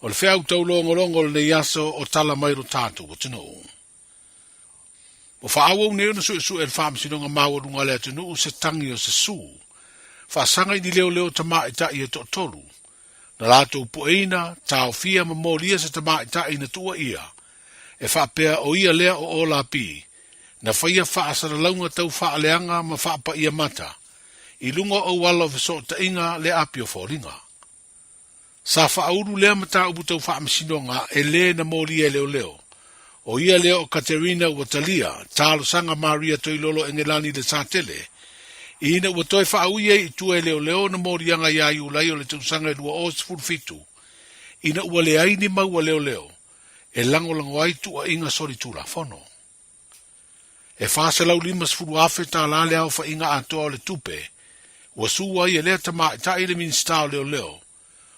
O le feau taulogologo o lenei aso o tala mai lo tatou atunuu. Ua faaauau nei ona suesue e le Faamasinoga Maualuga a le atunuu se tagi o se su faasaga i ni leoleo tamaitai e toatolu, na latou pueina, taofia ma molia se tamaitai na tuuaia e faapea o ia lea o Olapi, na faia faasalalauga tau faaleaga ma faapaia mata i luga o auala o fesootaiga le api o foliga. Sa faaulu lea mataupu tau faamasinoga e le na molia e leoleo. O ia lea o Katerina ua talia, talosaga Maria Toilolo Engelani i le Satele, ina ua toe faaui ai i tua e leoleo ona moliaga iā Iulai o le tausaga e 2017, ina ua leai ni mau a leoleo e lagolago ai tuuaiga solitulafono. E $450,000 tālā le aofaiga atoa o le tupe ua su ai e lea tamaitai le Minisita o Leoleo,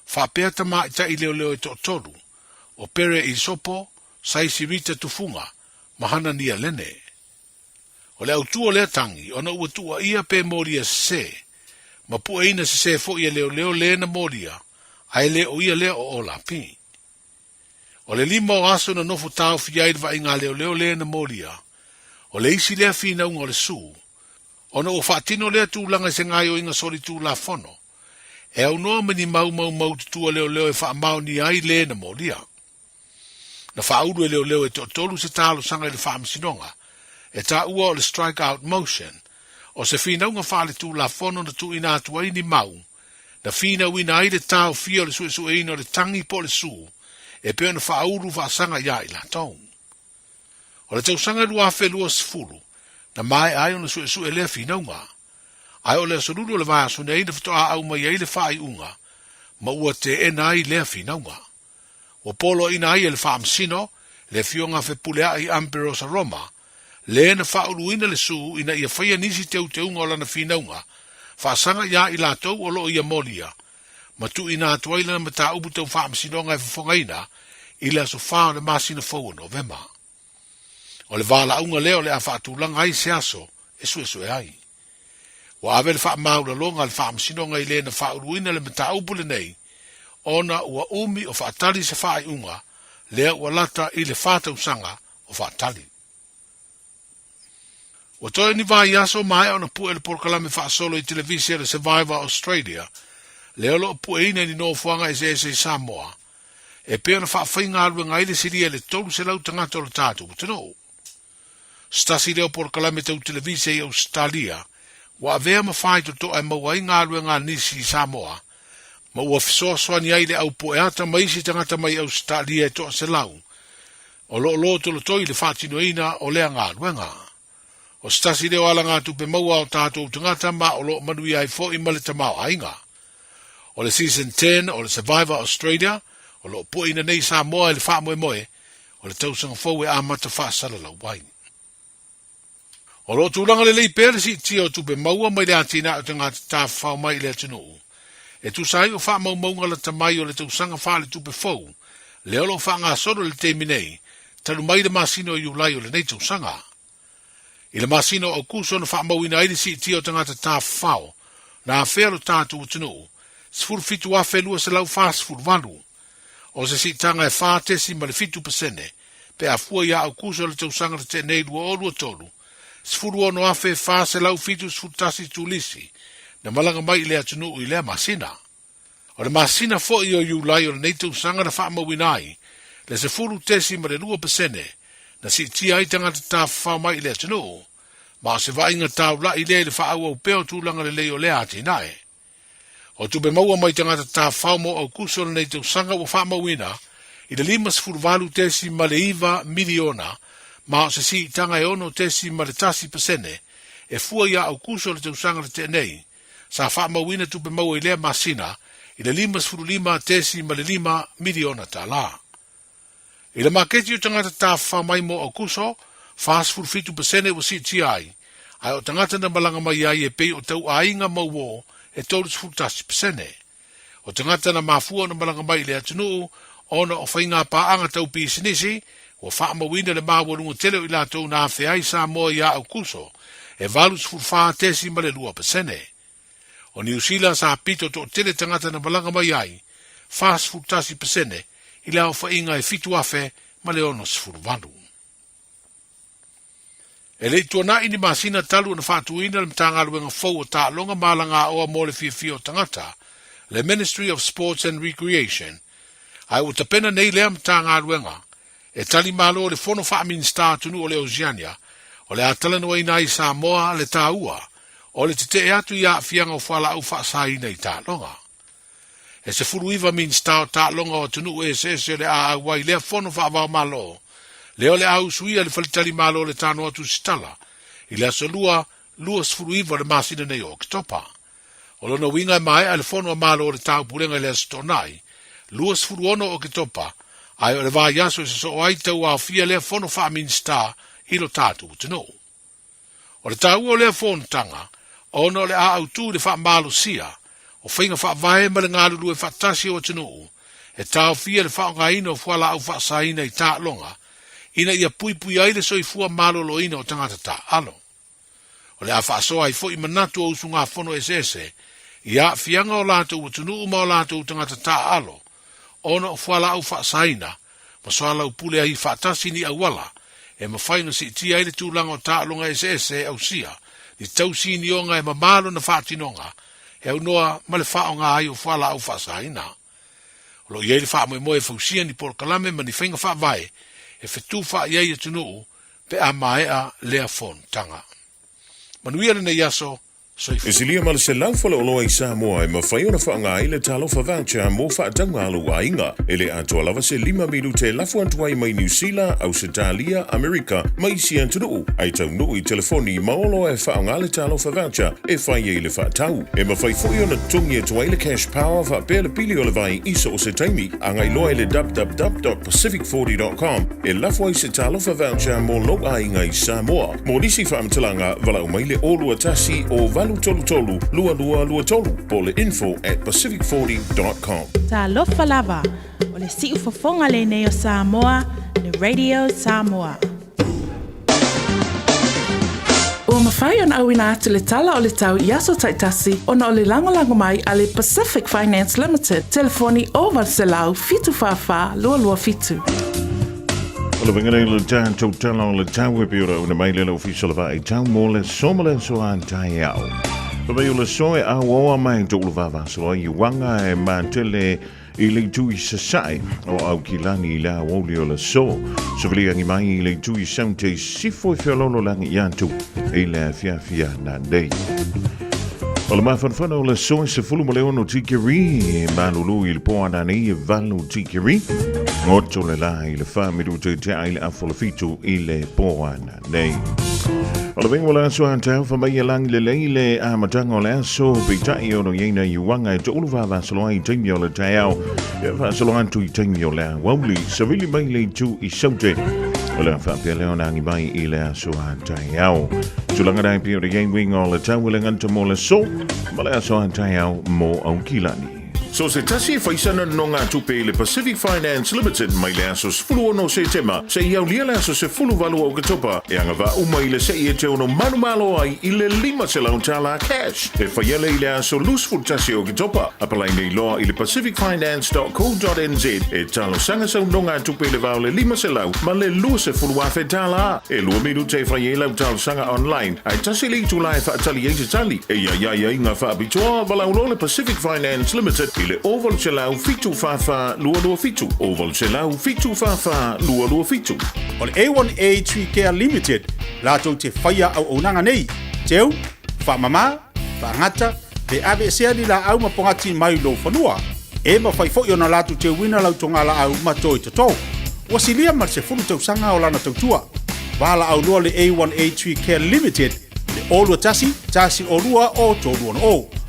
faapea tamaitai leoleo e toatolu, o Pere Isopo, Saisi Rita Tufuga ma Hanania Lene. O le autu o lea tagi ona ua tuuaia pe molia sese, ma pueina sese foi e leoleo le na molia, ae le o ia lea o Olapi. O le 5 o aso na nofo taofi ai le vaaiga a leoleo le na molia, o le isi lea finauga o le su, ona ua faatino lea tulaga i se gaoioiga solitulafono, e aunoa ma ni mau maumau tutua leoleo e faamaonia ai le na molia. Na faaulu e leoleo e toatolu se talosaga i le faamasinoga, e taua o le strike out motion, o se finauga faaletulafono na tuuina atu ai ni mau, na finauina ai le taofia o le suesueina o le tagi po o le su, e pei ona faaulu faasaga iā i latou. O le tausaga 2020, na maea ai ona suesue lea finauga. Ae o le aso Lulu o le vaiaso nei na faatoa au mai ai le faaiuga, ma ua teena ai lea finauga. Ua poloaiina ai e le Faamasino, le Afioga Fepuleai Amberosa Roma, le na faauluina le su ina ia faia nisi teuteuga o lana finauga, faasaga iā i latou o lo o ia molia, ma tuuina atu ai lana mataupu tau faamasinoga e fofogaina i le aso 4 o le masina fou o Novema. O le valaauga lea o le a faatulaga ai se aso e suesue ai. Ua ave le faamaualaloga a le Faamasinoga i le na faauluina le mataupu lenei ona ua umi o faatali se faaiuga lea ua lata i le 4 tausaga o faatali. Ua toe ni vaiaso maea ona pue le polokalame faasolo i televise o le Survivor Australia, lea o lo o pueina i ni nofoaga eseese i Samoa, e pei ona faafaigaluega ai le silia i le 300 tagata o le tatou atunuu. Se tasi lea o polokalame tau televise i Ausetalia ua avea ma faitotoa e maua ai galuega a nisi i Samoa, ma ua fesoasoani ai le au pueata ma isi tagata mai Ausetalia e 100 o lo o lotolotoi i le faatinoina o lea galuega. O se tasi lea o alagatupe maua a o tatou tagata ma o lo o manuia ai foi ma le tamaoaiga. O le Season 10 o le Survivor Australia o lo o pueina nei i Samoa i le faamoemoe o le tausaga fou e amata faasalalau ai. O lo o tulaga lelei pea le siitia o tupe maua mai le atinae o tagata tafafao mai i le atunuu, e tusa ai o faamaumauga lata mai o le tausaga faaletupe fou lea o lo o faagasolo i le taimi nei, talu mai le masina o Iulai o lenei tausaga. I le masina o Aokuso na faamauina ai le siitia o tagata tafafao na afea lo tatou atunuu, 17,248. O se siitaga e 4.7% pe a fua iā Aokuso o le tausaga na tea nei 2023, 16,471 turisi na malaga mai i le atunuu i lea masina. O le masina foi o Iulai o lenei tausaga na faamauina ai le 10.2% na siitia ai tagata tafafao mai i le atunuu, ma o se vaaiga taulai lea i le faaauau pea o tulaga lelei o lea atinae. O tupe maua mai tagata tafafao mo Aokuso o lenei tausaga ua faamauina i le $58.9 miliona ma o se siitaga e 6.1% e fua iā Aokuso o le tausaga na tea nei, sa faamauina tupe maua i lea masina i le $55.5 miliona tālā. I le maketi o tagata tafafao mai mo Aokuso, 47% ua siitia ai, ae o tagata na malaga mai ai e pei o tauaiga ma uō e 31%. O tagata na mafua ona malaga mai i le atunuu ona o faiga paaga tau pisinisi, ua faamauina le maualuga tele o i latou na afea ai Samoa iā Aokuso e 84.2%. O Niu Sila sa pito toatele tagata na malaga mai ai, 41% i le aofaiga e 7,068. E le i tuanai ni masina talu ona faatuina le Matagaluega fou o Taaloga ma Alagaoa mo le Fiafia o Tagata, le Ministry of Sports and Recreation, ae ua tapena nei lea Matagaluega e tali malo le Fono Faa-Minisita Atunuu o le Oceania o le a talanoaina ai Samoa le taua o le tetee atu i aafiaga o fualaau faasaina i taaloga. E 19 Minisita o Taaloga o atunuu eseese o le a auai lea fono faavaomalo, lea o le a usuia i le faletalimalo o le Tanoa Tusitala i le aso Lua, 29 o le masina nei o Oketopa. O lona uiga e maea le fono a Malo o le Taupulega i le Aso Toonai, 26 o Oketopa, ae o le vaiaso e sosoo ai tauaofia lea fono faa-Minisita i lo tatou atunuu. O le taua o lea fonotaga, ona o le a autu i le faamalosia o faiga faavae ma le galulue faatasi o atunuu e taofia le faaaogaina o fualaau faasaina i taaloga ina ia puipuia ai le soifua maloloina o tagata taaalo. O le a faasoa ai foi manatu o usugafono eseese i aafiaga o latou atunuu ma o latou tagata taaalo ona o fualaau faasaina ma soalaupule ai faatasi ni auala e mafai ona siitia ai le tulaga o taaloga eseese e ausia ni tausinioga e mamā lona faatinoga e aunoa ma le faaaoga ai o fualaau faasaina. O lo o i ai le faamoemoe e fausia ni polokalame ma ni faiga faavae e fetufaai ai atunuu pe a maea lea fonotaga. Manuia lenei aso, E silia ma le 100 faleoloa i Samoa e mafai ona faaaoga ai le Talofa Voucher mo faatauga a lou aiga. E le atoa lava se lima minute e lafo atu ai mai Niu Sila, Ausetalia, Amerika ma isi atunuu, ae taunuu i telefoni ma oloa e faaaoga le Talofa Voucher e fai ai le faatau. E mafai foi ona totogi atu ai le Cash Power faapea le pili o le vai i so o se taimi. Agai loa i le www.pacific40.com e lafo ai se Talofa Voucher mo lou aiga i Samoa. Mo nisi faamatalaga, valaau mai le 021 o 833 2223 po o le info at pacific40.com. Talofa lava, o le siufofoga lenei o Samoa, le Radio Samoa. Ua mafai ona auina atu le tala o le tau i aso taitasi ona o le lagolago mai a le Pacific Finance Limited, telefoni 0800 744 227. O le uiga nei o le tatou tala o le tau e pei ona auina mai le le ofisa o le vaai tau mo le so ma le aso a taeao. Fa mai o le so e auaoa mai toulu vavasolo ai uaga e matele i le itu i sasae o Aukilani i le aoauli o le aso. Soveliagi mai i le itu i saute i sifo e feololo lagi i atu i le afiafi ana nei. O le mafanafana o le aso e 16 tikeri, malulu i le po ana nei e 8 tikeri, goto le la i le 4 minuta i te ai le afola fitu i le po ana nei. O le venga o le aso a tau fa mai e langi le lei le amataga o le aso peitai ono i aina i uaga e toulu vavasolo ai i taimi o le taeao e faasolo atu i taimi o le aoauli savili mai le itu i saute o le faapea lea ona agi mai i le aso a taeao. Tulaga dai pei o le iai uiga o le tau e le gata mo le so ma le aso a taeao mo Aukilani. So se tasi e fai sana nonogatupe i le Pacific Finance Limited mai le aso 16 o Setema seia aulia le aso 18 o Oketopa e agavaa uma i le se'i e te ono manumalo ai i le $500 cash e fai ale i le aso 21 o Oketopa. Apalai nei loa i le pacificfinance.co.nz e talosaga sau nonogatupe i le va o le 500 ma le $20,000. E lua minute e fai ai lau talosaga online, ae tasi le itula e faatali ai se tali. E iai ai aiga faapitoa, valaau loa le Pacific Finance Limited i le 0800 744 227, 0800 744 227. O le A1A Tree Care Limited latou te faia auaunaga nei, teu, faamama, faagata, pe aveesea ni laau ma pogati mai lou fanua. E mafai foi ona latou teuina lau togalaau ma toi toto. Ua silia ma le 10 tausaga o lana tautua. Valaau loa le A1A Tree Care Limited le 021 102 o 360.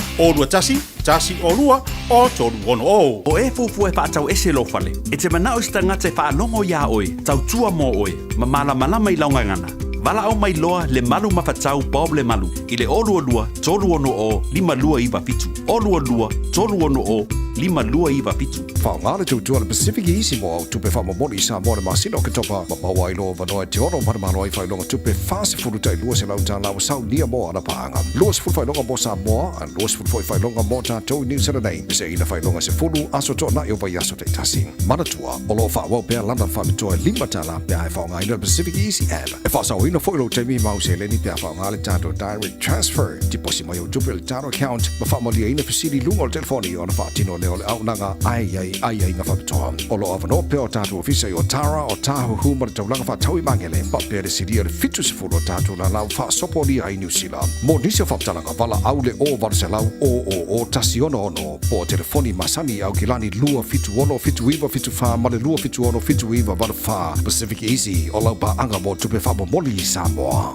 021 102 o 360. O e fuafua e faatau ese lou fale, e te manao i se tagata e faalogo iā oe, tautua mo oe, ma malamalama i lau gagana. Valaau mai loa le Malu Mafatau Bob Lemalu i le 022 360 5297, 022 360 5297. Faaaoga le tautua a le Pacific Easy mo au tupe faamomoli i Samoa i le masina o Oketopa ma maua ai lou avanoa e te ono manumalo ai faailoga tupe 40 tai $200 ua saunia mo ana paaga. 20 faailoga mo Samoa, a 20 foi faailoga mo tatou i Niu Sila nei. Peseina faailoga 10 aso toanai o vaiaso taitasi. Manatua, o lo o faaauau pea lana faapitoa e $5 pe a e faaaogaina le Pacific Easy App. E faasaoina foi lou taimi ma au seleni pe a faaaoga le tatou Direct Transfer. Tiposi mai au tupe i le tatou account ma faamalieina fesili i luga o le telefoni ona faatino lea o le auaunaga ae i ai aiaiga faapitoa. O lo o avanoa pea o tatou ofisa i Otara, Otahuhu ma le taulaga faatau i Magele, faapea le silia i le 70 o tatou lala ua faasopolia ai Niu Sila. Mo nisi o faamatalaga, valaau le 0800 000 166 po o telefoni masani i Aukilani 276 7974 ma le 276 7984. Pacific Easy, o lau paaga mo tupe faamomoli i Samoa.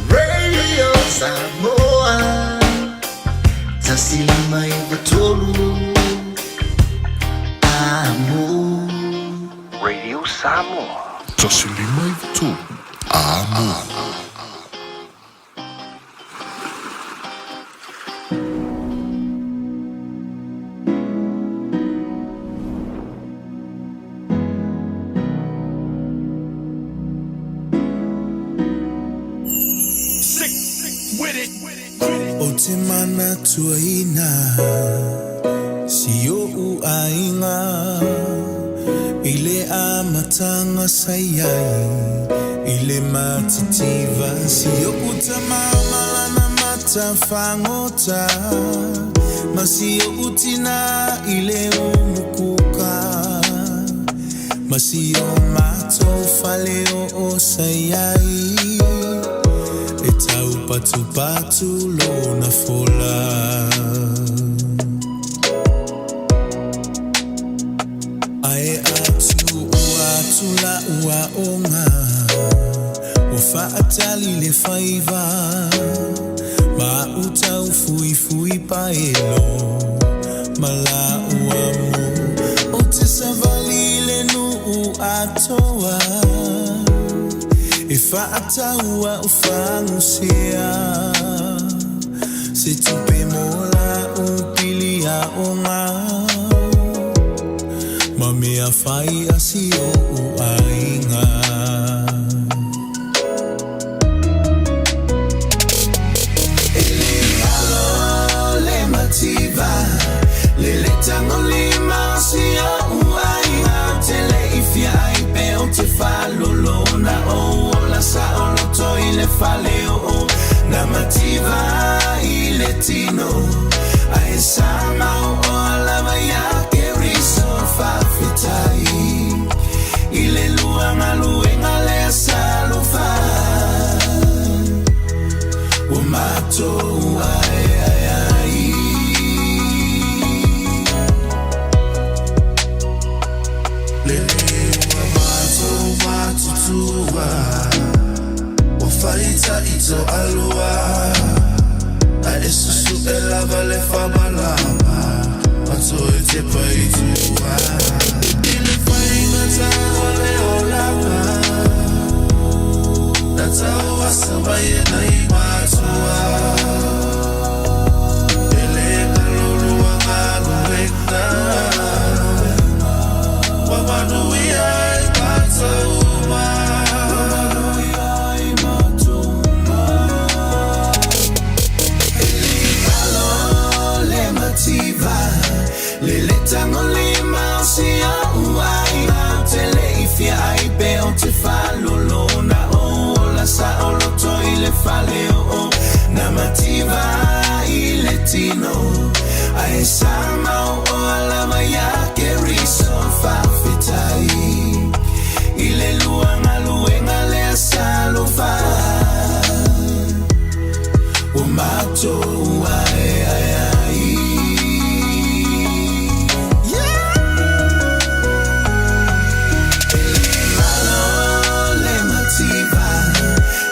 Radio Samoa 105 3 Amo. Radio Samoa. 105 3 Amo. Ou te manatuaina si o'u aiga i le amataga sa i ai i le matitiva si o'u tama ma lana mata fagota ma si o'u tinā i le umukuka ma si o matou faleoo sa i ai e taupatupatu lona fola. Ae a tuua atu la'u aoga ua fa'atali le faiva ma a'u taufuifui paelo ma la'u amo ou te savali i le nuu atoa e fa'atau a'u fagusea se tupe mo la'u pili aoga ma mea fai a si o'u aiga. E le alo le mativa le le tagolima o si o'u aiga ou te le i fia ai pe ou te faalolo na ou ola saoloto i le faleoo na mativa i le tino ae sa mao'oa lava iā Keriso faafetai i le lua galuega lea sa alofa ua matou aeae ai. Lenei ua matou matutua ua faitaʻi toalua ae susuʻe lava le faamalama ma toe tepa i tua i le faigata o le olaga na tauasa mai e nai matua e le galo lua galuega ua manuia ai matou uma. Alo le mativa le le tagolima o si o'u aiga ou te le i fia ai pe ou te faalolo na ou ola saoloto i le faleoo na mativa i le tino ae sa mao'oa lava iā Keriso faafetai i le lua galuega lea sa alofa ua matou aeae ai. Alo le mativa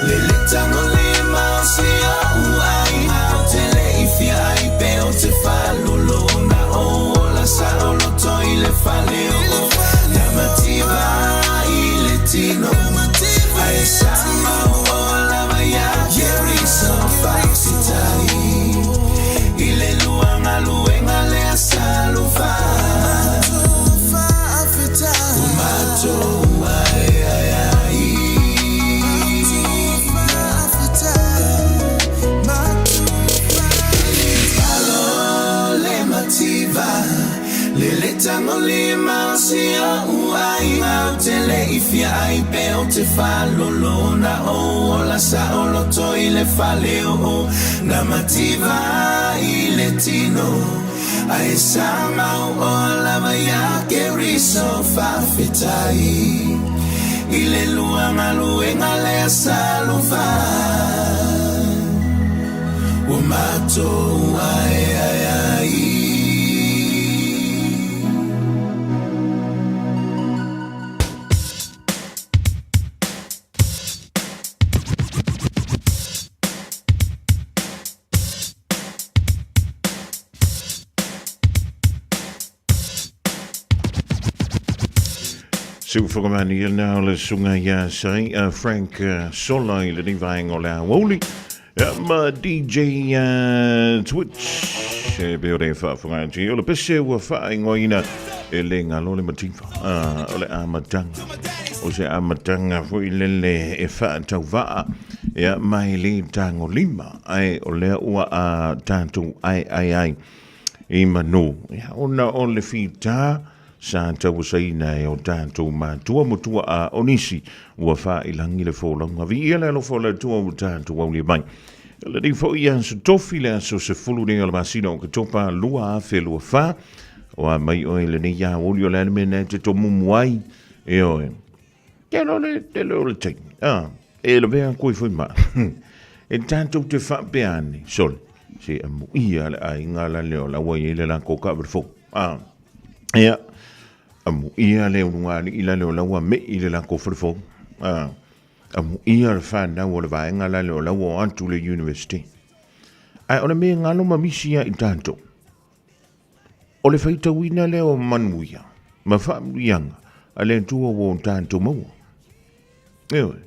le le tagolima o si o'u aiga ou te le i fia ai pe ou te faalolo na ou si o'u aiga Ou te le i fia ai pe ou te faalolo Na ou ola saoloto i le fale o'o Na mativa i le tino Ae sa mau oa lava iā Keriso Faafetai i le lua galuega lea sa lova Ua matou aeae ai. Siufogamani na o le sunga ia sai a Frank Sola i lenei vaega o le aoauli ma DJ Twitch e pe o le faafogaga atu o le pese ua faaigoaina e le galo le mativa o le amataga o se amataga foi lele e faatauvaa ia mai le tagolima ae o lea ua a tatou aeae ai i manu ia ona o le fita sa tauasaina e o tatou matua ma tuaa o nisi ua faailangi le folauga. Viia le alofa o le Atua ua tatou aulia mai. Lenei foi aso tofi le aso 10 nei o le masina o Oketopa 2024. O a mai oe lenei aoli o le a le mea na e te tomumu ai. E oe. Tele o le, tele o le taimi. Ah, e lavea koe foi ma. E tatou te faapea ane, sole. Se amuia le aiga la leo la ua i ai le lako ka fou. Ah, ia, amuia le ulugalii la leo la ua me'i le lako fale fou. Ah, amuia le whanau o le vaega la leo la ua o atu le university. Ae o le mea galo ma misi ia i tatou. O le faitauina lea o manuia ma faamanuiaga a le Atua ua o tatou maua. Ioe.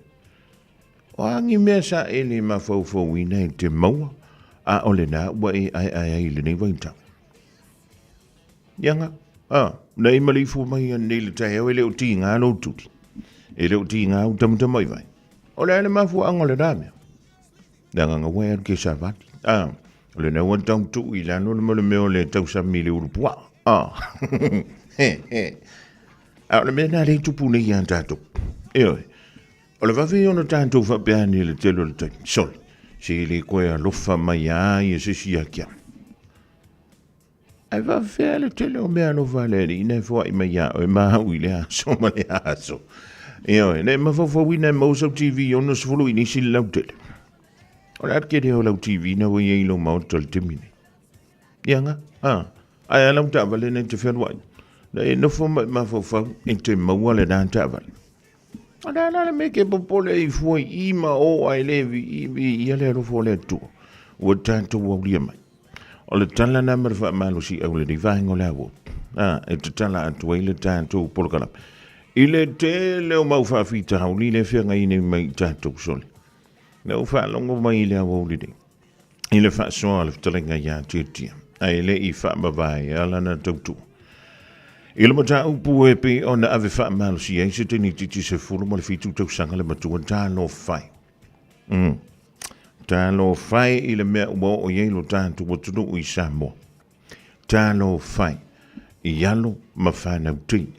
O a ni mea sa e le mafaufauina e te maua, a o lena ua e aeae ai i lenei vaitau. Ia nga, a, na e maleifua mai anei le taeao e le o tiga lou tuli. E le o tiga au tamatamai vai. O le a le mafuaaga o lena mea. Leaga nga ua e alu ke savali. A, o lena ua tau tuu i lalo le mo le mea o le tausami i le ulu puaa. A, he, he. A o le mea na le tupu nei ia tatou. Ioe. O le vave ona tatou faapea ane i le tele o le taimi. Sole, se le koe alofa mai a ia se isi ia kia. Ae faafefea le tele o mea alofa a le Alii na e foai mai ia oe ma au i le aso ma le aso. Ioe, na e mafaufauina e maua sau TV 60 inisi le lautele. O le a le tele o lau TV na ua i ai i lou maota i le taimi nei. Ia nga, a, ae a lau taavale na e te fealuai. Na e nofo ma e mafaufau e te maua lena taavale. O le a la le mea ke popole ai fua i i ma o ae le vi i vi ia le alofa o le Atua ua tatou aulia mai. O le tala na ma le faamalosi au lenei vaega o le aua. A, e tatala atu ai le tatou polokalame. I le tele o mau faafitauli le feagai nei mai i tatou sole. Na ou faalogo mai i le aoauli nei, i le faasoa a le fetalaiga iā Tiatia, ae le i faamavae lana tautua. I le mataupu e pei ona ave faamalosi ai se tenititi 17 tausaga le matua talofa e. Talofa e i le mea ua oo i ai lo tatou atunuu i Samoa. Talofa e i alo ma fanau teine.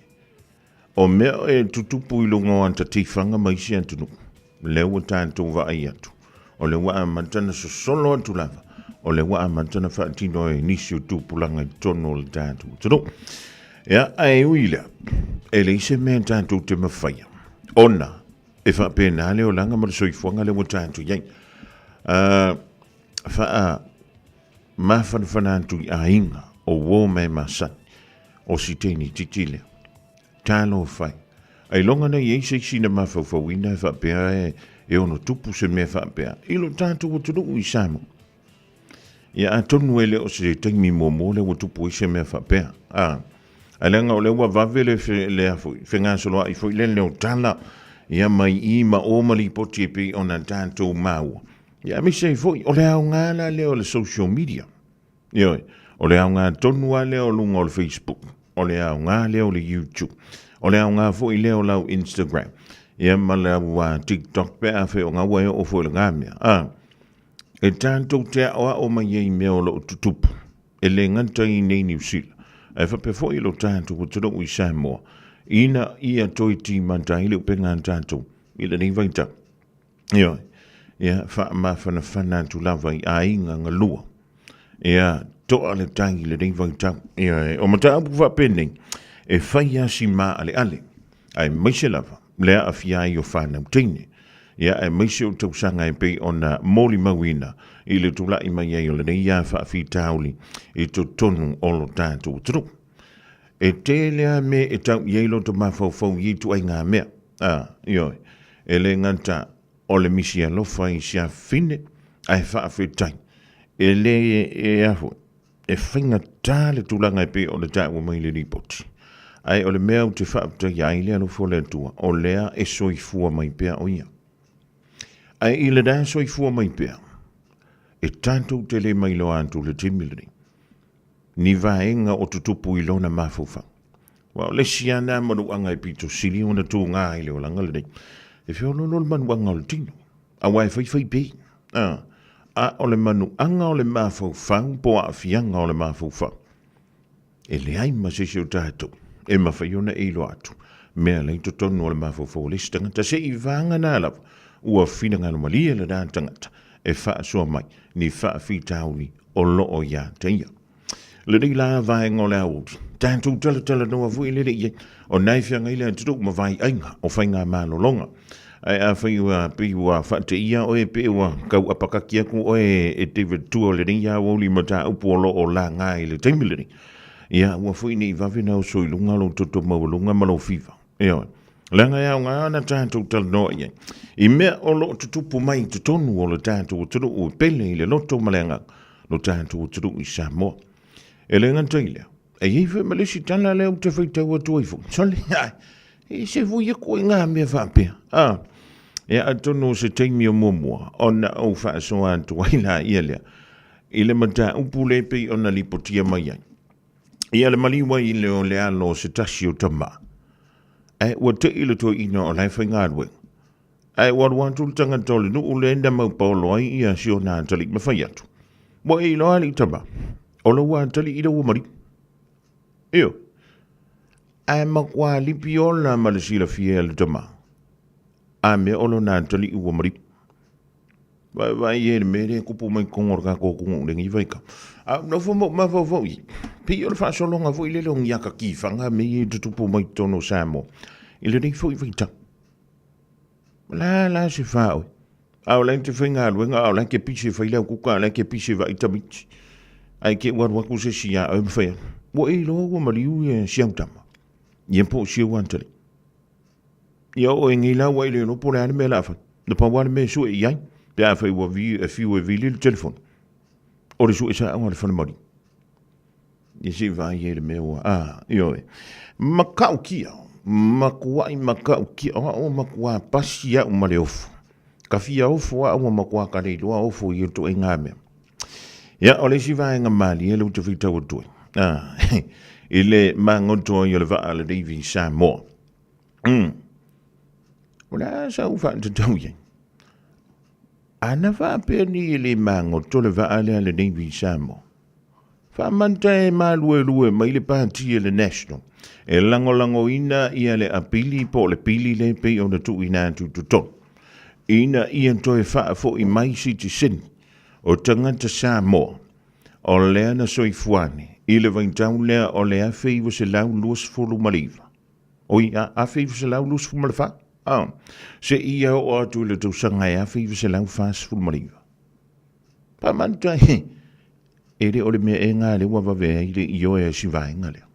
O mea e tutupu i luga o ata tifaga ma isi atunuu, lea ua tatou vaai atu, o lea ua amata ona sosolo atu lava, o lea ua amata ona faatino e nisi o tupulaga i totonu o le tatou atunuu. Ia, ae ui i lea, e leai se mea tatou te mafaia, ona e faapena le olaga ma le soifuaga lea ua tatou i ai. Faa mafanafana atu i aiga o uo ma e masani, o Siteni titi lea. Talofa e. Ailoga na i ai se isi na mafaufauina e faapea e, e ono tupu se mea faapea i lo tatou atunuu i Samoa. Ia atonu e le o se taimi muamua lea ua tupu ai se mea faapea. A, ae leaga o lea ua vave le, fe, le a foi, fegasoloai foi le leo tala, ia mai i ma o ma lipoti e pei ona tatou maua. Ia aemaise ai foi, o le aoga la lea o le social media. Ioe, o le aoga tonu lava lea o luga o le Facebook, o le aoga lea o le YouTube, o le aoga foi lea o lau Instagram, ia ma lau TikTok pe afai o gaua e oo foi i lena mea. A, e tatou te aoao mai ai i mea o lo o tutupu, e le gata i inei Niu Sila, Ae faapea foi lo tatou atunuu i Samoa, ina ia toe timata ai le upega a tatou i lenei vaitau. Ioe, ia faamafanafana atu lava i aiga galua. Ia toa le tai i lenei vaitau. Ioe, o mataupu faapenei, e fai lava si maaleale, aemaise lava le aafia ai o fanau teine. Ia aemaise o tausaga e pei ona molimauina i le tulai mai ai o lenei ia faafitauli i totonu o lo tatou atunuu. E tele lava mea e tau i ai lo ta mafaufau i ia ituaiga mea. A, ioe, e le gata o le misi alofa i si afafine, ae faafetai. E le, e a foi, e faigata le tulaga e pei ona taua mai i le lipoti. Ae o le mea ou te faafetaia ai le alofa o le Atua, o lea e soifua mai pea o Ia. Ae i lena soifua mai pea, e tatou te le mailoa atu le taimi lenei, ni vaega o tutupu i lona mafaufau. Aua o le isi lava lena manuaga e pito sili ona tuga i le olaga lenei, e feoloolo le manuaga o le tino, aua e faifai pei. A, a o le manuaga o le mafaufau po o aafiaga o le mafaufau, e leai ma se isi o tatou e mafai ona e iloa atu mea la i totonu o le mafaufau o le isi tagata, se i vagana lava ua finagalo malie lena tagata e faasoa mai ni faafitauli o lo o ia te ia. Lenei la vaega o le aoauli, tatou talatalanoa foi lele i ai, o na e feagai le atunuu ma vaiaiga o faigamalologa. Ae afai ua pei ua faateia oe pe ua tau apakaki atu oe e David Tua o lenei aoauli mataupu o lo o laga i le taimi lenei, ia aua foi ne i vave ona oso i luga lou toto maualuga ma lou fiva. Ioe. Leaga e aoga ona tatou talanoa i ai i mea o lo o tutupu mai i totonu o le tatou atunuu e pele i le loto ma le agaga lo tatou atunuu i Samoa. E le gata i lea, e i ai foi ma le isi tala lea ou te faitau atu ai foi. Sole, ai, e se foi aku i ngā mea faapea. Ah, ia atonu o se taimi o muamua ona ou faasoa atu ai la ia lea i le mataupu le pei ona lipotia mai ai. Ia le maliu ai le o le alo o se tasi o tama. Ae ua tei le toeaina o la e faigaluega. Ae ua alu atu le tagata o le nuu lea na maupaolo ai ia si ona atalii ma fai atu, Ua e iloa alii tama, o lou atalii lea ua maliu. Ioe. Ae matua lipi ola ma le silafia e le tama, a mea o lona atalii ua maliu. Vaevae e le mea lea e tupu mai totonu o le tatou atunuu i lenei vaitau. A ou nofo ma ou mafaufau i ai, pei o le faasologa foi lele o ni ata tifaga mea ia e tutupu mai totonu o Samoa i lenei foi vaitau. O le a la se faaoe? A o la e te faigaluega, a o la e te pisi e fai le aukuka, a o la e te pisi e vaai tamaiti. Ae te i ua alu atu se isi ia oe ma fai atu, ua e iloa ua maliu ia si au tama, ia po o si au atalii. Ia oo i nei la ua e le iloa po o le a le mea o le a fai. Na pau lava le mea e sue i ai, pe afai ua vi, e fiu e vili le telefoni, o le sue sao a le falemaliu. Ia se i vaai ai le mea ua, a, ioe. Matautia, matuai matautia, o au matua pasi au ma le ofo. Ka fia ofo au ua matua taleiloa ofo i ia ituaiga mea. Ia, o le isi vaega malie lea ou te faitau atu ai, a, i le magoto ai o le vaa a le Navy Samoa. O le a sau faatatau i ai? Ana faapea nei e le magoto le vaa lea a le Navy Samoa. Faamanta e maluelue mai le pati e le National e lagolagoina ia le apili po o le pili lea e pei ona tuuina atu i totonu ina ia toe faafoi mai sitiseni o tagata Samoa o lea na soifua ane i le vaitau lea o le 1929, oi, 1924, a, seia oo atu i le tausaga e 1949. Faamanta e, e le o le mea e ngā lea ua vave ai le ioe a si vaega lea.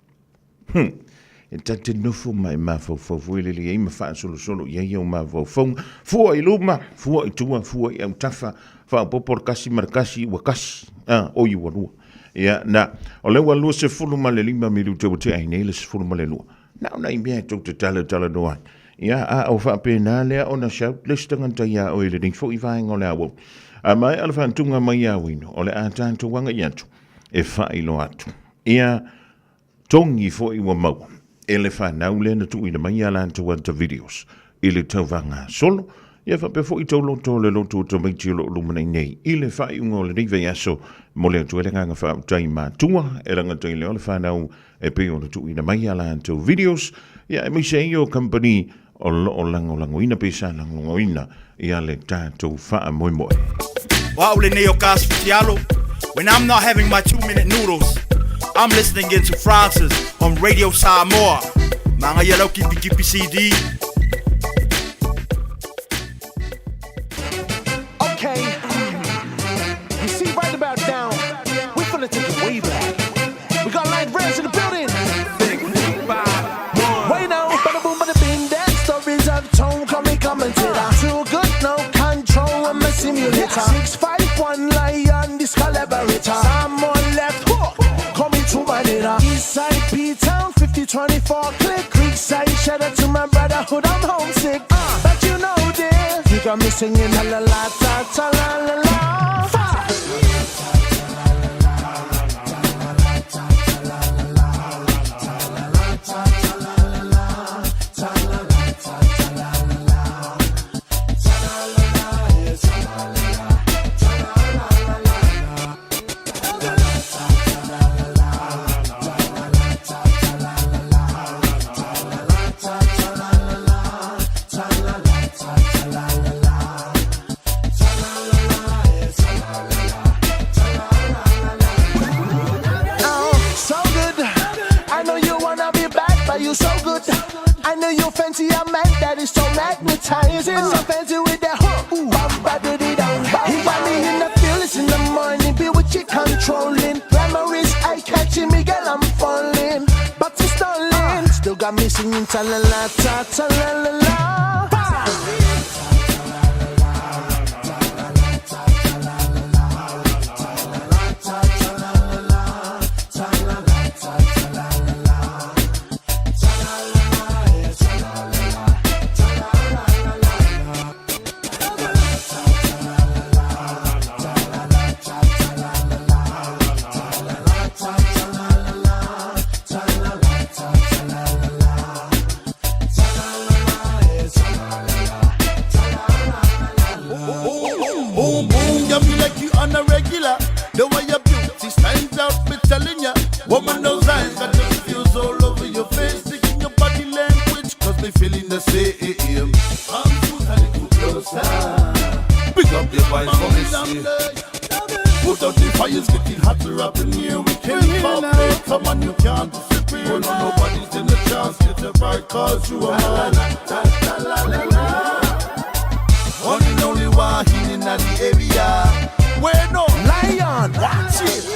E ta te nofo ma e mafaufau foi lele i ai ma faasolosolo i ai au mafaufauga. Fua i luma, fua i tua, fua i autafa, faaopoopo le kasi ma le kasi ua kasi, a, oi ua lua. Ia, na, o lea ua 25 minute ua tea ai nei le 12. Na o nai mea e tou te talatalanoa ai. Ia, a o faapena lea ona shout le isi tagata iā oe i lenei foi vaega o le aoauli. A maea le faatuga mai ia Wino, o le a tatou agai atu e faailoa atu. Ia, togi foi ua maua e le fanau lea na tuuina mai a latou ata videos i le tauvaga solo. Ia faapea foi tou loto le loto o tamaiti o lo o lumanai nei i le faaiuga o lenei vaiaso. Momoli atu ai le agaga faafetai i matua e lagata i lea o le fanau e pei ona tuuina mai a latou videos, ia aemaise ai o kamupani o lo o lagolagoina pe sa lagolagoina ia le tatou faamoemoe. O au lenei o Gus Fitialo. When I'm not having my 2-minute noodles, I'm listening in to Francis on Radio Samoa. Magaia lau kipikipi CD. Okay, you see right about now, we're finna take it way back. We got Lion Reds in the building. Wait now, bada boom, bada bing, that stories I've told, call me commentator. Too good, no control, I'm a simulator. 651 lion, this collaborator. Someone left hook, call me to my nigga. Eastside P-Town, 5024 click. Creekside, shout out to my brotherhood, I'm homesick. But you know this, you got me singing la la la ta ta la la la. Five. Oh, so good. I know you wanna be bad, but you so good. I know you fancy a man that is so magnetizing. So fancy with that hook. Ooh, bum, ba, do, dee, dum. He got me in the feelings in the morning. Be with you controlling. Glamour is eye catching me, girl, I'm falling. But it's stalling. Still got me singing ta la la ta ta la la la. Boom, boom, got me like you on a regular. The way your beauty stands out, me telling ya. Woman, those eyes got the feels all over your face. Taking your body language, cause they feeling the same. Come a little closer. Pick up your voice for me, see. Put out the fires, getting hotter up in here. We can't pop it. Come on, you can't disappear. No, nobody's in the chance. Get a right, cause you are mine. La, la, la, la. One and only one in the area. Where no lion, watch it.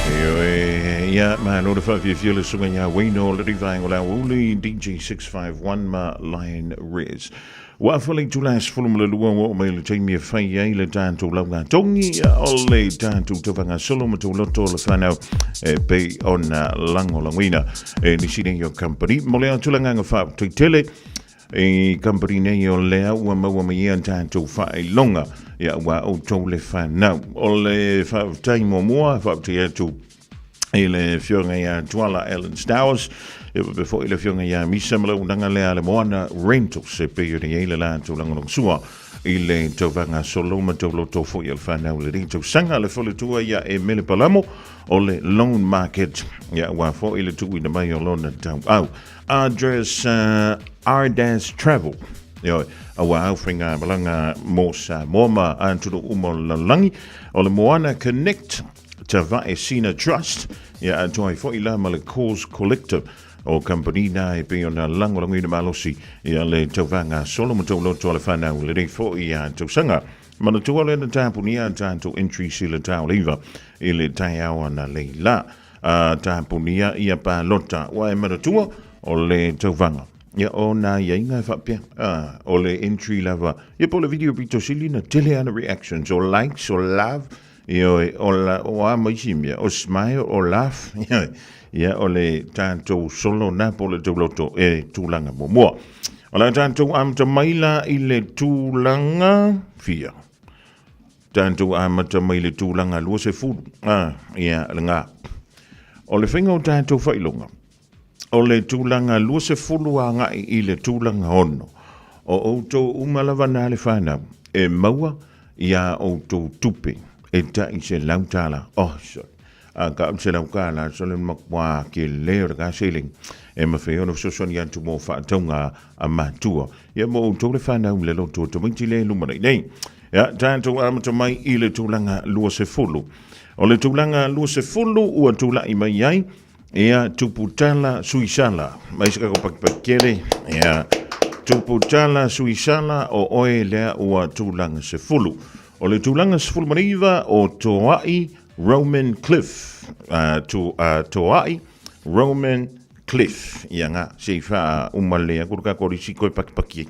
Ioe, ia, malo le whaafiafia le susuga ia Wayno le rivaenga o le aoauli DJ 651 ma Lion Rez. Ua afa le itula 12 ua oo mai le taimi e fai ai le tatou lauga togi o le tatou tauvagasolo ma tauloto o le whanau e pei ona lagolagoina e nisi nei o company. Mo le atu le agaga faafetai tele i company nei o lea ua maua mai ia tatou faailoga ia ua outou le whanau. O le faafetai muamua, faafetai atu i le afioga ia Tuala Ellen Stowers, e faapea foi le afioga ia Misa ma le auaunaga lea a le Moana Rentals e pei ona i ai le latou lagolagosua i le tauvaga solo ma tauloto foi o le whanau le ring tausaga le faletua ia e mele palamo o le loan market ia ua foi le tuuina mai o lona tauau. Address Ardas Travel Ioe, aua au whainga malanga mo Samoa ma atunuu uma o le lalolagi, o le Moana Connect Tavae Sina Trust, ia atoa ai foi la ma le Cause Collective o kamupani na e pei ona lagolagoina malosi ia le tauvaga solo ma tauloto a le whanau lenei foi ia tausaga. Manatua lea na tapunia a tatou entry sila tauliva i le taeao ana leila. A tapunia ia palota ua e manatua o le tauvaga. Ia o nā iaiga e faapea, a, o le entry lava, ia po o le video pito sili na tele ana reactions, o likes, o love, ioe, o, la, o a ma isi mea, o smile, o laugh, ioe, ia o le tatou solo na po o le tauloto e tulaga muamua. O le tatou amata mai la i le tulaga fia. Tatou amata mai le tulaga 20, a, ia, lena. O le faiga o tatou faailoga, o le tulaga 20 agai i le tulaga 6, o outou uma lava na le whanau e maua i a outou tupe e tai $100. Oh, sorry. A ka au $100, so le makua ke le o le ka seleng. E mawhai ono fesoasoani atu mo whaataunga a matua. Ia mo outou le whanau le loto o tamaiti le luma nei nei. Ia, tatou amata mai i le tulaga 20. O le tulaga 20 ua tula'i mai ai, ia, Tuputala Suisala. Mai se kako pakipaki kele. Ia, Tuputala Suisala o oe lea ua tulaga sefulu. O le tulaga 19 o Toa'i Roman Cliff. Toa'i Roman Cliff. Ia nga, se i wha uma lea, kuru ka kori si koe pakipaki.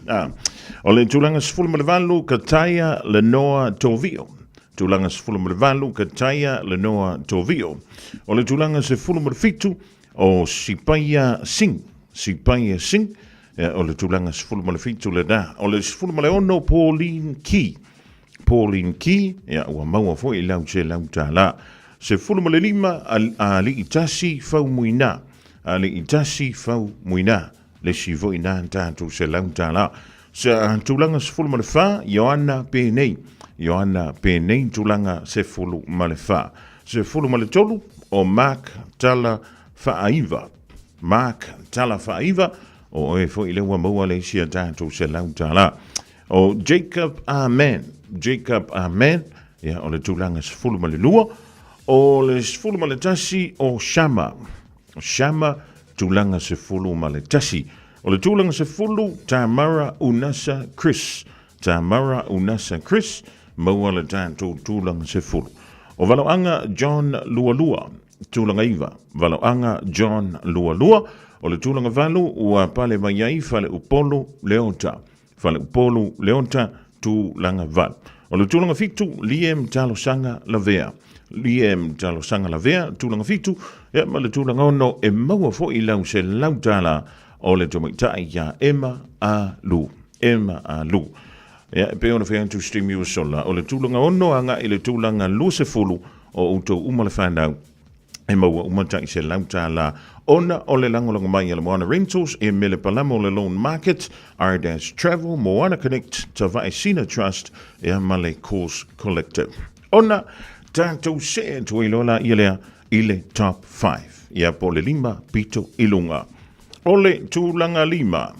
O le tulaga 18, Kataia Lenoa Tovio. Tulaga 18, Kataia Lenoa Tovio. O le tulaga 17, o Sipaia Singh. Sipaia Singh. O le tulaga 17 lena. O le 16, Pauline Key. Pauline Key, ia, ua maua foi i lau $100. 15, Alii Tasi Faumuina. Alii Tasi Faumuina. Le isi foi na tatou $100. Sa tulaga 14, Ioana Penei. Ioana Penei, tulaga 14. 13, o Mark Tala Faaiva. Mark Tala Faaiva, o oe foi lea ua maua le isi a tatou $100. O Jacob Amen, Jacob Amen, ia, o le tulaga 12. O le 11 o Shama, Shama, tulaga 11. O le tulaga 10, Tamara Unasa Chris, Tamara Unasa Chris, maua le tatou tulaga 10. O Valoaga John Lualua, tulaga 9. Valoaga John Lualua, o le tulaga 8 ua pale mai ai Faleupolu Leota. Faleupolu Leota, tulaga 8. O le tulaga 7, Liam Talosaga Lavea. Liam Talosaga Lavea, tulaga 7, ia ma le tulaga 6 e maua foi lau $100 o le tamaitai ia Emma A. Lu. Emma A. Lu. Ia, e pei ona fai atu stream ua sola, o le tulaga 6 agai i le tulaga 20 o outou uma le whanau e maua uma tai $100 ona o le lagolago mai a le Moana Rentals, e Mele Palamo le Loan Market, Ardash Travel, Moana Connect, Tavae Sina Trust, ea ma le Course Collective. Ona tatou see atu ai loa la ia lea i le top 5. Ia po le lima pito i luga. O le tulaga lima.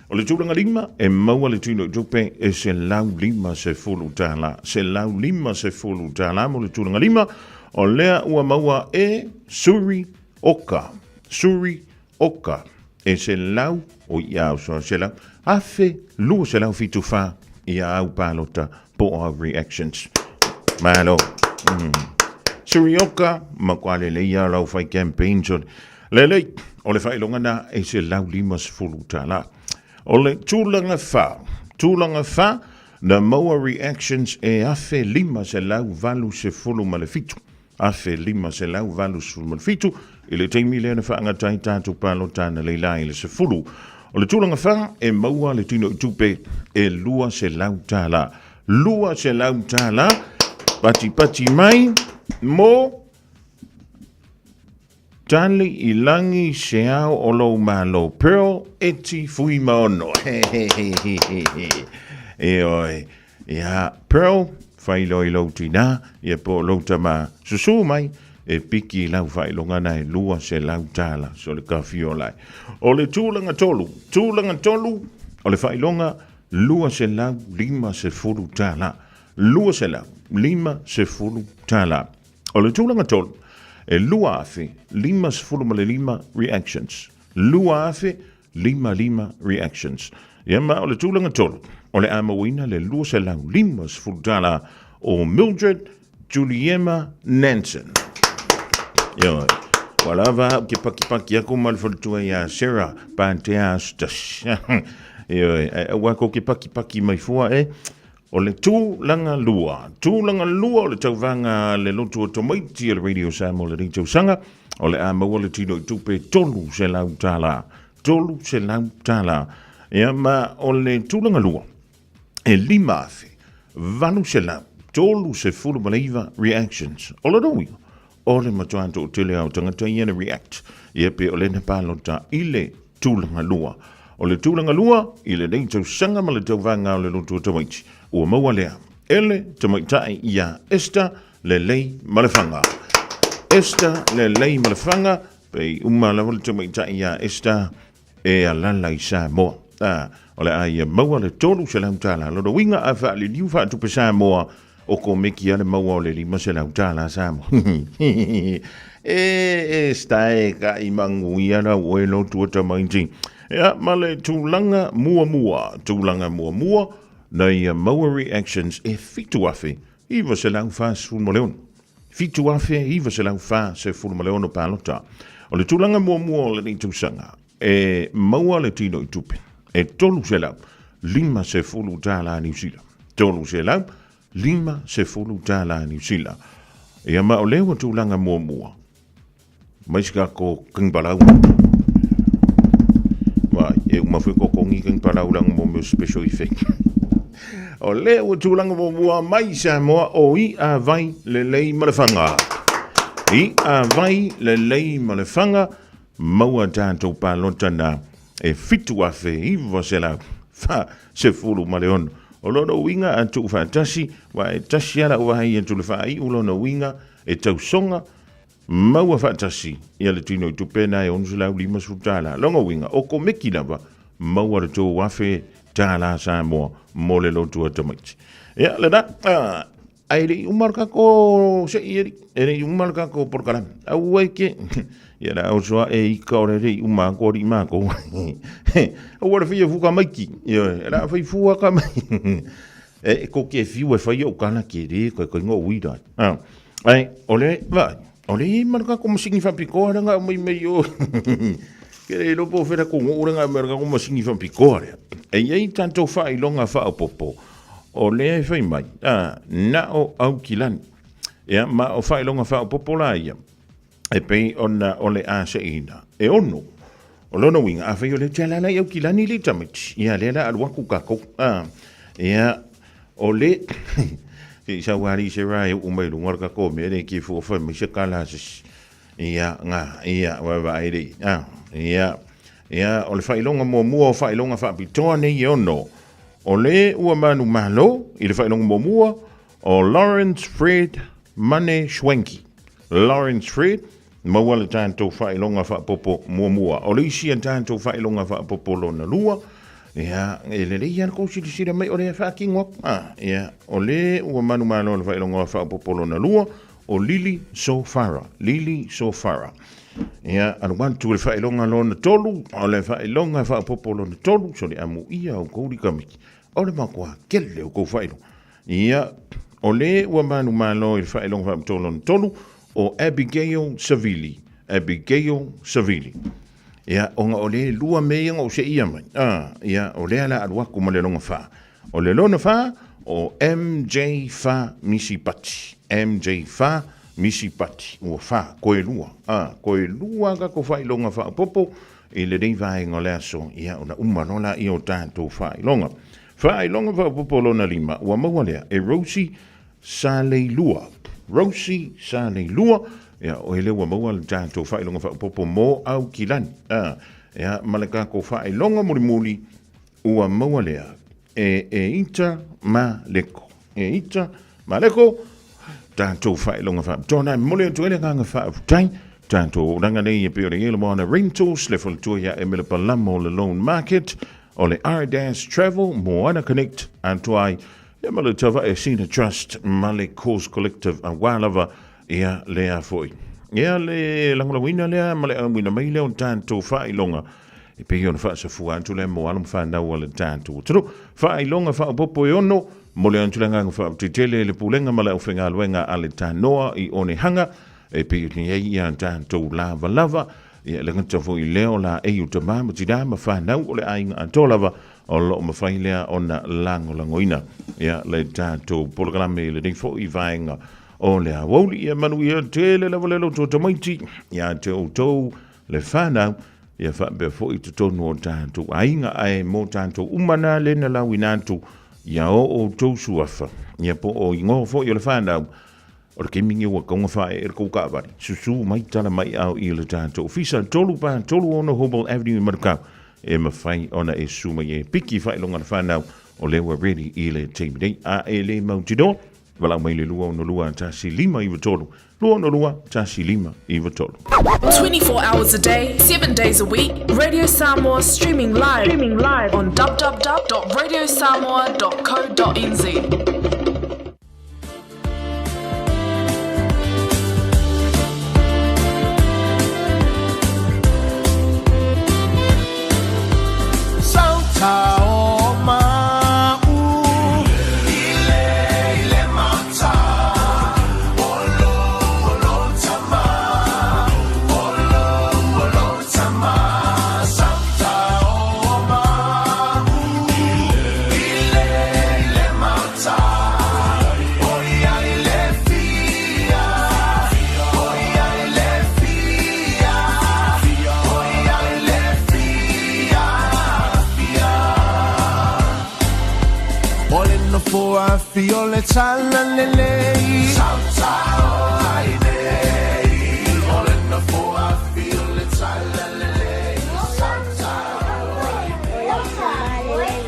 O le tulaga lima, e maua le tino i tupe e $150. $150 mo le tulaga lima, o lea ua maua e Suri Oka. Suri Oka. E selau, o ia au so selau, 1274 ia au palota po o au reactions. Malo. Suri Oka, ma kwa lele ia lau whai campaign so. Lelei, o le faailoga na e $150. O le tulaga fa, tulaga fa, na maua reactions e 1587. 1587 i le taimi lea na faagata ai tatou palota na leila i le 10. O le tulaga fa, e maua le tino i tupe e $200. $200, patipati mai mo Tali i lagi se ao o lou malo Pearl Eti Fuimaono. Ioe. Ia, Pearl, fai loa i lou tinā, ia po o lou tamā, susū mai, e piki i lau faailoga na e $200, so le kafiola e. O le tulaga tolu, tulaga tolu, o le faailoga $250, $250. O le tulaga tolu, e 2,055 reactions, 2,055 reactions. Ia ma o le tulaga tolu, o le a mauaina le $250 o Mildred Juliema Nansen. Ioe. Ua lava au ke pakipaki aku ma le faletua iā Sarah Pantea Astus. Ioe, ai aua ko ke pakipaki mai fua e. O le tulaga lua. Tulaga lua o le tauvaga a le lotu o tamaiti a le Radio Samoa lenei tausaga, o le a maua le tino i tupe $300. $300. Ia ma o le tulaga lua, e 5,839 reactions. O lona uiga, o le matua toatele lava o tagata ia na react, ia pe o lea na palota i le tulaga lua. O le tulaga lua, i lenei tausaga ma le tauvaga o le lotu o tamaiti, ua maua lea e le tamaitai ia Esther Lelei Malefaga. Esther Lelei Malefaga, pei uma lava le tamaitai ia Esther e alala i Samoa. A, o le a ia maua le $300. Lona uiga a faaliliu faatupe Samoa, o komeki a le maua o le $500 Samoa. E, e stae ka i manguia la ue lotu o tamaiti. Ia, ma le tulaga muamua, tulaga muamua, na ia maua reactions e 7,946. 7,946 palota. O le tulaga muamua o lenei tausaga, e maua le tino i tupe e $350 Niu Sila. $350 Niu Sila. Ia ma o lea ua tulaga muamua, mai se kako kingi palau. Vai, e uma foi ko kongi kingi palau langa mo meu special effect. O lea ua tulaga muamua mai Samoa o i a vai lelei ma le fanga. I a vai lelei ma le fanga, maua tatou palota na e 7,946. O lona uiga a tuufaatasi, wa e tasi ala ua hai atu le faaiu lona uiga e tausoga maua faatasi ia le tino i tupe na e $650. Lona uiga, o komeki lava maua le $3,000 Samoa mo le lotu a tamaiti. Ia, lena, Ai le i uma le kako se i eri, e le i uma le kako polokalame. Aua e ke, ia la au soa e ika o le le i uma ko ri ma ko. Aua le fia fuka maiki, ia la fai fua ka mai. E ko ke fiu e fai o kana ke re ko ko ngo uira. Ah. Ai, o le va, o le i ma le kako masingi whapikoa ranga mai mai o. Ke le lopo whera ko ngo ranga mai le kako masingi whapikoa rea. E iai tātou whailonga whaopopo. O lea e fai mai, a, na o Aukilani. Ia, ma o faailoga faaopoopo la ia, e pei ona o le a seʻiina, e ono. O lona uiga, afai o lea te alaala i Aukilani le tamaiti, ia, lea la alu aku kākou. A, ia, o le, se i sau ali se ra e uu mai luga o le kākou mea le ke fua fai mai se kala se si. Ia, ngā, ia, vaevae le, a, ia, ia, o le faailoga muamua o faailoga faapitoa nei e ono, O le ua manumalo i le faailoga muamua o Lawrence Fred Mane Schwenke. Lawrence Fred, maua le tatou faailoga faapopo muamua. O le isi a tatou faailoga faapopo lona lua, ia, e lelei lava le kou silasila mai o lea e faatino atu. Ah, ia, o le ua manumalo i le faailoga faapopo lona lua, o Lily Sofara. Lily Sofara. Ia, alu atu i le faailoga lona tolu, o le faailoga faaopoopo lona tolu, so le amuia o kou likamiki, o le matua kele o kou faailoga. Ia, o le ua manumalo i le faailoga faapitoa lona tolu, o Abigail Savili. Abigail Savili. Ia, ona o le lua mea ia na ou seia mai, ah, ia, o lea la alu atu ma le lona fa. O le lona fa, o MJ Fa Misipati. MJ Fa Misipati. Ua fa, koe lua. A, koe lua ka ko faailoga faaopoopo i lenei vaega o le aso, ia ona uma loa laia o tatou faailoga. Faailoga faaopoopo lona lima, ua maua lea e Rosie Saleilua. Rosie Saleilua, ia o ele ua maua le tatou faailoga faaopoopo mo Aukilani. A, ia ma le tatou faailoga mulimuli, ua maua lea. e e ita ma leko. E ita ma leko, tatou faailoga faapitoa na e momoli atu ai le agaga faafetai tatou auaunaga nei e pei o le Yellow Moana Rentals, le faletua ia Emile Palamo o le Loan Market, o le RDAS Travel, Moana Connect, atoa ai ia ma le Tavae Sina Trust ma le Cause Collective aua lava ia lea foi. Ia le lagolagoina lea ma le auina mai lea o tatou faailoga e pei ona faasafua atu lea mo alo ma fanau a le tatou atunuu. Faailoga faaopoopo e ono Momoli atu le agaga faafetai tele i le Pulega ma le aufaigaluega a le Tanoa i Onehanga e pei ona i ai ia tatou lavalava, ia le gata foi i lea o laei o tama ma tina ma fanau o le aiga atoa lava o lo o mafai lea ona lagolagoina ia le tatou polokalame i lenei foi vaega o le aoauli. Ia manuia tele lava le loto tamaiti ia te outou le fanau ia faapea foi i totonu o tatou aiga, ae mo tatou uma na le na lauina atu ia o outou suafa, ia po o igoa foi o le fanau, o le taimi nei ua tatau ona faaee le tou taavale, susu mai tala mai ao i le tatou ofisa, 3 4 3 6 Hobble Avenue i Manukau, e mafai ona e susu mai e piki faailoga le fanau o lea ua ready i le taimi nei. A e le mautinoa, valaau mai le 2 6 1 5 9 3 2 2 1 5 9 3. 24 hours a day, 7 days a week, Radio Samoa streaming live, streaming live on www.radiosamoa.co.nz. O le nofo afio le tala lelei O le nofo afio le tala lelei O lau tama lelei ma le fana, o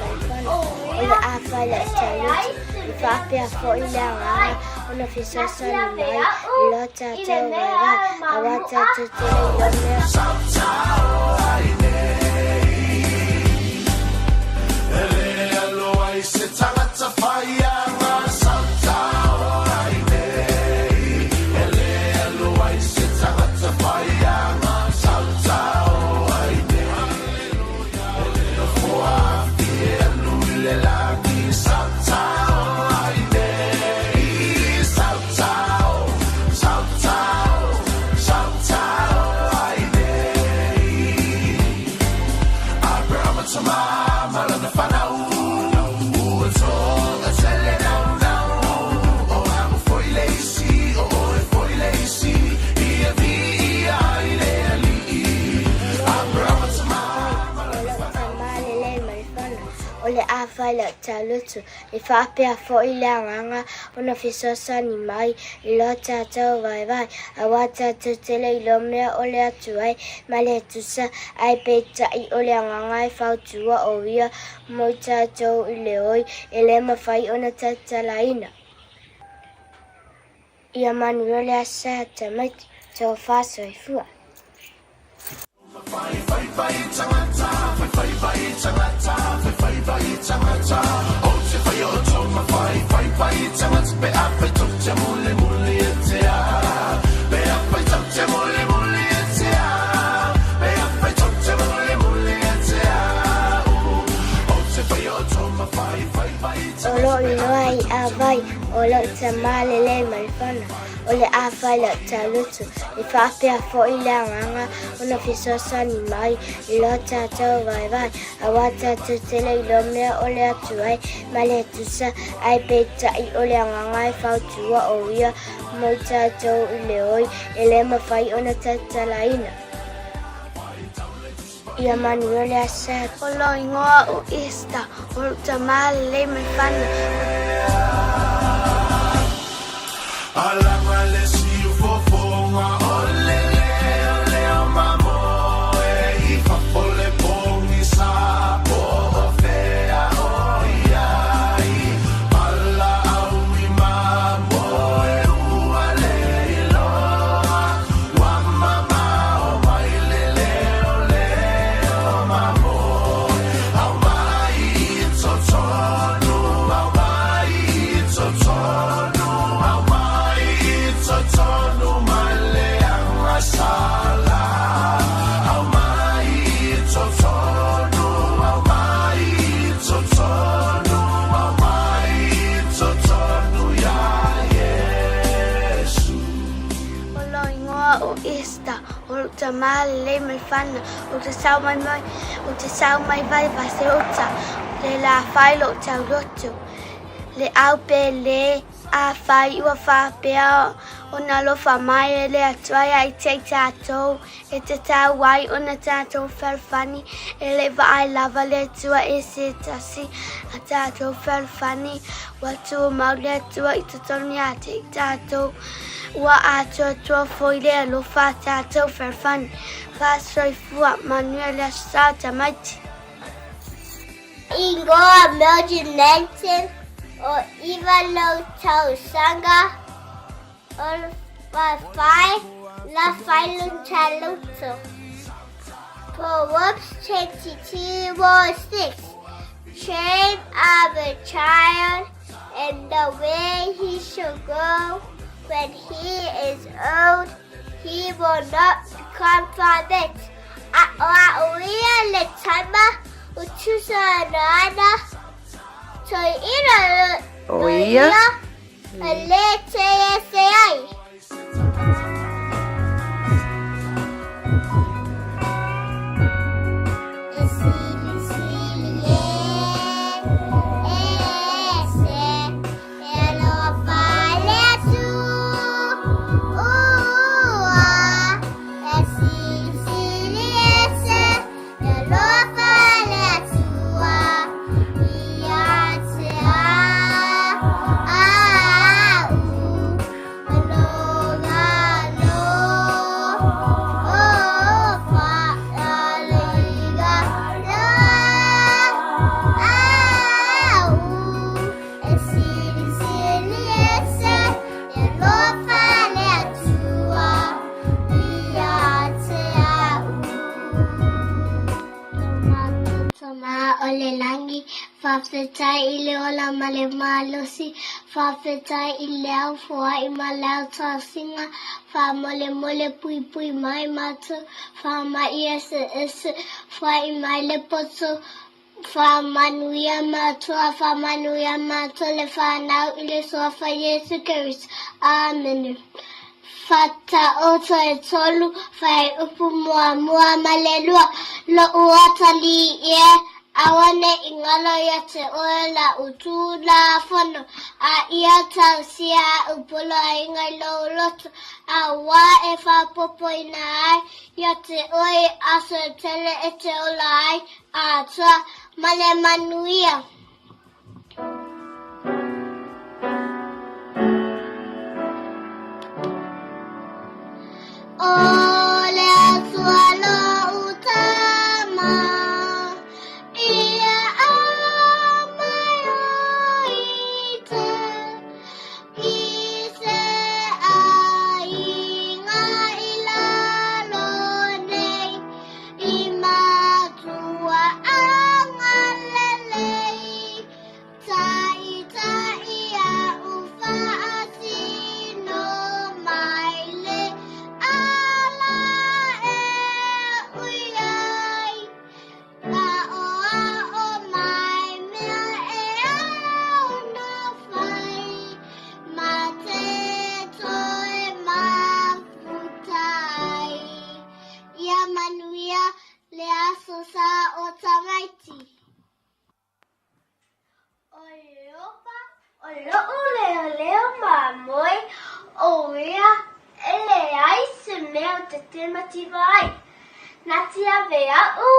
le afai le taluti, i faapea foi le agaga ona fesoasoani mai i lo tatou vaivai, aua tatou te le iloa mea. O lou tama lelei ma le fana, o le afai lau talutu, e faapea foi le agaga ona fesoasoani mai i lo tatou vaivai, aua tatou te le iloa mea o le atu ai ma le tusa, ae peitai o le agaga e fautua o ia mo i tatou i le oi e le mafai ona tatalaina. Ia manuia le aso tamaiti, tofa soifua. O lou igoa i Avai, o lou tama lelei ma le fana, o le afai lau talutu, e faapea foi le agaga ona fesoasoani mai i lo tatou vaivai, aua tatou te le iloa mea o le atu ai ma le tusa, ae peitai o le agaga e fautua o ia mo i tatou i le oi e le mafai ona tatalaina. Ia manuia le aso. O lou igoa o Esther, o lou tama lelei ma le fana. o Easter, o lou tama lelei ma le fana, ou te sao mai mai, ou te sao mai vai vase uta, le la fai lou tauloto. Le au pe le afai ua faapea ona alofa mai e le Atua ia te i tatou, e tatau ai ona tatou fealofani, e le vaai lava le Atua i se tasi a tatou fealofani, ua tumau le Atua i totonu ia te i tatou, ua atoatoa foi le alofa a tatou fealofani. Faasoifua manuia le Aso Sa tamaiti. Ingoa Mildred Nansen o iva lou tausaga o le la Failuchaluto. Proverbs 22 verse 6. Train up a child in the way he should go. When he is old, he will not become from it. Aʻoaʻoia le tama o tusa ana toeʻina O ia. E le te ese ai. E sili sili e, e ese, e alofa le atu, ua, e sili sili ese, e alofa le Atua, ia te au, alofa le au, e sili sili ese, e alofa le Atua, ia te au. Lo matou Tama o le lagi, faafetai i le ola ma le malosi, faafetai i le au foai ma le au tasiga, faamolemole puipui mai matou, faamai eseese, foai mai le poto, faamanuia matou, a faamanuia matou le fanau i le Suafa Iesu Keriso. Amene. Faataoto e tolu, fuaiupu muamua ma le lua, Loʻu atalii e, aua ne i galo ia te oe laʻu Tulafono, a ia tausia aʻu poloaiga i lou loto, auā e faaopoopoina ai ia te oe i aso e tele e te ola ai, atoa ma le manuia. O le Atua loʻu tama, ia aumai o i te, i se aiga i lalo nei, i matua agalelei, taitai aʻu faasino mai le ala e ui ai, aʻoaʻo mai mea e ao na fai, ma te toe mafuta ai. Ia manuia le aso sa o tamaiti. O Leopa, o loʻu leoleo mamoe, ʻo ia e leai se mea o te te mativa ai. Na te ave aʻu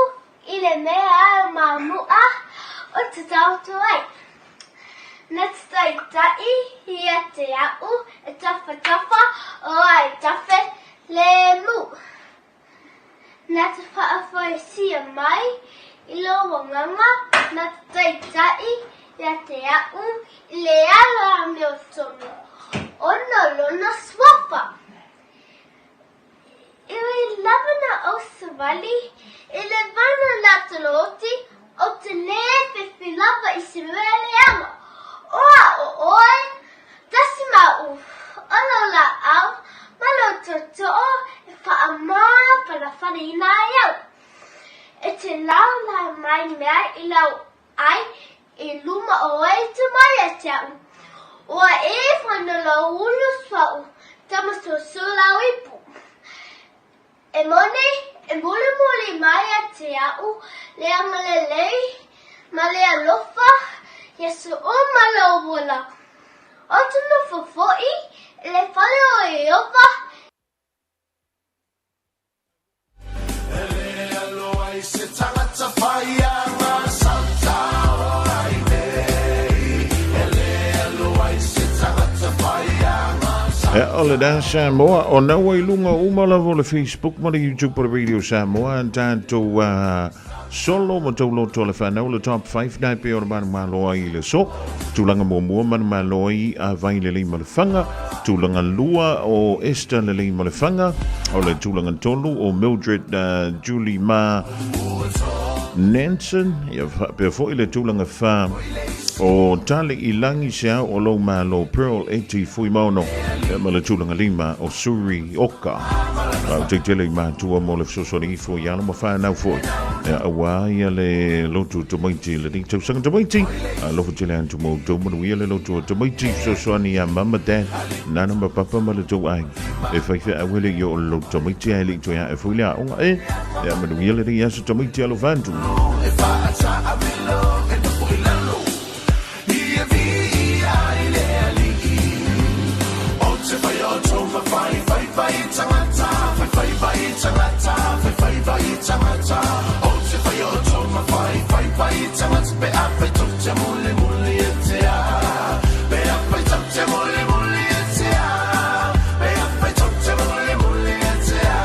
i le mea au mamuʻa o te taoto ai. Na te taitai ia te aʻu e tafatafa o ai tafe le mu. Na te faafoesia mai i lou agaga, na te taitai ia te aʻu i le ala amiotonu ona lona suafa. I lava na ou savali i le vana latolooti, ou te le fefe lava i se mea leaga. O a o oe, tasi ma u, o lou laau ma lou tootoo e faamafanafanaina ai au. E te laulae mai mea i lau ai i luma o oe te mai ia te au. Ua e whana lou ulu suaʻu, tama soso lau ipu. E moni, e mulimuli mai ia te a'u le agalelei ma le alofa i aso uma lou ola. Ou te nofo foi i le fale o Ieova. E le alo ai se tagata faiaga sauta ola i nei. E le alo ai se tagata faiaga sauta. Ea o le Da Samoa, o naua i luga uma lava o le Facebook ma le YouTube o le Radio Samoa, tatou solo ma tou loto o le whanau, le top 5 nai pe o le manumalo ai i le so. Tulaga muamua manumalo ai a vai le lei ma le fanga. Tulaga lua o Esther le lei ma le fanga. O le tulaga tolu o Mildred Julie Ma Nansen. Ia faapea foi le tulaga wha o Tali i langi se au o lou malo Pearl Eti Fuimaono. Ia ma le tulaga lima o Suri Oka. Au te tele i mātua mo le fesoasoani ifo i alo ma whanau foi. Ia auā ia le lotu tamaiti le ni tausaga tamaiti. Alofa tele atu mo outou manuia le lotu o tamaiti fesoasoani ia mama dad nana ma papa ma le tou aiga. E whai whea le i o le lotu tamaiti ai le i toe ae foi le aoga e. Ia manuia le nei aso tamaiti alofa atu. E whaata a wilo e noho i lalo. I e vi ai le alii. O te whai o tō whai whai whai tangata. Whai whai whai tangata. Whai whai whai tangata. O te whai o tō whai whai whai tangata. Pe a whai tō te muli muli e te a. Pe a whai tō te muli muli e te a. Pe a whai tō te muli muli e te a.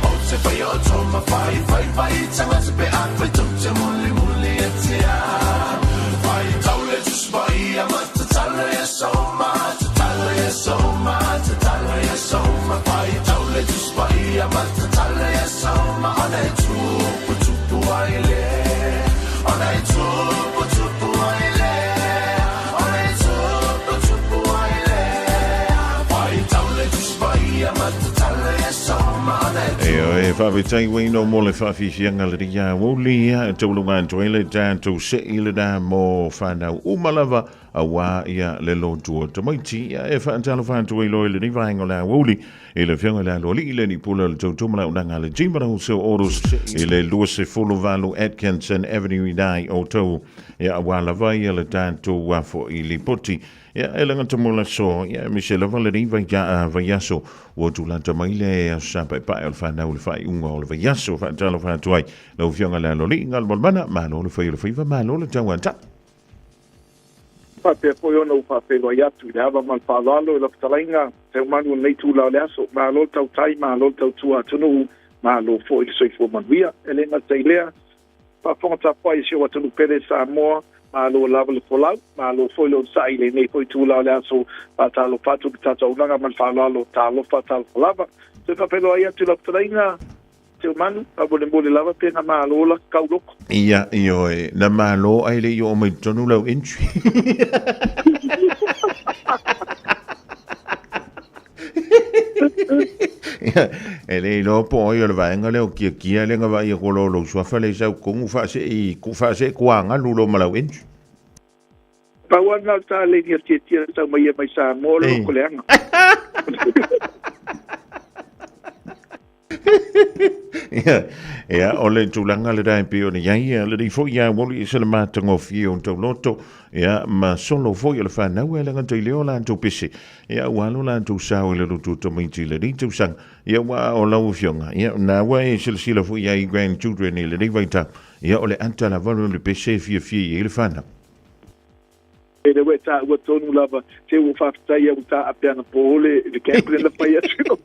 O te whai o tō whai whai whai tangata. Pe a whai tō te muli muli e te a. Whai taule tuspai a matatala e soma. Tatala e soma. Tatala e soma. Whai taule tuspai a matatala e soma. Ona e tupu tupu ai le. Ona e tupu tupu ai le. Ona e tupu tupu ai le. Whai taule tuspai a matatala e soma. Ona e E oe, whaafetai uaina mo le whaafiafiaga le ria aoauli, ia, e taulunga atu ai le tatou se'i lena mo whanau uma lava, auā ia le lotu o tamaiti, ia, e whaatalofa atu ai loa i lenei vaega o le aoauli, i le afioga i le aloalii le alii pule o le tautua ma le auaunaga a le Jim Wholesale Autos i le 28 Atkinson Avenue i nai outou, ia, auā lava ia le tatou foi lipoti. Ia, e lagata mo le aso, ia, e mise lava lenei vaiaso, ua tulata mai le aso sa paepae o le whanau le whaiunga o le vaiaso, whaatalofa atu ai, lau afioga le aloalii, Galumalemana, malo le fai o le faiva, malo le tauata. Faapea foi ona ou faafeiloai atu i le ava ma le faaaloalo i lau fetalaiga Seumanu o lenei itula o le aso. Malo le tautai, malo le tautua atunuu, malo foi le soifua manuia. E le gata i lea, faafofoga tapuai i si ou atunuu pele Samoa, malo lava le folau, malo foi le onosai i lenei foi itula o le aso. Faatalofa atu i le tatou auaunaga ma le faaaloalo, talofa, talofa lava. Toe faafeiloai atu i lau fetalaiga Seumanu, faamolemole lava pe na malo la kauloko. Ia, ioe, na malo ai le i oo mai totonu lau entry. Ia, e le iloa po o ai o le vaega lea o kiakia lea na vaai atu loa o lou suafa lea i sau totonu faasee faasee tuagalu loa ma lau entry. Pau lava lena o le taleni a Tiatia na tau mai ia mai Samoa, o le loko leaga. Ia, o le tulaga lena e pei ona i ai, ia, lenei foi ia aoauli e se le matagofie o tauloto, ia, ma solo foi o le whanau e le gata i lea o latou pese, ia, ua alo latou sao i le lotu o tamaiti i lenei tausaga, ia, ua o lau afioga, ia, na ua e silasila foi i ai grandchildren i lenei vaitau, ia, o le ata lava o le pese e fiafia i ai le whanau. E le ua e taua tonu lava, te ua faafetai au i tā ape ana pō le le camp le na fai atu.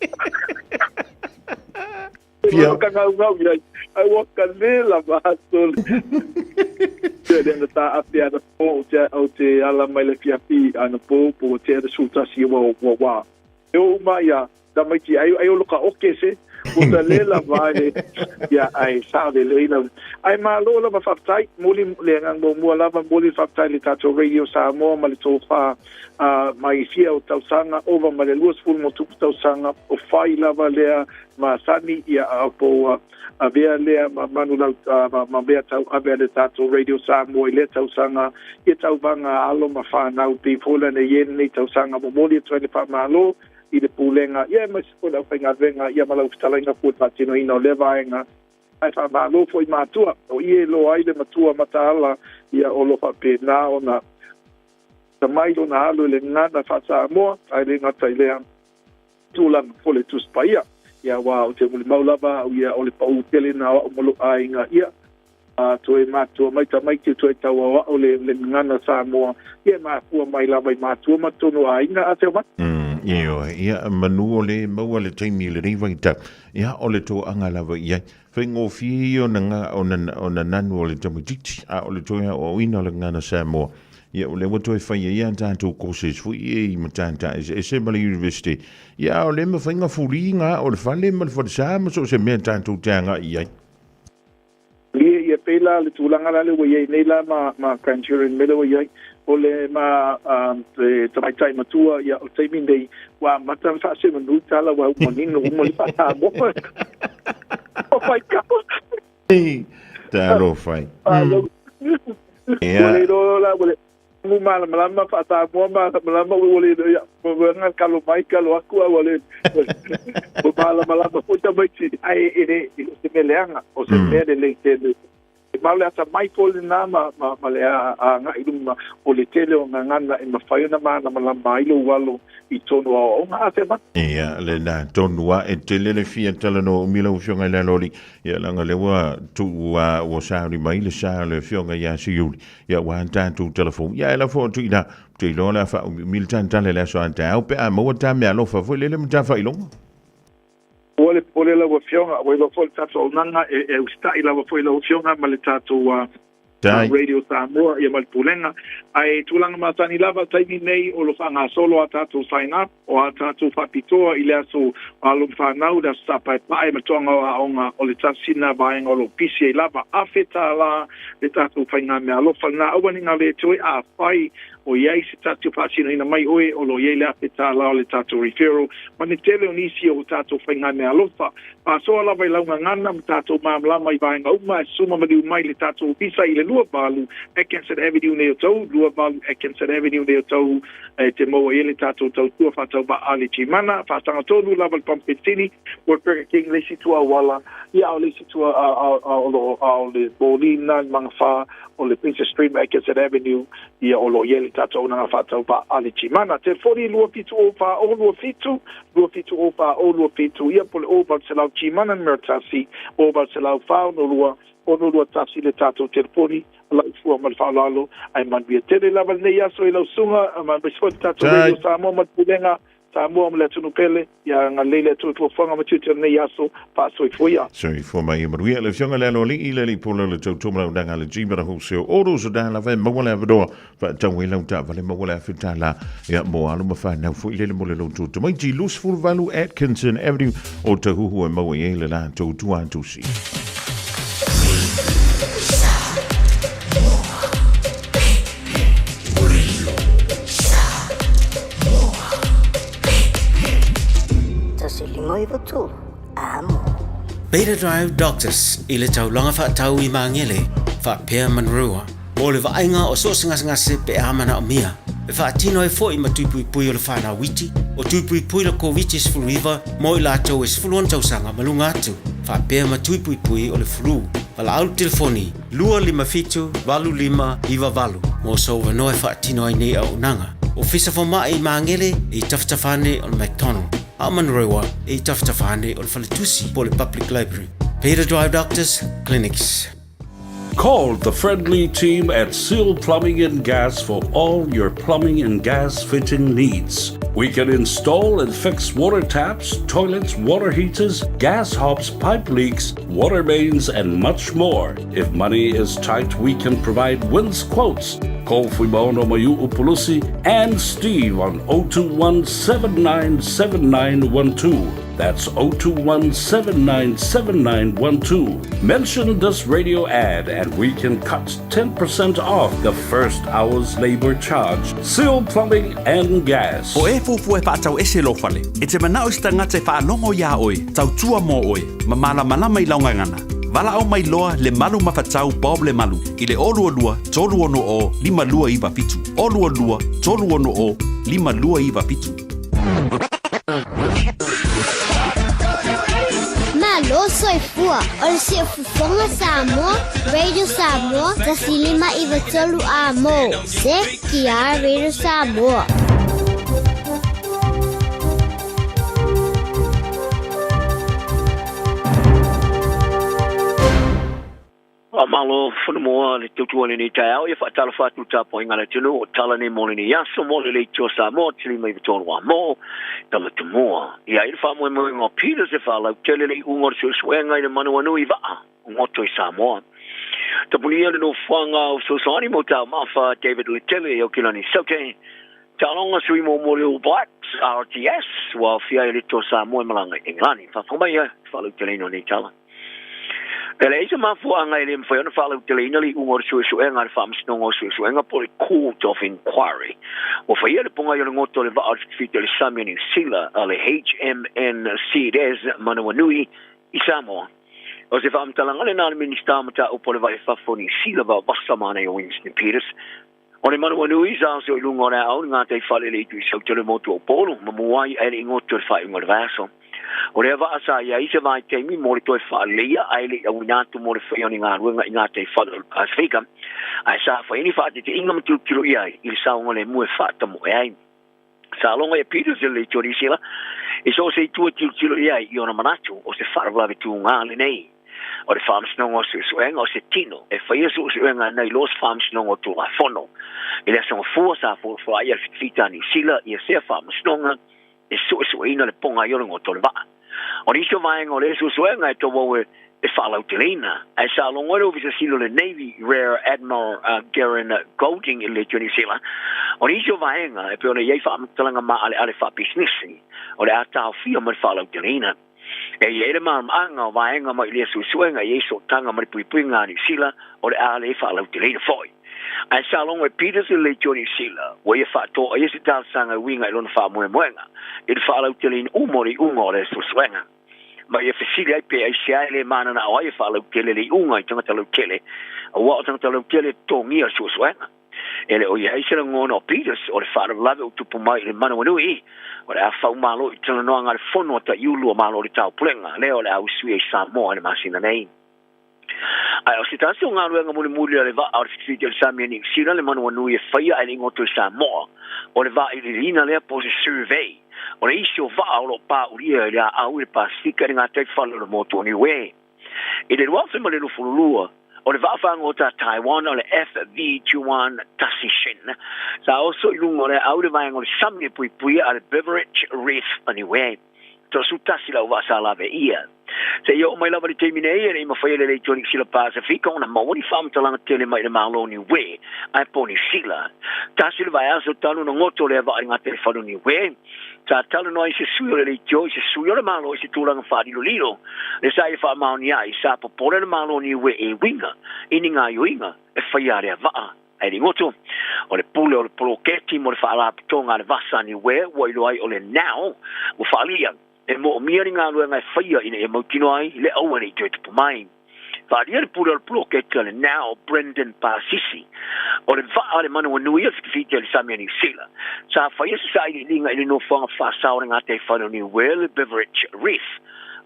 Fia. Ka ngau ngau i ai, ai ua ka le lava aso le. Te le na tā ape ana pō o te, o te ala mai le fiafi ana pō, po o te ana sultasi ua ua wā. E o uma ia, tamaiti ai ai o loka oke se, ua ta le lava e, ia ai sa le le ina. Ai malo lava faafetai, moli le agaga muamua lava, moli le faafetai i le tatou Radio Samoa ma le tofa mai fia o tausaga, ova ma le 20 ma tupu tausaga, o fai lava lea masani, ia a po avea lea ma manulau ma mea tauave a le tatou Radio Samoa i lea tausaga, ia tauvaga a alo ma fanau pei foi lana i lenei tausaga momoli atu ai le faamalo. i le Pulega, ia aemaise foi le aufaigaluega, ia ma lau fetalaiga foi i le faatinoina o lea vaega. Ae faamalo foi i matua, o i e iloa ai le matua mataala, ia o lo o faapena ona tamai lona alo i le gagana faa-Samoa, ae le gata i lea tulaga foi o le Tusi Paia. Ia aua ou te molimau lava au ia o le paū tele na o au ma lou aiga, ia a toe matua mai tamaiti toe tauaoao le le gagana Samoa, ia e mafua mai lava i matua ma totonu o aiga a Teomata. Ioe, ia manu o le maua le taimi i lenei vaitau, ia o le toaga lava i ai. Faigofie ia ona, ona, ona nanu o le tamaitiiti, a o le toe aoaoina o le gagana Samoa, ia o lea ua toe fai ai a tatou courses foi ia i matata eseese ma le university, ia a o le mafai ona fuli ga o le fale ma le falesa ma so o se mea tatou te agai i ai. Lie ia pei la le tulaga la le ua i ai nei la ma ma grandchildren me le ua i ai o le ma le tamaitai matua ia o le taimi nei ua amata ona faasemanu tala ua manino uma le faa-Samoa. O faikau. Talofa e. Ua le iloa la ua le mu malamalama faa-Samoa malamalama ua le iloa ia ua kalo mai kalo aku a ua le ua malamalama foi tamaiti ae e le o se mea leaga o se mea lelei tele. Ma o le atamai foi lena ma, ma, ma le agai i luma o le tele o gagana e mafai ona malamalama ai lou alo i tonu o aoaoga a te mata. Ia, lena tonu a e tele le fia talanoa umi lau Afioga i le Aloalii. Ia, leaga lea ua tuu a ua sauni mai le sa o le Afioga ia Siuli. Ia, ua tatou telefoni. Ia, e lafo atu i ina. Ou te iloa o le a faaumiumi le talatala i le aso a taeao pe a maua ta meaalofa foi lele ma ta faailoga. Ua le popole lau Afioga, ua iloa foi le tatou auaunaga e, e usitai lava foi lau Afioga ma le tatou Radio Samoa ia ma le Pulega. Ae tulaga masani lava, taimi nei o lo faagasolo a tatou sign up, o a tatou faapitoa i le aso alo ma fanau, le aso Sa Paepae ma toaga o aoga, o le tasi lena vaega o lo o pisi ai lava. $1,000 le tatou faigameaalofa lena, aua ne i galo ia te oe, afai o i ai se tasi o faasinoina mai oe, o lo o i ai le $1,000 o le tatou referral, ma le tele o nisi o tatou faigameaalofa. Faasoa lava i lau gagana ma tatou malamalama i vaega uma e suma maliu mai le tatou ofisa i le 28 Atkinson Avenue nei o Tou, 28 Atkinson Avenue nei o Tou e te maua i ai le tatou tautua faatauvaa a le Gimana. Faasaga tonu lava le pamu penisini, mo le Burger King le isi tua auala, ia a o le isi tua a, a, a, o lo, a o le moli lena i Magafa, o le Princess Street ma Atkinson Avenue, ia o lo o i ai le tatou auaunaga faatauvaa a le Gimana. Telefoni 2704027, 2704027, ia po o le 0800 Gimana numera 1, 0800 462 621 le tatou telefoni. Lau fua ma le faaaloalo, ae manuia tele lava lenei aso i lau susuga, aemaise foi le tatou Radio Samoa ma le Pulega Samoa ma le atunuu pele. Ia agalelei le Atua i fuafuaga ma tiute o lenei aso. Faasoifua ia. Soifua mai ia manuia le Afioga i le Aloalii, le Alii Pule o le Tautua ma le Auaunaga a le Gmata Wholesale Autos o da lava e maua le avanoa faatau ai lau taavale maua le $1,000 ia mo alo ma fanau foi lele mo le lotu tamaiti 28 Atkinson Avenue o Tahuhu e maua i ai le latou tuatusi. Beta Drive Doctors i le taulaga faatau i Magele, faapea Manurewa, mo le vaaiga o so o se gasegase pe a manaomia. E faatino ai foi ma tui puipui o le whanau iti, o tui puipui le Koviti-19 mo i latou e 16 tausaga ma luga atu, faapea ma tui puipui o le flu. Valaau le telefoni 257 8598 mo sou avanoa e faatino ai nei auaunaga. Ofisa Fomai i Magele e i tafatafa ane o le McDonald, a o Manurewa e i tafatafa ane o le Faletusi po o le Public Library. Peter Drive Doctors Clinics. Call the friendly team at Seal Plumbing and Gas for all your plumbing and gas fitting needs. We can install and fix water taps, toilets, water heaters, gas hobs, pipe leaks, water mains, and much more. If money is tight, we can provide wins quotes. Call Fuimaono Mayu Upulusi and Steve on 021 797912. That's 021 797912. Mention this radio ad and we can cut 10% off the first hour's labor charge. Seal Plumbing and Gas. O e fuafua e faatau ese lou fale, e te manao i se tagata e faalogo iā oe, tautua mō oe, ma malamalama i lau gagana. Valaau mai loa le malu mafatau Bob Lemalu i le 022 360 5297, 022 360 5297. Samoa. O le Siufofoga Samoa, Radio Samoa, 1593 A mo. CTR Radio Samoa. Faamalo Fonomoa le tautua lenei taeao ia faatalofa atu tapuaiga a le atunuu o tala nei mo lenei aso mo le Leitio Samoa tili mai tolu a mo Tamatumua. Ia i le faamoemoega o Peters e faalautele le iuga o le suesuega i le manuanui vaa o goto i Samoa. Tapunia le nofoaga o fesoasoani mo taumafa David Letele i Aukilani Saute. Taaloga sui mo mo le All Blacks RTS ua aofia ai le Leitio Samoa e malaga i Engelani. Faafofoga mai ia faalauteleina o nei tala. E leai se mafuaaga e le mafai ona faalauteleina le iuga o le suesuega a le Faamasinoga o Suesuega po o le Court of Inquiry. Ua faia le pogai o le goto o le vaa o le fitifiti o le sami a Niu Sila a le HMN Cedes Manawanui i Samoa. O se faamatalaga lena a le Minisita o Mataupu o le Vai i Fafo o Niu Sila Vaovasa Manai o Winston Peters. O le Manawanui sa oso i luga o le aao i le gataifale i le itu i Saute o le motu o Upolu, ma muai ae le i goto i le faaiuga o le vaiaso. O lea vaa sa i ai se vaitaimi mo le toe faaleleia ae le i auina atu mo le faia o ni galuega i gataifale o le Pasefika, ae sa fai ni faateteina ma tilotilo i ai i le saogalemu e faatamoe ai. Sa logo ia Peters i le leitio Nisila i so o se itu e tilotilo i ai i ona manatu o se faalavelave tuga lenei. O le Faamasinoga o Suesuega o se tino e faia suesuega nai lo se Faamasinoga o Tulafono. I le aso Gafua sa fuafua ai a le Fitafita a Niu Sila ia sea Faamasinoga e suesueina le poga ai o le goto o le vaa. O nisi o vaega o lea suesuega e tauau e e faalauteleina, ae sa logo ai le Ofisa Sili o le Navy Rear Admiral Gerrin Golding i le Leitio Niu Sila. O nisi o vaega e pei ona i ai faamatalaga maaleale faapisinisi o le a taofia ma le faalauteleina. E i ai le malamaanga o vaega mai i lea suesuega e i ai sootaga ma le puipuiga a Niu Sila o le a le faalauteleina foi. Ae sa logo e Peters i le Leitio Niu Sila ua ia faatoaia se talosaga e uiga i lona faamoemoega i le faalauteleina uma o le iuga o lea suesuega. Ma ia fesili ai pe aisea e le mananao ai e faalautele le iuga i tagata lautele, aua o tagata lautele e totogia le suesuega. E le o i ai se lagona o Peters o le faalavelave ua tupu mai i le manawanui, o le a faumalo i talanoaga a le Fono a Taiulu o Malo o le Taupulega, lea o le a usuia i Samoa i le masina nei. Ae o se tasi o galuega mulimuli a le vaa o le fitifiti o le sami a Niu Sila le manawanui e faia ae le i goto i Samoa, o le vailiiliina lea po o se survey o le isi o vaa o lo o paulia i le aau i le Pasefika i le gataifale o le motu o Niue. I le 2022, o le vaa fagota a Taiwan o le FV Juan Tasi Shin sa oso i luga o le aau i le vaega o le sami e puipuia a le Beveridge Reef a Niue. 31 lau vaa sa lave ia. Seia oo mai lava i le taimi nei, e le i mafai e le Leitio Niu Sila Pasefika ona maua ni faamatalaga tele mai i le Malo o Niue ae po o Niu Sila. Tasi le vaiaso talu ona goto lea vaa i gataifale o Niue, sa talanoa ai se sui o le Leitio i se sui o le Malo i se tulaga faalilolilo le sa ia faamaonia ai sa popole le Malo o Niue e uiga i ni gaoioiga e faia a lea vaa. Ae le goto, o le pule o le poloketi mo le faalapotoga a le Vasa a Niue ua iloa ai o le Now ua faaalia e moomia ni galuega e faia ina ia mautinoa ai le aua ne i toe tupu mai. Faaalia le pule o le poloketi a le Now Brendan Pasisi o le vaa a le manawanui o le fitifiti a le sami a Niu Sila sa faia se sailiiliga i le nofoaga faasao o le gataifale o Niue le Beveridge Reef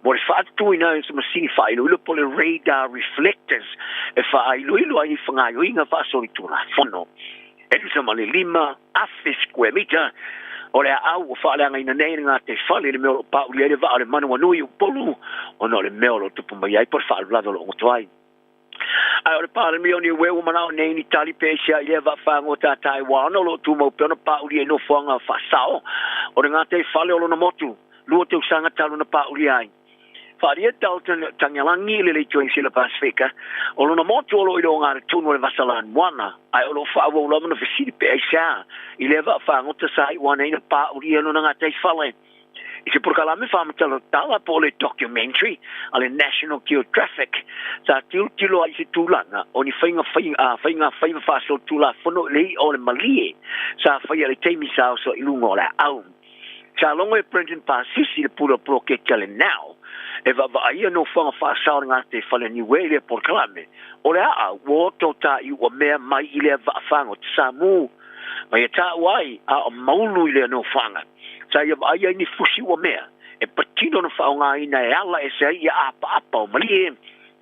mo le faatutuina ai o se masini faailoilo po o le radar reflectors e faailoilo ai i fagaoioiga faasolitulafono. E tusa ma le 5,000 square mita o le aau ua faaleagaina nei le gataifale i le mea o lo o paulia ai le vaa o le manawanui i Upolu ona o le mea o lo o tupu mai ai po o le faalavelave o lo o goto ai. Ae o le Palemia o Niue ua manao nei ni tali pe aisea i lea vaa fagota a Taiwan o lo o tumau pea ona paulia i nofoaga faasao o le gataifale o lona motu, lua tausaga talu na paulia ai. Faaalia Dalton Tagialagi i le Leitio Niu Sila Pasefika o lona motu o lo o i le ogatotonu o le vasa lanuana, ae o lo o faaauau lava ona fesili pe aisea i lea vaa fagota sa iu ane ai na paulia lona gataifale. I se polokalame faamatalatala po o le documentary a le National Geographic sa tilotilo ai i se tulaga o ni faiga faiga faiva faasolitulafono i le i'a o le malie sa faia i le taimi sa oso i luga o le aau. Sa logo e Brendan Pasisi le pule o poloketi a le Now e vaavaaia nofoaga faasao o le gataifale a Niue i lea polokalame o le aau ua oto tāiu'a mea mai i lea vaa fagota Samu ma ia taua ai a o maulu i lea nofoaga. Sa ia vaai ai ni fusi ua mea e patino ona faaaogaina e ala ese ai ia apaapa o malie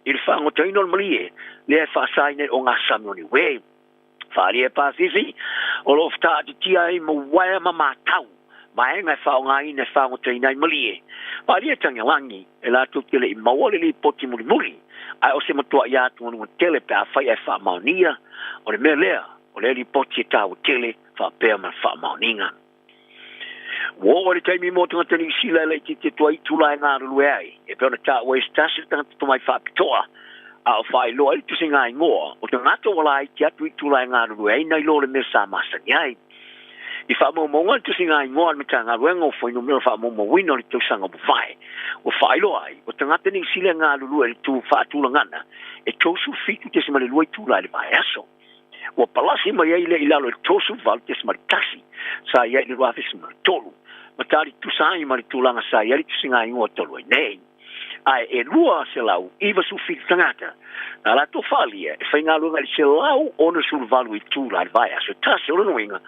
i le faagotaina o le malie lea e faasaina i ogasami o Niue. Faaalia e Pasisi o lo o fetaatitia ai ma uaea ma matau vaega e faaaogaina e faagotaina ai malie. Faaalia e Tagialagi e latou te le i maua le lipoti mulimuli, ae o se matuai atugaluga tele pe afai ae faamaonia o le mea lea o lea lipoti e taua tele faapea ma le faamaoniga. Ua oo i le taimi mo tagata Niu Sila e laitiiti atu ai i itula e galulue ai, e pei ona taua e se tasi le tagata tomai faapitoa, a o faailoa ai le tusiga igoa o tagata ua laiti atu i itula e galulue ai nai lo le mea sa masani ai. I faamaumauga le tusiga igoa a le Matagaluega o Fuainumera Faamaumauina o le tausaga ua mavae, ua faailoa ai, o tagata Niu Sila e galulue i le tu faatulagana e 37.2 itula i le vaiaso. Ua palasi mai ai lea i lalo i le 38.1 sa i ai i le 2013, ma tali tusa ai ma le tulaga sa i ai le tusiga igoa talu ai nei. Ae e 297 tagata na latou faaalia e faigaluega i le 168 itula i le vaiaso e tasi, o lona uiga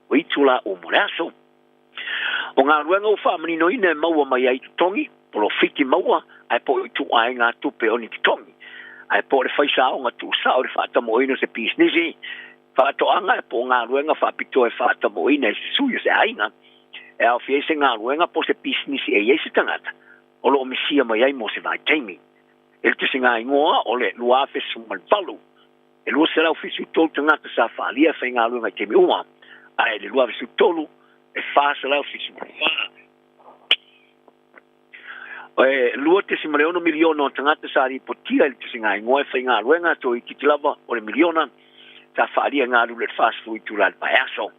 o itula uma o le aso. O galuega ua faamaninoina e maua mai ai totogi, polofiti maua ae po o ituaiga tupe o ni totogi, ae po o le faisaoga tuusao i le faatamoeina o se pisinisi, faatoaga po o galuega faapitoa e faatamoeina e se sui o se aiga, e aofia ai se galuega po o se pisinisi e i ai se tagata o lo o misia mai ai mo se vaitaimi. I le tusiga igoa o le 2018, e 273 tagata sa faaalia e faigaluega i taimi uma, ae i le 2013 e 474. E 2.6 miliona o tagata sa lipotia i le tusiga igoa e faigaluega, toeitiiti lava o le miliona sa faaalia e galulue i le 40 itula i le vaiaso.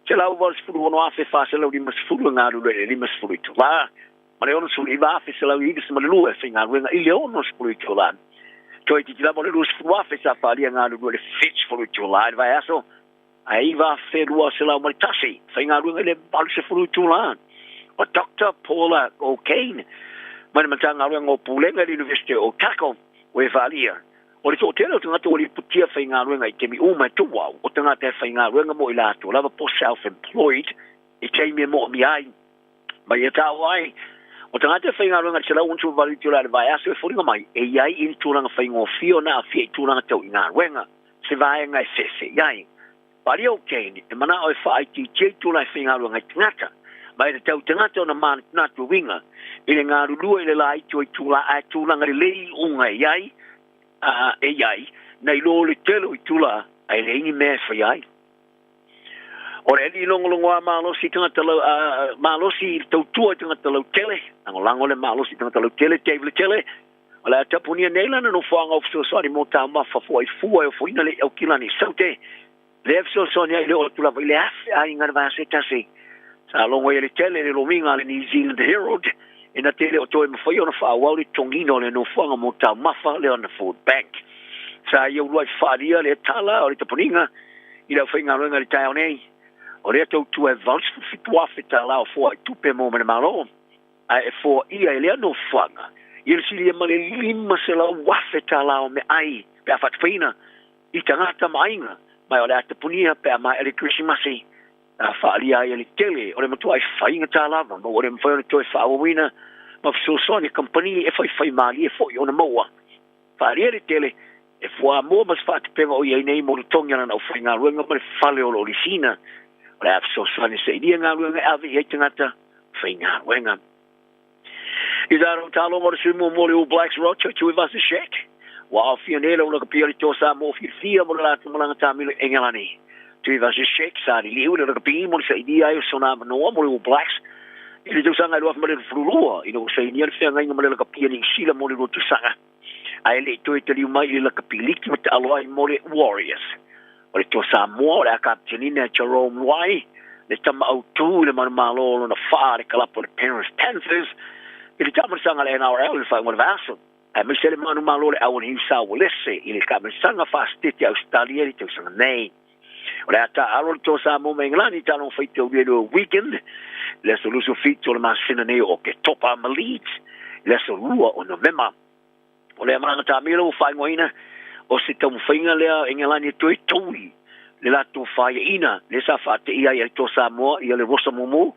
186,450 e galulue i le 50 itula, ma le 69,192 e faigaluega i le 60 itula. Toeitiiti lava o le 20,000 sa faaalia e galulue i le 70 itula i le vaiaso, ae 9,201 faigaluega i le 80 itula. O Doctor Paula O'Kane mai le Matagaluega o Pulega i le Iunivesite o Otago ua e faaalia, o le toatele o tagata ua lipotia faigaluega i taimi uma e tuuau, o tagata e faigaluega mo i latou lava po self-employed i taimi e moomia ai. Mai e taua ai, o tagata e faigaluega i le 168 itula i le vaiaso e foliga mai e i ai i ni tulaga faigofie ona aafia i tulaga tau i galuega, se vaega e fefe i ai. Faaalia o Kane e manao e faaitiitia itula e faigaluega ai tagata, ma e tatau i tagata ona manatunatu e uiga i le galulue i le laiti o itula ae tulaga lelei iuga e i ai, a e i ai, nai lo le tele o itula ae leai ni mea e faia ai. O le alii logologoa malosi i tagata lau, a, malosi i le tautua i tagata lautele, lagolago le malosi i tagata lautele, Dave Letele, O le a tapunia nei lana nofoaga o fesoasoani mo taumafa foai fua e ofoina le Aukilani i Saute, lea e fesoasoani ai i le oo atu lava i le 1,000 aiga i le vaiaso e tasi. Sa logo ai e Letele le lomiga a le New Zealand Herald ina te le o toe mafai ona faaauau le totogiina o le nofoaga mo taumafa lea ona Food Bank. Sa ia uluai faaalia lea tala o le tapuniga i le aufaigaluega i le taeao nei. O lea tautua e $87,000 tala o foai tupe mo ma le Malo. Ae e foaia e lea nofoaga ia le silia ma le $500,000 tala o meaai pe a faatupeina i tagata ma aiga, ma o le a tapunia pe a maea le Kerisimasi. A faaalia ai e le tele o le matuai faigata lava ma ua le mafai ona toe faaauauina ma fesoasoani kamupani e faifai malie foi ona maua. Faaalia le tele e fuamoa ma se faatupega o i ai nei mo le togi a lana aufaigaluega ma le fale o lo o lisiina. O le a fesoasoani e sailia galuega e ave i ai tagata faigaluega. I tatou taaloga o le sui muamua o le All Blacks Roger Tuivasa-Sheck ua aofia nei lau lakapi o le Toa Samoa fiafia mo le latou malaga taamilo i Engelani. Tuivasa-Sheck sa liliu i le lakapi mo le sailia ai o sona avanoa mo le All Blacks i le tausaga e 2022 ina ua sainia le feagaiga ma le lakapi a Niu Sila mo le lua tausaga ae le i toe taliu mai i le lakapi liki ma taalo ai mo le Warriors. O le Toa Samoa o le a kapitenina e Jarome Luai, le tama autū i le manumalo o lona faa le kalapu o le Penrith Panthers i le taamilisaga a le NRL i le faaiuga o le vaiaso, aemaise le manumalo o le Auaniu Sa Uelese i le taamilisaga faasetete a Ausetalia i le tausaga nei. O le a taaalo le Toa Samoa ma Engelani i taaloga faitaulia i le weekend i le aso 27 o le masina nei o Oketopa ma Leeds i le aso 2 o Novema. O lea malaga taamilo ua faaigoaina o se taumafaiga lea Engelani e toe toui le latou faiaina lea sa faateia ai e le Toa Samoa ia le Rosa Mumu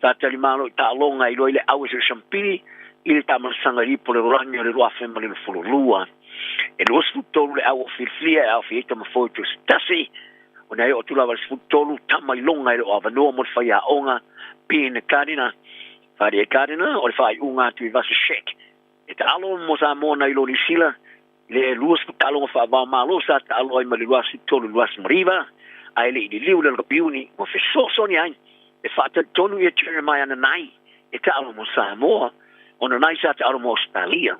sa talimalo i taaloga e iloa i le au e se sampili i le taamalosaga i le ipu o le lalolagi o le 2022. E 23 le au o filifilia e aofia ai tamafou e se tasi, ona e oo atu lava i le 13 tama iloga e le o avanoa mo le faiaoga Ben Gardiner. Faali ai Gardiner o le faaiuga atu i Vasashek e taalo mo Samoa nai lo Niu Sila i le 20 taaloga faava-o-Malo sa taalo ai mai le 23 i le 29, ae le i liliu le lakapiuni ua fesoasoani ai e faatalitonu ia Jeremiah Nanai e taalo mo Samoa, o Nanai sa taalo mo Ausetalia.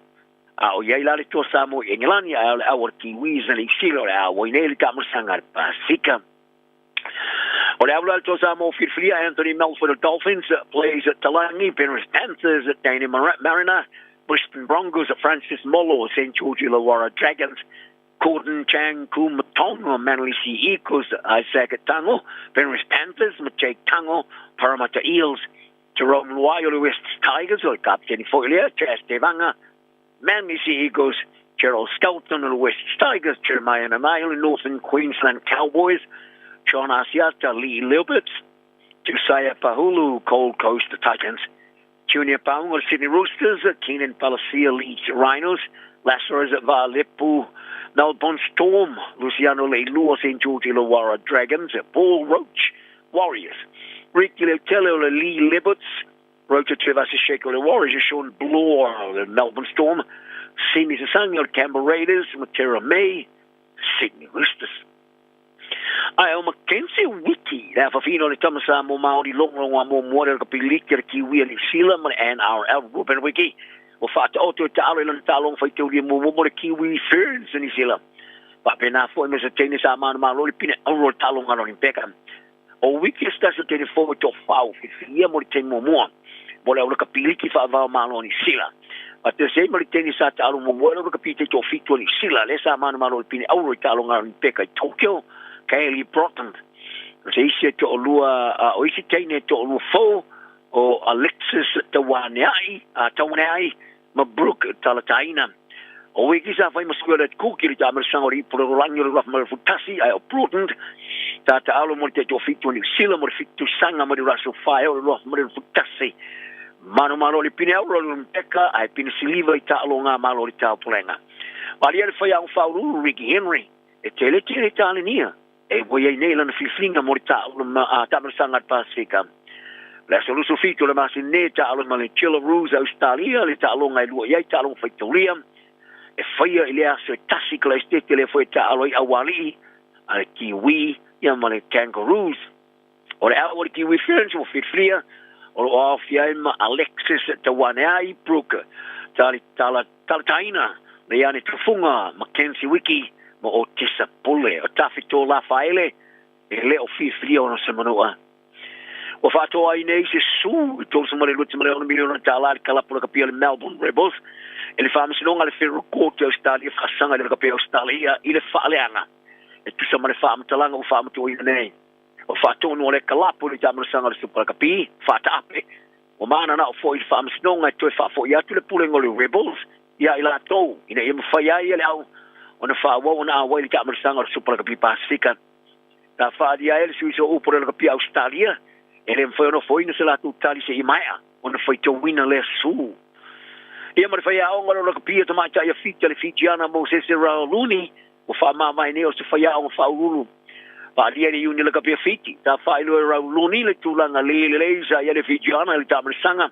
A o i ai la le Toa Samoa i Engelani, ae o le au a le Kiwis na Niu Sila o le a auai nei i le taamalosaga a le Pasefika. O le au la le Toa Samoa filifilia Anthony Melford o Dolphins, Blaise Talangi, Penrith Panthers, Danny Mariner, Brisbane Broncos, Francis Molo, St George Illawarra Dragons, Gordon Chang Kumatong o Manly Sea Eagles, Isaac Tango, Penrith Panthers, ma Jake Tango, Parramatta Eels, Jerome Luai o le Wests Tigers, o le kapiteni foi lea, Chas Tevaga, Manly Sea Eagles, Gerald Skelton o le Wests Tigers, Jeremiah Nanai o le Northern Queensland Cowboys, John Asiata, Lee Leopards, Josiah Pahulu, Gold Coast Titans, Junior Paunga o le Sydney Roosters, Keenan Palasia, Leeds Rhinos, Lazarus Valepu, Melbourne Storm, Luciano Leilua, St George Illawarra Dragons, Paul Roach, Warriors, Ricky Leutele o le Lee Leopards, Roger Tuivasa-Sheck o le Warriors, Shawn Blore o le Melbourne Storm, Simi Sasangi o le Canberra Raiders, Matera May, Sydney Roosters. Ae o Mackenzie Wiki, le afafina o le tama Samoa Māori logologo a muamua le rakapi liki a le Kiwi a Niu Sila ma le NRL Ruben Wiki, ua faataoto e taalo i lana taaloga faitaulia muamua mo le Kiwi Ferns a Niu Sila. Faapena foi ma se teine sa manumalo i le pine auro o le taaloga a Ronnie Beckham. O Wiki se tasi o teine fou e toafau filifilia mo le taimi muamua mo le au lakapi liki faavao malo a Niu Sila. Faatasi ai ma le teine sa taalo muamua i le au lakapi taitoafitu a Niu Sila, lea sa manumalo i le pine auro i taaloga a Olympic i Tokyo, Kaylee Broughton. O se isi e toalua, o isi teine e toalua fou, o Alexis Tauaneai, Tauaneai ma Brooke Talataina. O Wiki sa fai ma sui o le Cook i le taamalosaga o le ipu lalolagi o le 2011, ae o Broughton sa taalo mo le taitoafitu o Niu Sila mo le fitu tausaga mai le Russell Fire o le 2011. Manomalo le pine auro o le Olympica ae pine siliva i taaloga malo o le taupulega. Malie le faiaoga faauluulu Ricky Henry e tele tele talenia e ua i ai nei lana filifiliga mo le taamalosaga a le Pasefika. O le aso 27 o le masina nei e taalo ma le Jillaroos a Ausetalia le taaloga e lua i ai taaloga faitaulia e faia i le aso e tasi Kalaesetete lea foi e taalo ai aualii a le Kiwi ia ma le Kangaroos. O le au o le Kiwi Ferns ua filifilia o lo o aofia ai ma Alexis Tauaneai, Brooke Talataina, Leiane Tufunga, Mackenzie Wiki ma Otesa Pule. O Tafito Lafaele e le o filifilia ona se manua. Ua faatoa ai nei se su i $32.6 miliona tala le kalapu lakapi a le Melbourne Rebels e le faamasinoga a le Federal Court i Australia faasaga i le lakapi a Australia i le faaleaga e tusa ma le faamatalaga ua faamatuaina nei. O faatonu o le kalapu i le taamalosaga o le Super Lakapi faataape ua mananao foi i le faamasinoga e toe faafoi atu le pulega o le Rebels ia i latou ina ia mafai ai e le au ona faaauau ona auai i le taamalosaga o le Super Lakapi Pasefika. Sa faaalia ai le sui sooupu o le lakapi a Ausetalia e le mafai ona ofoina se latou tali seia maea ona faitauina lea su. Ia ma le faiaoga o le lakapi a tamaitai a Fiti a le Fijiana Mosese Rauluni ua faamavae nei o se faiaoga faauluulu. Faaalia i le Iuni lakapi a Fiti, sa faailoa e Rauluni le tulaga le lelei sa i ai le Fijiana i le taamalosaga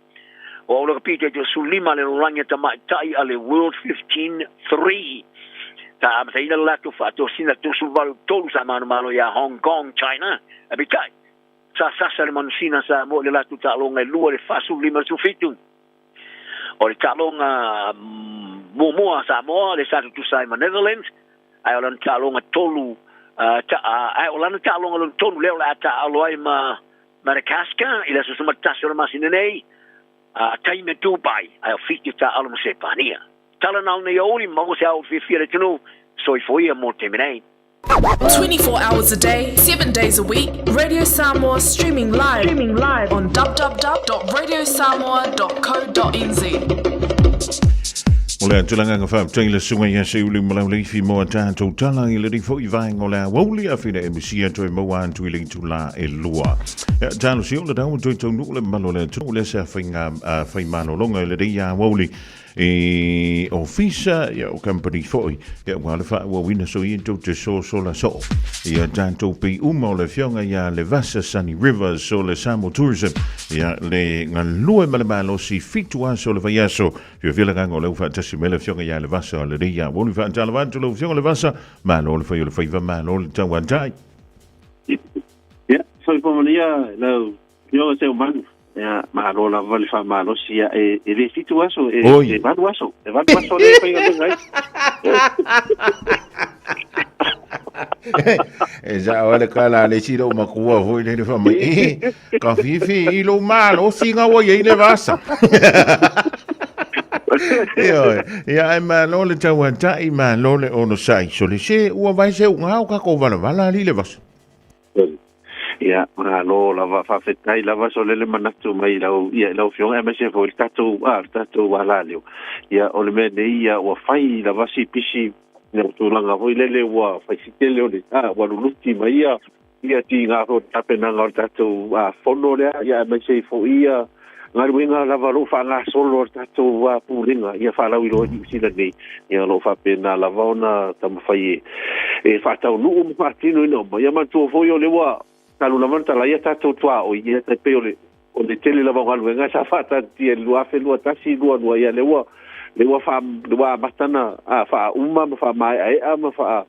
o au lakapi taitoasefululima a le lalolagi a tamaitai a le World 15-3. Sa amataina le latou faatosina 38 sa manumalo iā Hong Kong, China, ae peitai, sa sasa le manusina Samoa i le latou taaloga e lua i le 45 i le 17. O le taaloga muamua a Samoa lea sa tutusa ai ma Netherlands, ae o lana taaloga tolu, ae o lana taaloga lona tolu lea o le a taaalo ai ma Madagascar i le aso 11 o le masina nei, a taimi a Dubai, ae o Fiti o taaalo ma Sepania. Tala nao nei aoauli, maua se aoauli fiafia le atunuu, soifua ia mo le taimi nei. 24 hours a day, 7 days a week, Radio Samoa streaming live, streaming live on www.radiosamoa.co.nz. O le tulaga faafetai le susuga ia Seiuli Malauleifi mo a tatou tala i lenei foi vaega o le aoauli a fina e misia toe maua atu i le itula e 2. Ia, talosia o le tau toe taunuu le mamalu o le atunuu lea se faiga faimalologa i lenei aoauli i ofisa ia o company foi ia ua le faaauauina so ia tou te sosola soo ia tatou pei uma o le afioga ia Levasa Sunny Rivers o le Samoa Tourism ia le galue ma le malosi 7 aso o le vaiaso. Fiafia le agaga o lea ua faatasi mai le afioga ia Levasa o lenei aoauli. Faatalofa atu lau afioga Levasa, malo le fai o le faiva, malo le tauatai. Ia, soifua manuia lau afioga Seumanu. Ia, malo lava le faamalosi. Ia, e, e le 7 aso, e, e 8 aso. E 8 aso lea e faigaluega ai. E sa o le kala le si lou makua foi le le faamai, e, ka fifi i lou malosi nga ua iai le vasa. Ioe, ia ai malo le tauatai, malo le onosai. So le se ua vai se unga o kako valavala ali le vasa. Ia, malo lava, faafetai lava so le le manatu mai lau, ia, lau afioga, aemaise foi le tatou, le tatou alaleo. Ia, o le mea nei, ia, ua fai lava si pisi, ia, tulaga foi lele ua fai si tele o le, ua luluti mai ia, ia tiga foi o le tapenaga o le tatou fono lea, ia aemaise ai foi ia galuega lava o lo o faagasolo a le tatou Pulega ia faalauiloa i Niu Sila nei, ia o lo o faapena lava ona taumafai e faataunuu ma faatinoina uma. Ia manatua foi o lea ua talu lava ona talaia tatou tuaoi, ia tai pei o le o le tele lava o galuega sa faataatitia i le 2021, 22, ia lea ua lea ua faa ua amata ona faauma ma faamaeaea ma faa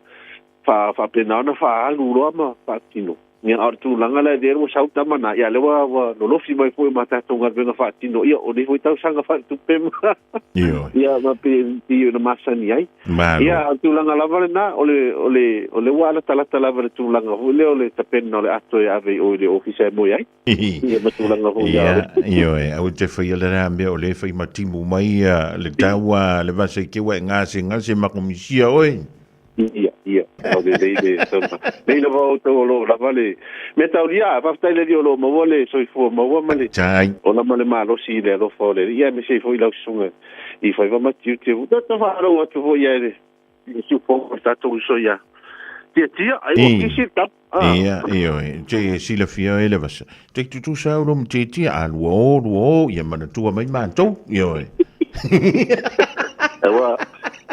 faapena ona faaalu loa ma faatino. Ia, a o le tulaga la lea ua sau tama na, ia lea ua, ua lolofi mai foi ma tatou galuega faatino, ia o nei foi tausaga faaletupe ma Ioe. ia ma pe pei ona masani ai. Malo. Ia, o le tulaga lava lena, o le, o le, o le ua alatalata lava le tulaga foi lea o le tapena o le ato e ave i o i le ofisa e moe ai. Ia ma tulaga foi ia. Ia, ioe, au te whai le rā mea o le whai matimu mai ia, le taua, le vasa i te wa e ngase ngase makomisia oe. Ia, ia, o le lei le tauma. Nei lava o tau o loo lava le mea taulia, faafetai le Alii o lo o maua le soifua maua ma le Tai. ola ma le malosi i le alofa o le Alii, aemaise ai foi lau susuga i faiva ma tiute. Ua ta faalogo atu foi ia i le i le siufogo o le tatou uso ia Tiatia, ai ua kisi le tama. Ah. Ia, ioe, te silafia e le vasa. Te tutusa au lo ma tiatia, a lua o, lua o, ia manatua mai matou, ioe. Aua,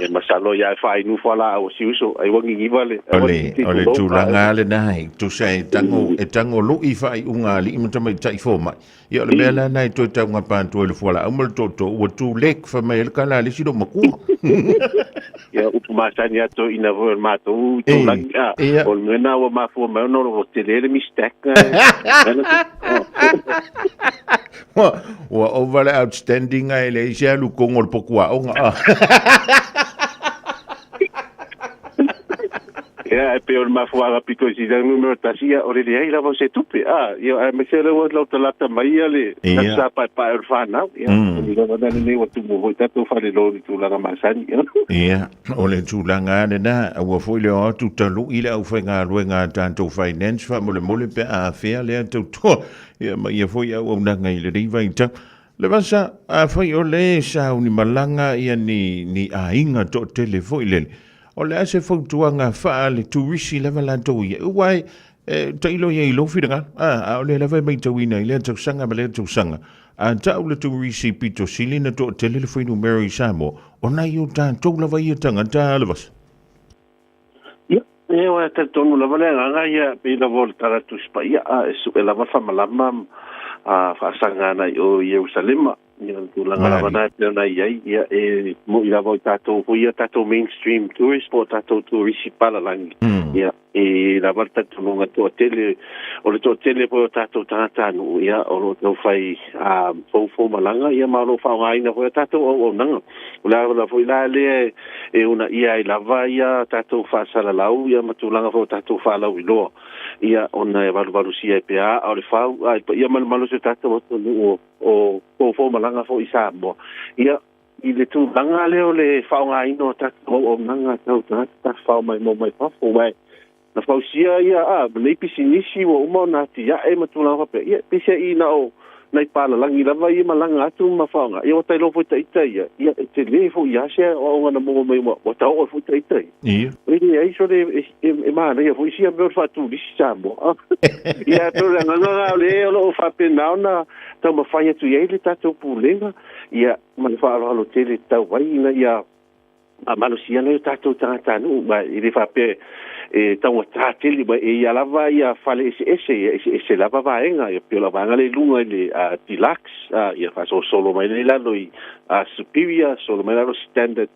e masalo ia e whainu whala au si uso, ai wangi ngiva le. O le, o le tulaga le nai, tusa e tango, e tango lui whai unga ali ma tamai tai fo mai. Ia o le mea la nai toe tau ngā pāntua i le fuala au ma le toto, ua tū lek wha mai ele kala le silo makua. Ia upu masani ato ina foi o le matou i taulangi, a, o le mea na ua mafua mai ona o tele le mistake. Ua over le outstanding ai le isi alu kongo o le poku aoga. Ia, e pei o le mafuaaga pito i sina numera tasi, ia, o le leai lava o se tupe. A, ia, aemaise o lea ua lautalata mai ia le tatou sa paepae o le fanau. Ia, o le lava lenei ua tumu foi tatou falelo i le tulaga masani. Ia, o le tulaga lava lena, aua foi le o atu talui le aufaigaluega a tatou finance faamolemole pe a afea lea tautua, ia ma ia foi auaunaga i lenei vaitau. Le vasa, afai o le sauni malaga ia ni, ni aiga toatele foi lele, o le a se fautuaga faa le turisi lava latou ia, aua e, e tailo ia i lou finagalo, a, a o lea lava e matauina i lea tausaga ma lea tausaga, a tau le turisi pito sili na toatele le fuainumera i Samoa, o nai o tatou lava ia tagata a le vasa. Ia, e oe talitonu lava le agaga ia, pei lava o le tala Tusi Paia, a e sue lava le faamalama a faasaga ana i o i Ierusalema. Ia, o le tulaga lava na e pei ona i ai, ia, e moi lava o i tatou foi ia tatou mainstream tourist po o tatou turisi palalagi. Ia, e lava le talitonuga toatele, o le toatele foi o tatou tagatanuu, ia, o lo o taufai foufou malaga, ia, ma o lo o faaaogaina foi a tatou auaunaga. O le ala foi la lea e uunaia ai lava ia tatou faasalalau ia ma tulaga foi o tatou faalauiloa, ia, ona e valuvalusia ai pea aa o le fau, a i paia ma le malosi o tatou atunuu o foufou malaga foi i Samoa, ia, i le tulaga lea o le faaaogaina o tatou auaunaga tau tagata tafafao maimoa mai fafo, aua na fausia ia, a, nei pisinisi ua uma ona atiae ma tulaga faapea, ia, peiseai na o nai palalagi lava ia malaga atu ma faaaoga ia ua tailoa foi taʻita ia ia e telē foʻi a se aoaoga na maua mai ua taoo ai foʻi taʻita ia e leai sole e manaia foʻi sia mea o le faatulisi Samoa ia pei o le agaga lā o le o loo faapena ona taumafai atu i ai le tatou pulega ia ma le faaaloalo tele tau ai ina ia malosia nai o tatou tagatanuu ma e le faapea e taugatā tele ma e ia lava ia fale eseese ia eseese lava vaega ia pei o la vaega le i luga i le deluxe ia faasolosolo mai le i lalo i superior solo mai lalo standard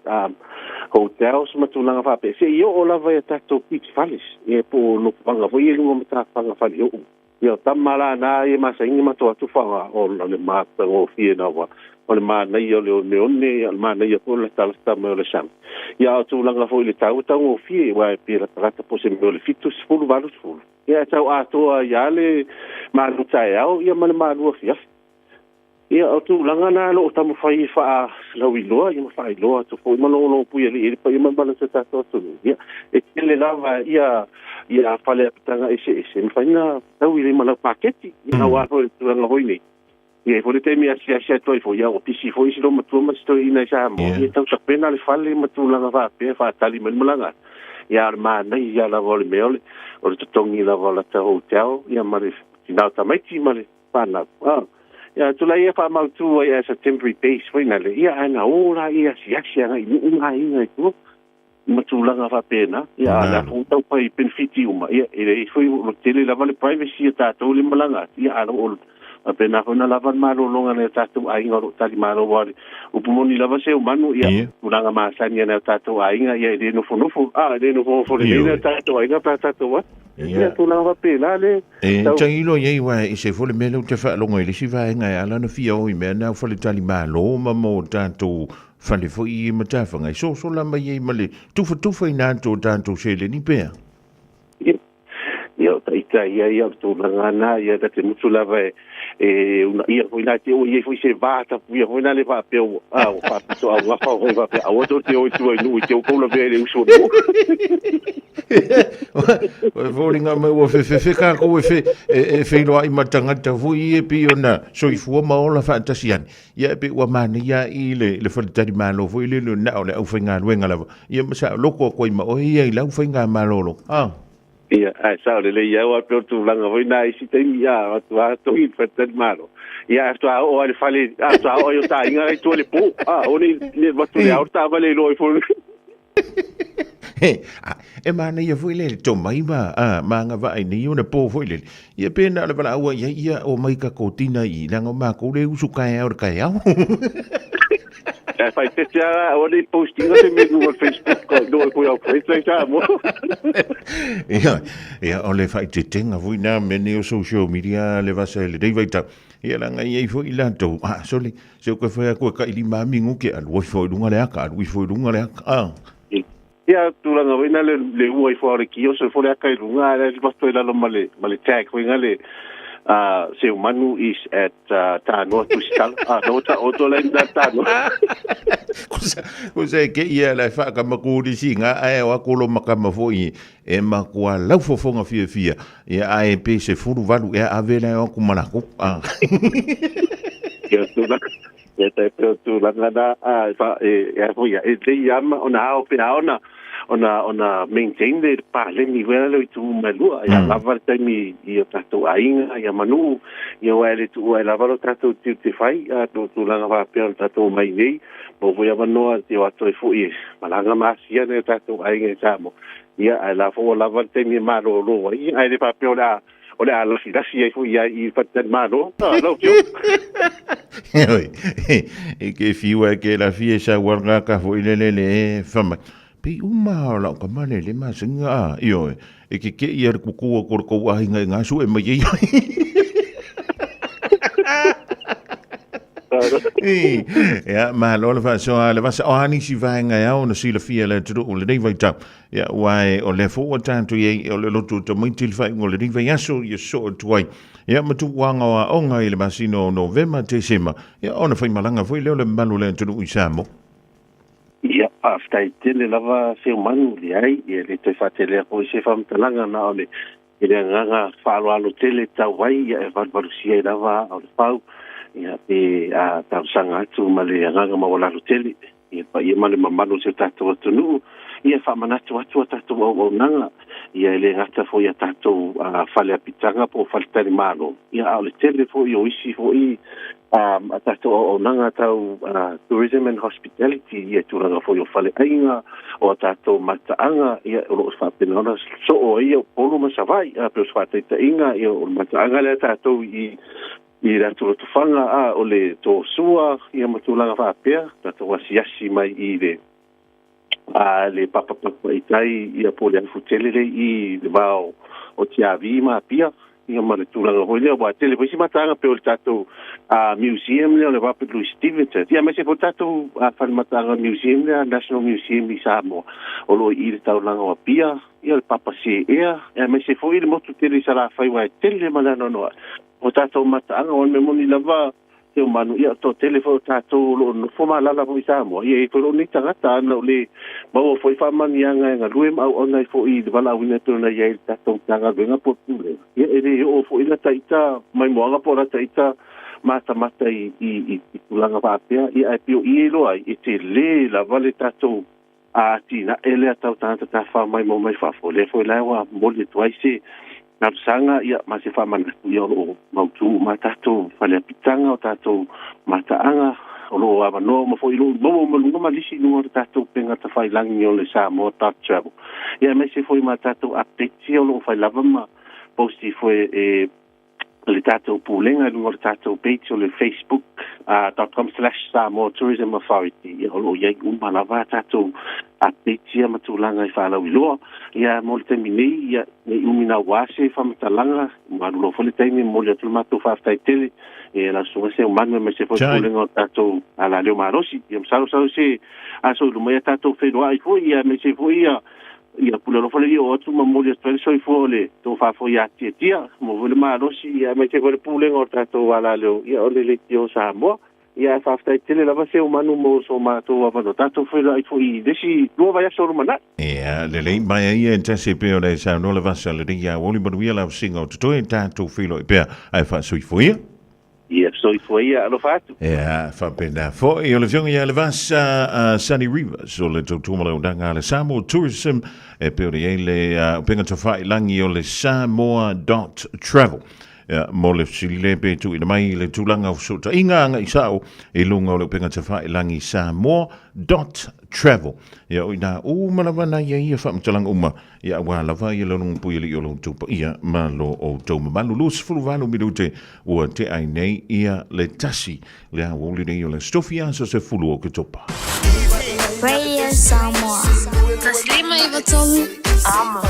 hotels ma tulaga faapea seia oo lava ia tatou beach fales ia po o nofoaga foi ia i luga o matafaga faleoo. Ia o tama la na ia masaini matou atu faga o le matagofie na ua o le manaia o le oneone ia o le manaia foi o le latalata mai o le sami. Ia a o tulaga foi i le tau e taugofie aua e pei e latalata po o se mea o le 70, 80. Ia e tau atoa ai lava le malu taeao ia ma le malu afiafi. Ia, o tulaga na o lo o taumafai e faalauiloa ia ma faailoa atu foi ma logologo alii i le paia ma le o tatou atunuu. Ia, e tele lava ia ia fale apitaga eseese e mafai ona tau i le ma lau paketi. Ia, aua foi le tulaga foi nei, ia e i ai foi le taimi e asiasi atu ai foi, ia ua pisi foi si loomatua ma si toeaina i Samoa, ia tau tapena le fale ma tulaga faapea e faatali mai le malaga. Ia, a o le manaia lava o le mea o le totogi lava o lata hotel ia ma le tina o tamaiti ma le whanau. Oh. Ia, tulaga ia faamautu ai as a temporary base foi na le, ia, ae na o la ia asiasi agai i nuu ma aiga i tua, ma tulaga faapena, ia, a o le a foi tau pai penefiti uma, ia, e leai foi, o lo tele lava le privacy a tatou le malaga atu, ia, a o lo faapena foi na lava le malologa a nai o tatou aiga o lo o talimalo, aua o le upu moni lava se manu, ia, tulaga masani a nai o tatou aiga, ia, e le nofonofo, a, e le nofonofo lelei nai o tatou aiga pe a tatou atu. Ia, tulaga faapena le E tailo i ai aua e ese foi le mea lea ou te faalogo ai i le isi vaega e ala ona fia o i mea na o faletalimalo ma mo tatou fale foi i matafaga e sosola mai ai ma le tufatufa ina atu o tatou seleni pea. Ia, o taita ia, ia o le tulaga na, ia ta te mutu lava e, e unaia foi na te o i ai foi se va tapuia foi na le faapea ua, a, ua faapito augafa foi faapea aua tou te o i tua i nuu i te o kou lavea i le usu o nuu. E foliga mai ua fefefe kākou e, fe, e, e feiloai ma tagata foi e pei ona soifua ma ola faatasi ane. Ia e pei ua manaia i le, le faletalimalo foi le le na o le aufaigaluega lava. Ia ma sa loko atu ai ma oe ia i lau faigamalolo. Ah. Ia, ae sao lelei au a pei o le tulaga foi na isi taimi a atu a togi le faletalimalo. Ia ae faatoa oo lava i le fale, a faatoa oo i o ta aiga i tua i le po. A, o le le avatu le ao le taavale i loa ifo. E manaia foi le tomai ma a ma agavaa i nei ona po foi lele. Ia pe na o le valaau ai ai ia o mai ka kotina i leaga o makou le usu kaeao i le kaeao. Ae faaeteete lava aua ne i post ina se mea i luga o le Facebook ko no e koe au friends nei Samoa. Ia, ia o le faaeteetega foi na mea nei o social media le vasa i lenei vaitau. Ia leaga e i ai foi i latou, ah sole, se o koe fai atu e tailima lava minute, alu ifo i luga le aka, alu ifo i luga le aka. Ah. Ia, tulaga foi na le le ua ifo o le kioso ifo le aka i luga, ae alu atu i lalo ma le ma le tag foi na le Seumanu is at Tanoa Tusitala. Ah, no ta oto le na Tanoa. Ko se ke ia la fa ka makuri si nga ae o aku lo makama foi e makua lau fofonga fia fia ia ae pe se furu valu e ave la o aku malako. Ah. Ia tulaga ia te pe o tulaga na a fa e e foi e lei ama ona ao pe a ona ona ona maintain le paleni wena le tu mai lua ia lava le taimi i o tatou aiga ia manu ia wa le tu ai lava lo tatou tiu te fai a to tulaga faapea o le tatou mai nei mo foi avanoa te o atu ai foi e malaga ma asia nei o tatou aiga i Samoa ia ae la foi ua lava le taimi e malolo ai ae le faapea o le a o le a lasilasi ai foi ia i faletalimalo a lau Afioga. Oi, e ke fiu ai ke la fia sa ual ngā ka foi le le le e whamai. Pei uma o lau ka male le masinga a, ioe, e ke ke ia le kukua ko le kou ahinga i ngā sue mai ei. Ia, malo le faasoa le vasa o a nisi vaega e ao ona silafia e le atunuu i lenei vaitau. Ia, aua e o lea foi ua tatou i ai o le loto o tamaiti i le faaiuga o lenei vaiaso ia sosoo atu ai. Ia, ma tuuaga o aoga i le masina o Novema, Tesema, ia ona faimalaga foi lea o le mamalu o le atunuu i Samoa. Ia, faafetai tele lava Seumanu, leai, e le toe faatelea foi se faamatalaga na o le I le agaga faaaloalo tele tau ai ia e valuvalusia ai lava aa o le fau. Ia, pe a talosaga atu ma le agaga maualalo tele i le paia ma le mamalu o si o tatou atunuu, ia faamanatu atu a tatou auaunaga, ia e le gata foi i a tatou fale apitaga po o faletalimalo, ia a o le tele foi o isi foi a tatou auaunaga tau tourism and hospitality, ia tulaga foi o faleaiga, o a tatou mataaga, ia o lo o faapena ona soo ai Upolu ma Savaii. A pei o se faataitaiga, ia o le mataaga lea tatou i i le atu Lotofaga, a o le Tosua, ia ma tulaga faapea, tatou asiasi mai i le a le papapapa i tai, ia po o le afu tele lea i le va o Tiavi ma Apia, ia ma le tulaga foi lea, ua tele foi isi mataaga pei o le tatou museum lea o le Robert Louis Stevenson, ia aemaise foi le tatou fale mataaga museum lea, National Museum i Samoa, o lo o i le taulaga o Apia, ia le Papa Seea, aemaise foi le motu tele i Salafai, aua e tele ma le anoanoai o tatou mataaga. O le mea moni lava, Seumanu, ia, toatele foi o tatou o lo o nofo ma alaala foi i Samoa, ia e i ai foi lou nei tagata, ana ou le maua foi faamanuiaga e galue ma auauna ai foi i le valaauina e pei ona i ai i le tatou Matagaluega po o le Pulega, ia e le oo foi lata ita maimoaga po o lata ita matamata i, i, i, i tulaga faapea, ia ae pei o i e iloa ai, e tele lava le tatou atinae lea tau tagata tafafao maimoa mai fafo, lea foi la ua momoli atu ai se talosaga ia ma se faamanatu, ia o lo o mautu uma a tatou faleapitaga, o tatou mataaga, o lo o avanoa uma foi, o lo o maua uma i luga ma lisi i luga o le tatou upega tafailagi o le Samoa dot travel, ia aemaise foi ma tatou updates ia o lo o fai lava ma post ifo e le tatou pulega i luga o le tatou page o le facebook dot com slash Samoa Tourism Authority, ia o lo o i ai uma lava a tatou updates ia ma tulaga i faalauiloa. Ia mo le taimi nei, ia ne i umi naua se faamatalaga, ua alu loa foi le taimi, e momoli atu le matou faafetai tele e lau Susuga Seumanu aemaise foi le pulega o tatou alaleo malosi. Ia masalo sau se aso i luma ia tatou feiloai foi, ia aemaise foi ia Ia pule alofa le Alii oo atu ma momoli atu ai le soifua o le tofa foi ia Tiatia, maua foi le malosi, ia aemaise foi le pulega o le tatou alaleo, ia o le Leitio o Samoa. Ia ae faafetai tele lava Seumanu mo so matou avanoa. Tatou feiloai foi i le isi lua vaiaso o lumanai. Ia, lelei mai ai e tasi pea o le saunoa le vasa lenei ia aoauli manuia lau singa o totoe tatou feiloai pea ae faasoifua ia. Ia, soifua ia, alofa atu. Ia, faapena foi. O le Afioga ia Levasa Sunny Rivers, o le tautua ma le auaunaga a le Samoa Tourism, e pei ona i ai le upega tafailangi o le Samoa dot travel. Ia, mo le fesili le pe tuuina mai i le tulaga o fesootaiga agai sao i luga o le upega tafailangi Samoa dot travel. Ia, o i ina uma lava na ia ia faamatalaga uma Ia aua lava ia le logopui alii o lo outou paia ma lo outou mamalu. 28 minute ua tea ai nei ia le tasi le aoauli nei o le Aso Tofi aso 10 o Oketopa. Radio Samoa. 153 Amo.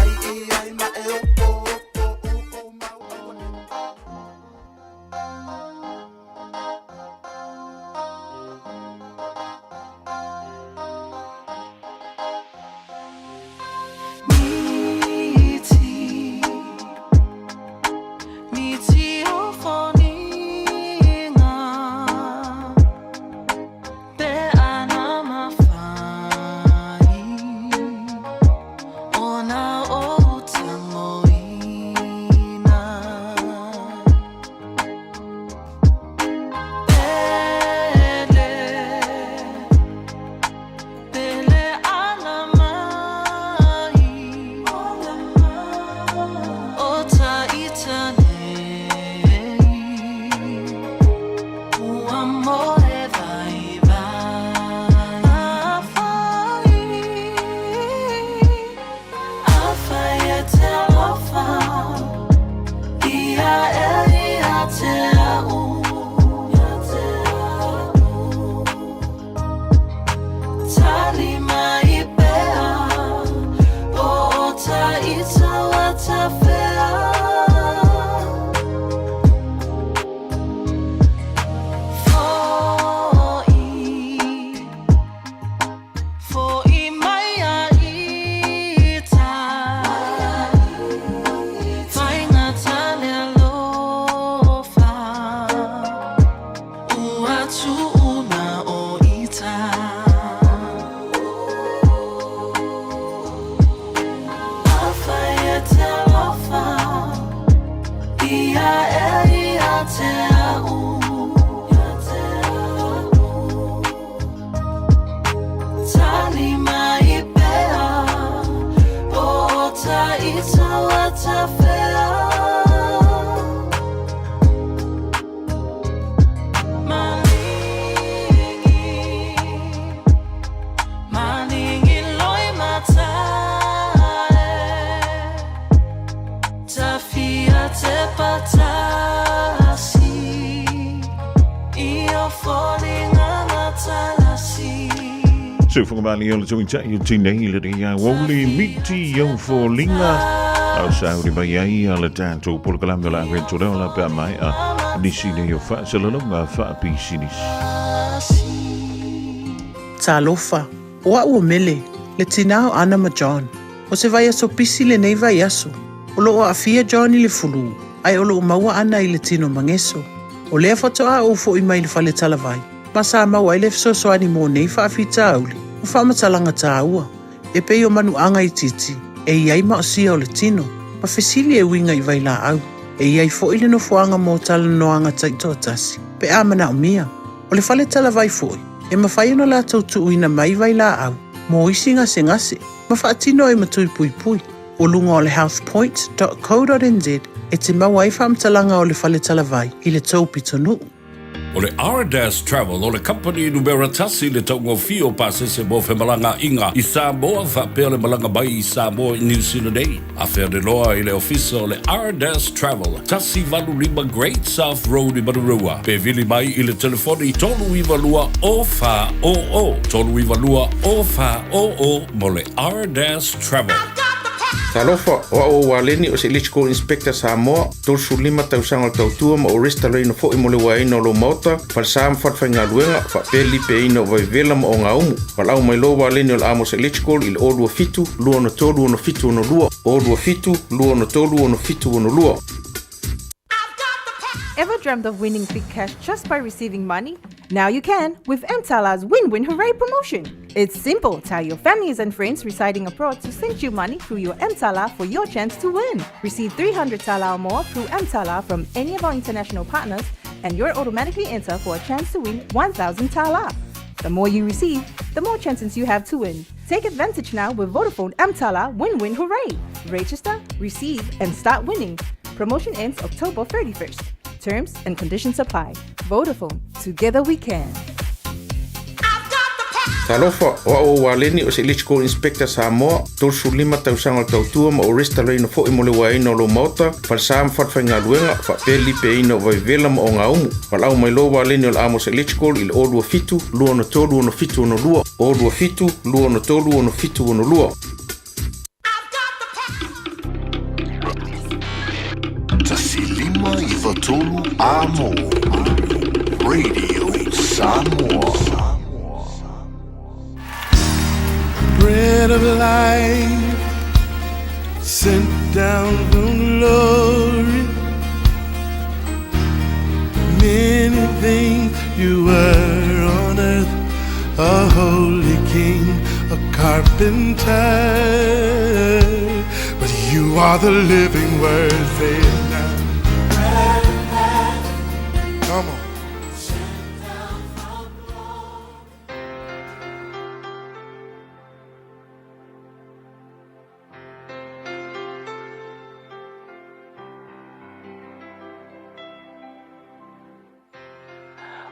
Se whakamali o le tuitai o tinei le ria Woli miti o fōlinga Au sauri mai ai a le tātou polokalame o la awe tō la pea mai a nisi nei o whaasalalonga whaapisinisi. Talofa, o a'u o Mele, le tinā o Ana ma John. O se vaiaso pisi lenei vaiaso. O loo aafia John i le fulū, ae o loo maua ana i le tino mageso. O lea faatoa ou fo'i mai le fale talavai, ma sa maua ai le fesoasoani mo nei faafitauli ma faamatalaga tāua, e pei o manuaga itiiti e i ai maosia o le tino, ma fesili e uiga i vailaau. E i ai foi le nofoaga mo talanoaga taitoatasi, pe a manaomia. O le fale talavai foi, e mafai ona latou tuuina mai vailaau mo isi gasegase ma faatino ai ma tui puipui. O luga o le healthpoint.co.nz e te maua ai faamatalaga o le fale talavai i le tou pitonuu. O le Ardas Travel o le kamupani numera tasi i le taugofie o pasese mo femalagaaiga i Samoa faapea le malaga mai i Samoa i Niu Sila nei. Afe ane loa i le ofisa o le Ardas Travel, 185 Great South Road i Manurewa, pe vili mai i le telefoni 392 0400, 392 0400 mo le Ardas Travel. Talofa, o au o Waleni o se Electrical Inspector Samoa, 35 tausaga o le tautua ma o resitalaina foi mo le uaeina o lou maota, falesa ma falefaigaluega, faapea le lipeaina o vaivevela ma ogaumu. Valaau mai loa Waleni o le Amos Electrical i le 027 263 6762, 027 263 6762. Ever dreamt of winning big cash just by receiving money? Now you can with Mtala's Win Win Hooray promotion. It's simple. Tell your families and friends residing abroad to send you money through your Mtala for your chance to win. Receive 300 Tala or more through Mtala from any of our international partners, and you're automatically entered for a chance to win 1,000 Tala. The more you receive, the more chances you have to win. Take advantage now with Vodafone Mtala Win Win Hooray. Register, receive, and start winning. Promotion ends October 31st. Terms and conditions apply. Vodafone, together we can. Talofa, o au o Waleni o se Electrical Inspector Samoa, 35 tausaga o le tautua ma o resitalaina foi mo le uaeina o lou maota, falesa ma falefaigaluega, faapea le lipeaina o vaivevela ma ogaumu. Valaau mai loa Waleni o le Amos Electrical i le 027 263 6762, 027 263 6762. 1 5 9 3 Amo Radio Samoa. Bread of life sent down from glory. Many things you were on earth, a holy king, a carpenter. But you are the living word, say it now. Come on.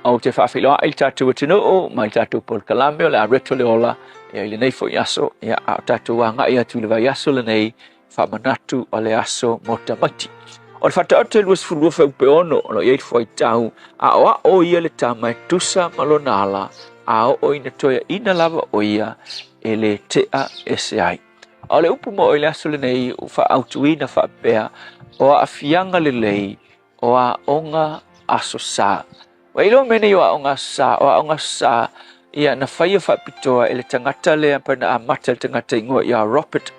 Ou te faafeiloai i le tatou atunuu ma i le tatou polokalame o le a reto le ola ia i lenei foi aso ia a o tatou agai atu i le vaiaso lenei faamanatu o le aso mo tamaiti. O le Faataoto e 22 fuaiupu e 6 o lo o i ai le fuaitau aoao ia le tama e tusa ma lona ala a oo ina toeaina lava o ia e le tea ese ai. A o le upu moʻo i le aso lenei ua faaautuina faapea o aafiaga lelei o aoga aso sa. Ua iloa mea nei o aoga aso sa, o aoga aso sa ia na faia faapitoa e le tagata lea pa na amata le tagata ingoa ia Robert,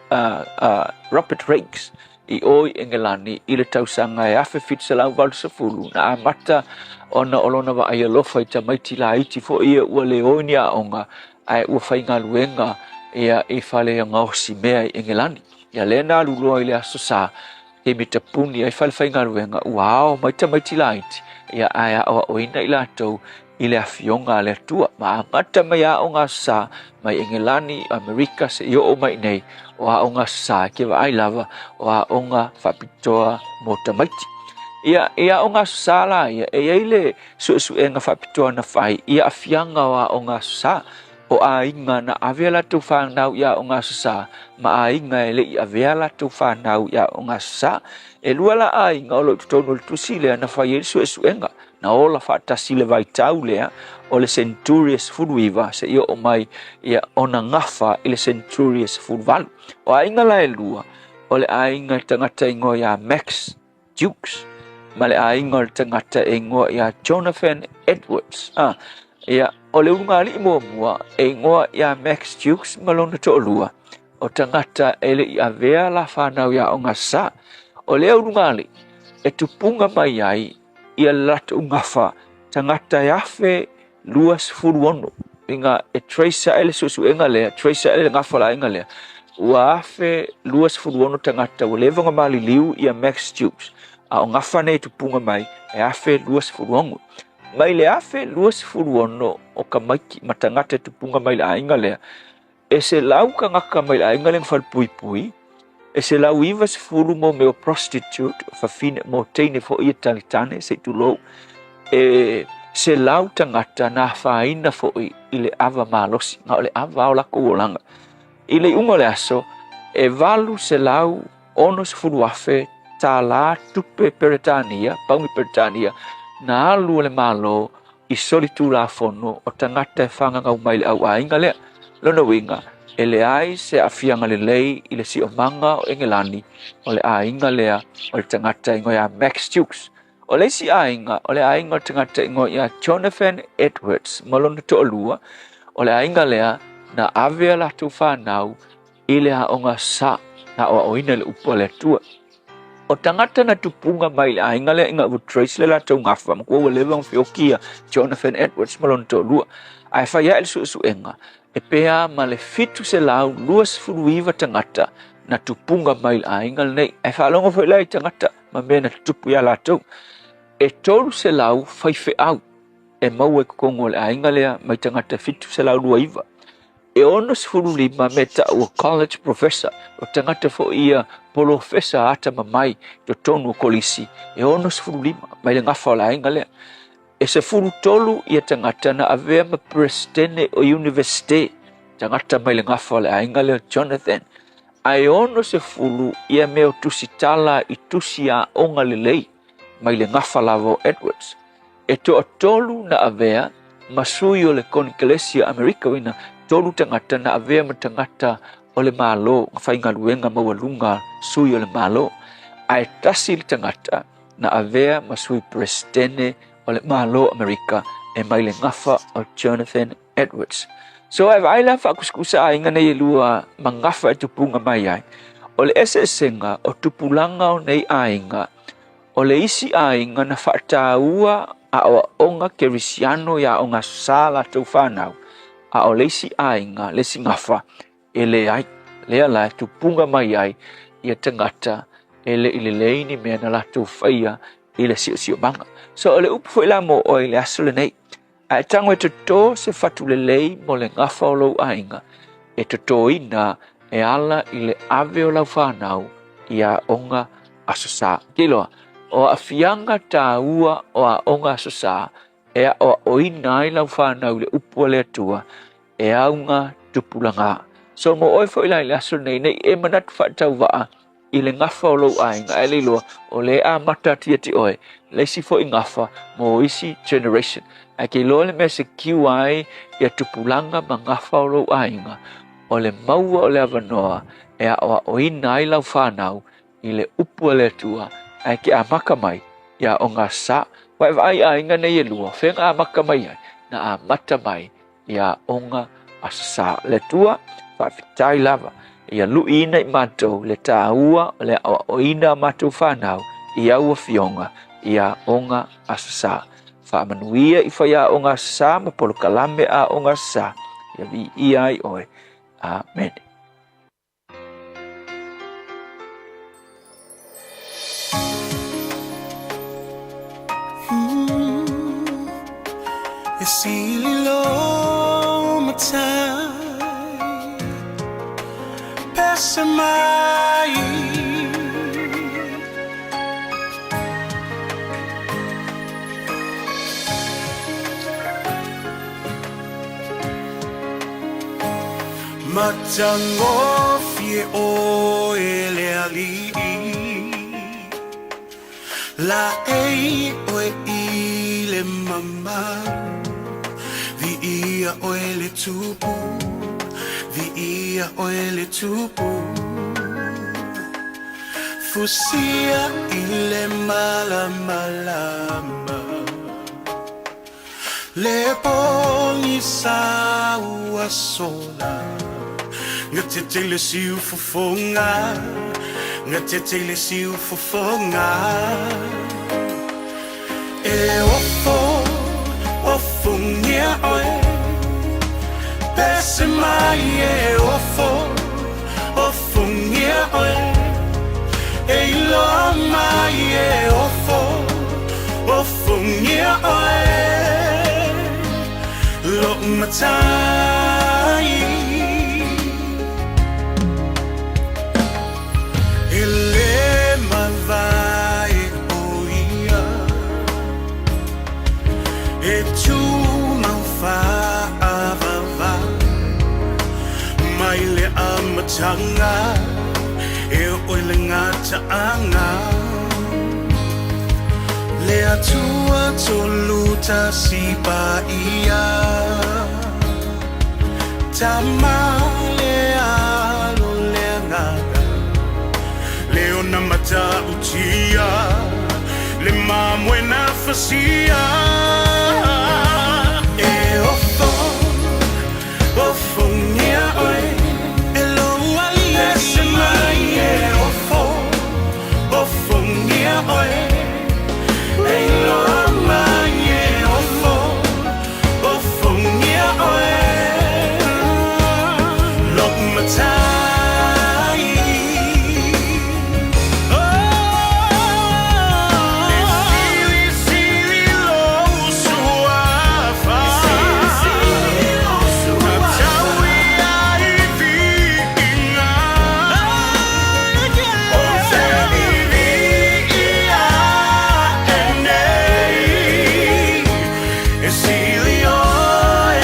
Robert Raikes i o i Engelani i le tausaga e 1780 na amata ona o lona vaai alofa i tamaiti laiti foi ia ua le o i ni aoga ae ua faigaluega ia i fale gaosi mea i Engelani. Ia lea na alu loa i le aso sa taimi tapuni ai fale faigaluega ua ao mai tamaiti laiti ia ae aoaoina i latou i le Afioga a le Atua. Ma amata mai Aoga Aso Sa mai Engelani, Amerika seia oo mai i nei, o Aoga Aso Sa e ke vaai lava o aoga faapitoa mo tamaiti. Ia, i Aoga Aso Sa la ia, e i ai le suesuega faapitoa na fai i aafiaga o Aoga Aso Sa, o aiga na ave a latou fanau i Aoga Aso Sa ma aiga e le i avea a latou fanau i Aoga Aso Sa. E lua la aiga o lo o i totonu o le tusi lea na fai ai le suesuega. Na ola faatasi le vaitau lea o le senturi e 19 seia oo mai ia ona gafa i le senturi e 18. O aiga la e lua, o le aiga i tagata igoa ia Max Jukes ma le aiga o le tagata e igoa ia Jonathan Edwards. Ah, ia, o le ulugalii muamua e igoa ia Max Jukes ma lona toalua, o tagata e le i avea la fanau i aoga sa. O lea ulugalii e tupuga mai ai ia le latou gafa tagata e 1026 inga e trace ae le suesuega lea, trace ae le gafa o le aiga lea, ua 1026 tagata ua leva ona maliliu ia Max Jukes, a o gafa nei e tupuga mai e 1026. Mai le 1026 o tamaiti ma tagata e tupuga mai le aiga lea, E 100 tagata mai le aiga lea na falepuipui, e 190 mo mea o prostitute, fafine, mo teine foi e talitane, se i tulou, e 100 tagata na afaina foi i le ava malosi, na o le ava o lakou olaga. I le iuga o le aso, e 860,000 tālā tupe Peretania, pauni Peretania, na alu e le Malo i solitulafono o tagata e fagagau mai le au aiga lea. Lona uiga, e leai se aafiaga lelei i le siomaga o Engelani o le aiga lea o le tagata igoa ia Max Jukes. O le isi aiga, o le aiga o le tagata igoa ia Jonathan Edwards ma lona toalua, o le aiga lea na ave a latou fanau i le aoga sa na aoaoina i le upu a le Atua. O tagata na tupuga mai i le aiga lea ina ua trace le latou gafa, matua ua leva ona feoki ia Jonathan Edwards ma lona toalua. Ae fai ae le suesuega, e pea ma le 729 tagata na tupuga mai i le aiga lenei. Ae faalogo foi la i tagata ma mea na tutupu ia latou. E 300 faifeau e maua i totonu o le aiga lea mai tagata 729. E 65 me ta'u o college professor, o tagata foi ia polofesa atamamai i totonu o kolisi, e 65 mai le gafa o le aiga lea. E 13 ia tagata na avea ma Peresetene o Iunivesite, tagata mai le gafa o le aiga lea o Jonathan, ae 60 ia mea o tusitala i tusi aoga lelei mai le gafa lava o Edwards. E toatolu na avea ma sui o le Konikelesi o Amerika uina tolu tagata na avea ma tagata o le Malo na faigaluega maualuga sui o le Malo, ae tasi le tagata na avea ma sui Peresetene o le Malo Amerika e mai le gafa o Jonathan Edwards. So e vaai la faakusikusa aiga nei e lua ma gafa e tupuga mai ai, o le eseesega o tupulaga o nei aiga. O le isi aiga na faataua aoaoga Kerisiano i aoga sa latou fanau, a o le isi aiga, le isi gafa, e leai. Lea la e tupuga mai ai ia tagata e le i lelei ni mea na latou faia i le siosiomaga. So o le upu foi la mo oe i le aso lenei, A e tago e toto se fatu lelei mo le gafa o lou aiga, e totoina e ala i le ave o lau fanau i aoga Aso Sa. Keiloa, o aafiaga taua o aoga Aso Sa e aoaoina ai lau fanau i le upu a le Atua e auga tupulaga. So mo oe foi la i le aso lenei, nei e manatu faatauvaa i le gafa o lou aiga, ae le iloa o lea e amata atu ia te oe le isi foi gafa mo isi generation. Ae ke iloa le mea e secure ai ia tupulaga ma gafa o lou aiga, o le maua o le avanoa e aoaoina ai lau fanau i le upu a le Atua, ae ke amata mai ia aoga sa. Ua e vaai i aiga nei e lua, fea na amata mai ai? Na amata mai i aoga Aso Sa. Le Atua, faafetai lava ia luiina i matou le taua o le aoaoina o matou fanau i au afioga i aoga Aso Sa. Faamanuia i faiaoga Aso Sa ma polokalame aoga Aso Sa, ia viia ai oe. Amene. E Pese mai. Matagofie oe le Alii, Laei oe i le mamalu, Viia oe le Tupu, Viia oe le Tupu. Fusia i le malamalama. Le pogisa ua sola Gatete i le siufofoga Gatete i le siufofoga E ofo, ofongia oe Pese mai e ofo, ofongia oe E iloa mai e ofo, ofongia oe Lou matai E le mavae o ia E tumau faavavau Mai le amataga E oo i le gataaga Le Atua Tolu Tasi Paia Tama le Alo le Agaga Le ona matautia Le mamoe na fasia E ofo, ofongia oe E lou Alii Pese mai e ofo, ofongia oe E iloa mai e ofo, ofongia oe Lou matai E silisili lou suafa Tatau ia i viiga Ou te viviia e nei E sili oe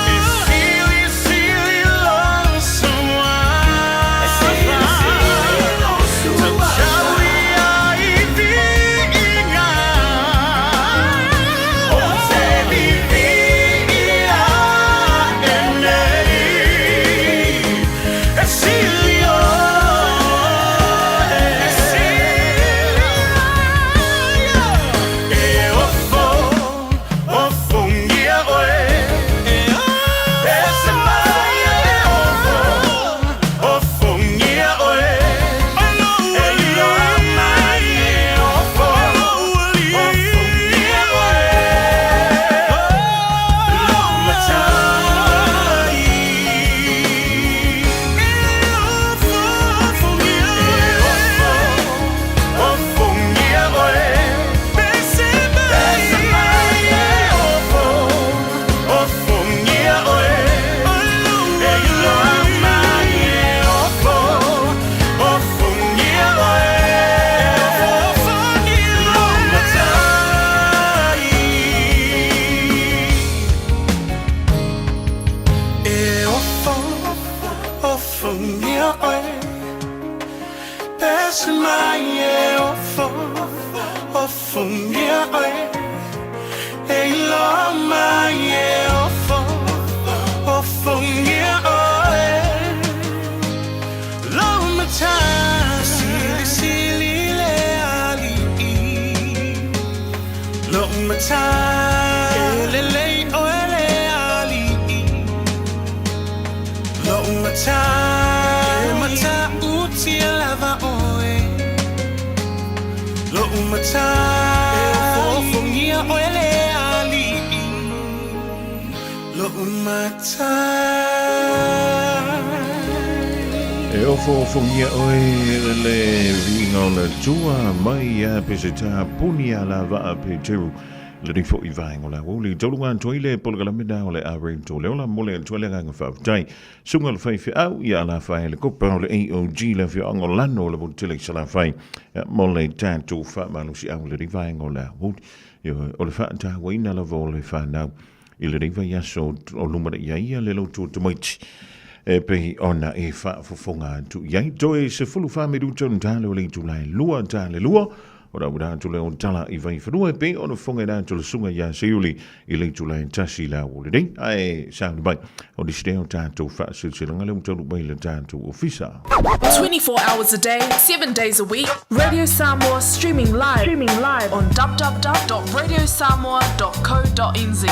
E silisili lou suafa Tatau ia i viiga Ou te viviia e nei E sili oe E ofo, ofongia oe Pese mai e ofo, ofongia oe E iloa mai e ofo, ofongia oe Lou matai E ofo, ofongia oe Pese mai e ofo, ofongia oe E iloa mai e ofo, ofongia oe Lou matai E ofo, ofongia oe Pese mai e ofo, ofongia oe E iloa mai e ofo, ofongia oe Lou matai Silisili le Alii Lou matai E lelei oe le Alii Lou matai E matautia lava oe Lou matai E ofoofongia oe le Alii Lou matai. E ofoofongia oe le viiga o le Atua mai ia Peseta Punia la vaa Peteru. Lenei foʻi vaega o le aoauli. Tauluga atu ai le polokalame na o le a Radio Leola mo le atu ai le agaga faafetai. Suga le faifeau ia alafa ai le kopa o le AOG le afioaga o Lano o le Motutele i Salafai mo le tatou faamalosiau i lenei vaega o le aoauli. Ioe, o le faatauaina lava o le fanau i lenei vaiaso o lumanai ai ia le lotu o tamaiti e pei ona e faafofoga atu i ai. Toe 14 minuta ona tale o le itula e 2 tale 2 Ona ua atu lea o tala i Vaifanua e pei ona fofoga ina atu le susuga ia Seiuli i le itula e 1 i le aoauli nei. Ae sauni mai, o nisi nei o tatou faasilasilaga lea ua taunuu mai i le tatou ofisa. 24 hours a day, 7 days a week, Radio Samoa streaming live, streaming live on www.radiosamoa.co.nz.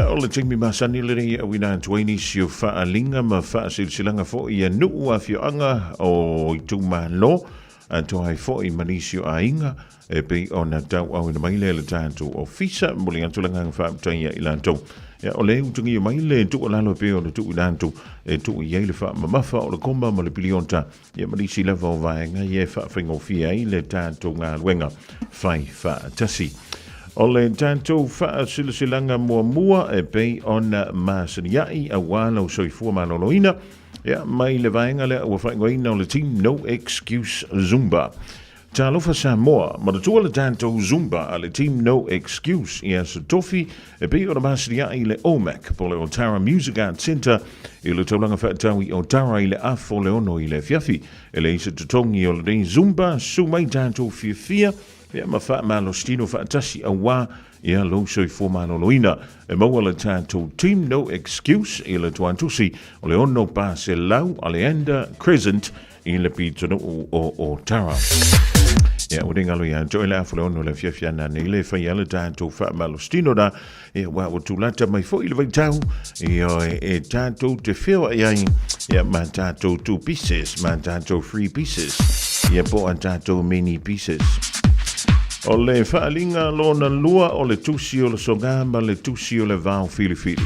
O le taimi masani lenei e auina atu ai nisi o faaaliga ma faasilasilaga foi a nuu, afioaga o itumalo, atoa ai foi ma nisi o aiga e pei ona tauauina mai lea le tatou ofisa. Momoli atu le agaga faafetai ia i latou. Ia, o le utagia mai le tuualalo e pei ona tuuina atu e tuu i ai le faamamafa o le koma ma le piliota, ia ma nisi lava o vaega ia e faafaigofie ai le tatou galuega fai faatasi. O le tatou faasilasilaga muamua e pei ona masania'i auā lau soifua maloloina, ia, mai le vaega lea ua faaigoaina o le Team No Excuse Zumba. Talofa Samoa, manatua le tatou Zumba a le Team No Excuse i Aso Tofi e pei ona masinia'i le OMAC po le Otara Music Arts Centre i le taulaga faatau i Otara i le afa o le 6 i le afiafi. E leai se totogi o lenei Zumba, su mai tatou fiafia ia ma faamalositino faatasi auā ia lou soifua maloloina. E maua le tatou Team No Excuse i le tuatusi o le 6 400 Aleander Crescent i le pitonuu o Otara. Ia, ua galo ia te oe le afu le ono le fiafia ana nei le whai ala tātou whaamalostino rā. Ia, wā ua tūlata mai foi le vaitau. Ia, e tātou te whio ai ai. Ia, mā tātou two pieces, mā tātou three pieces. Ia, po a tātou many pieces. O le whaalinga lona lua o le tusi o le songā ma le tusi o le vao filifili.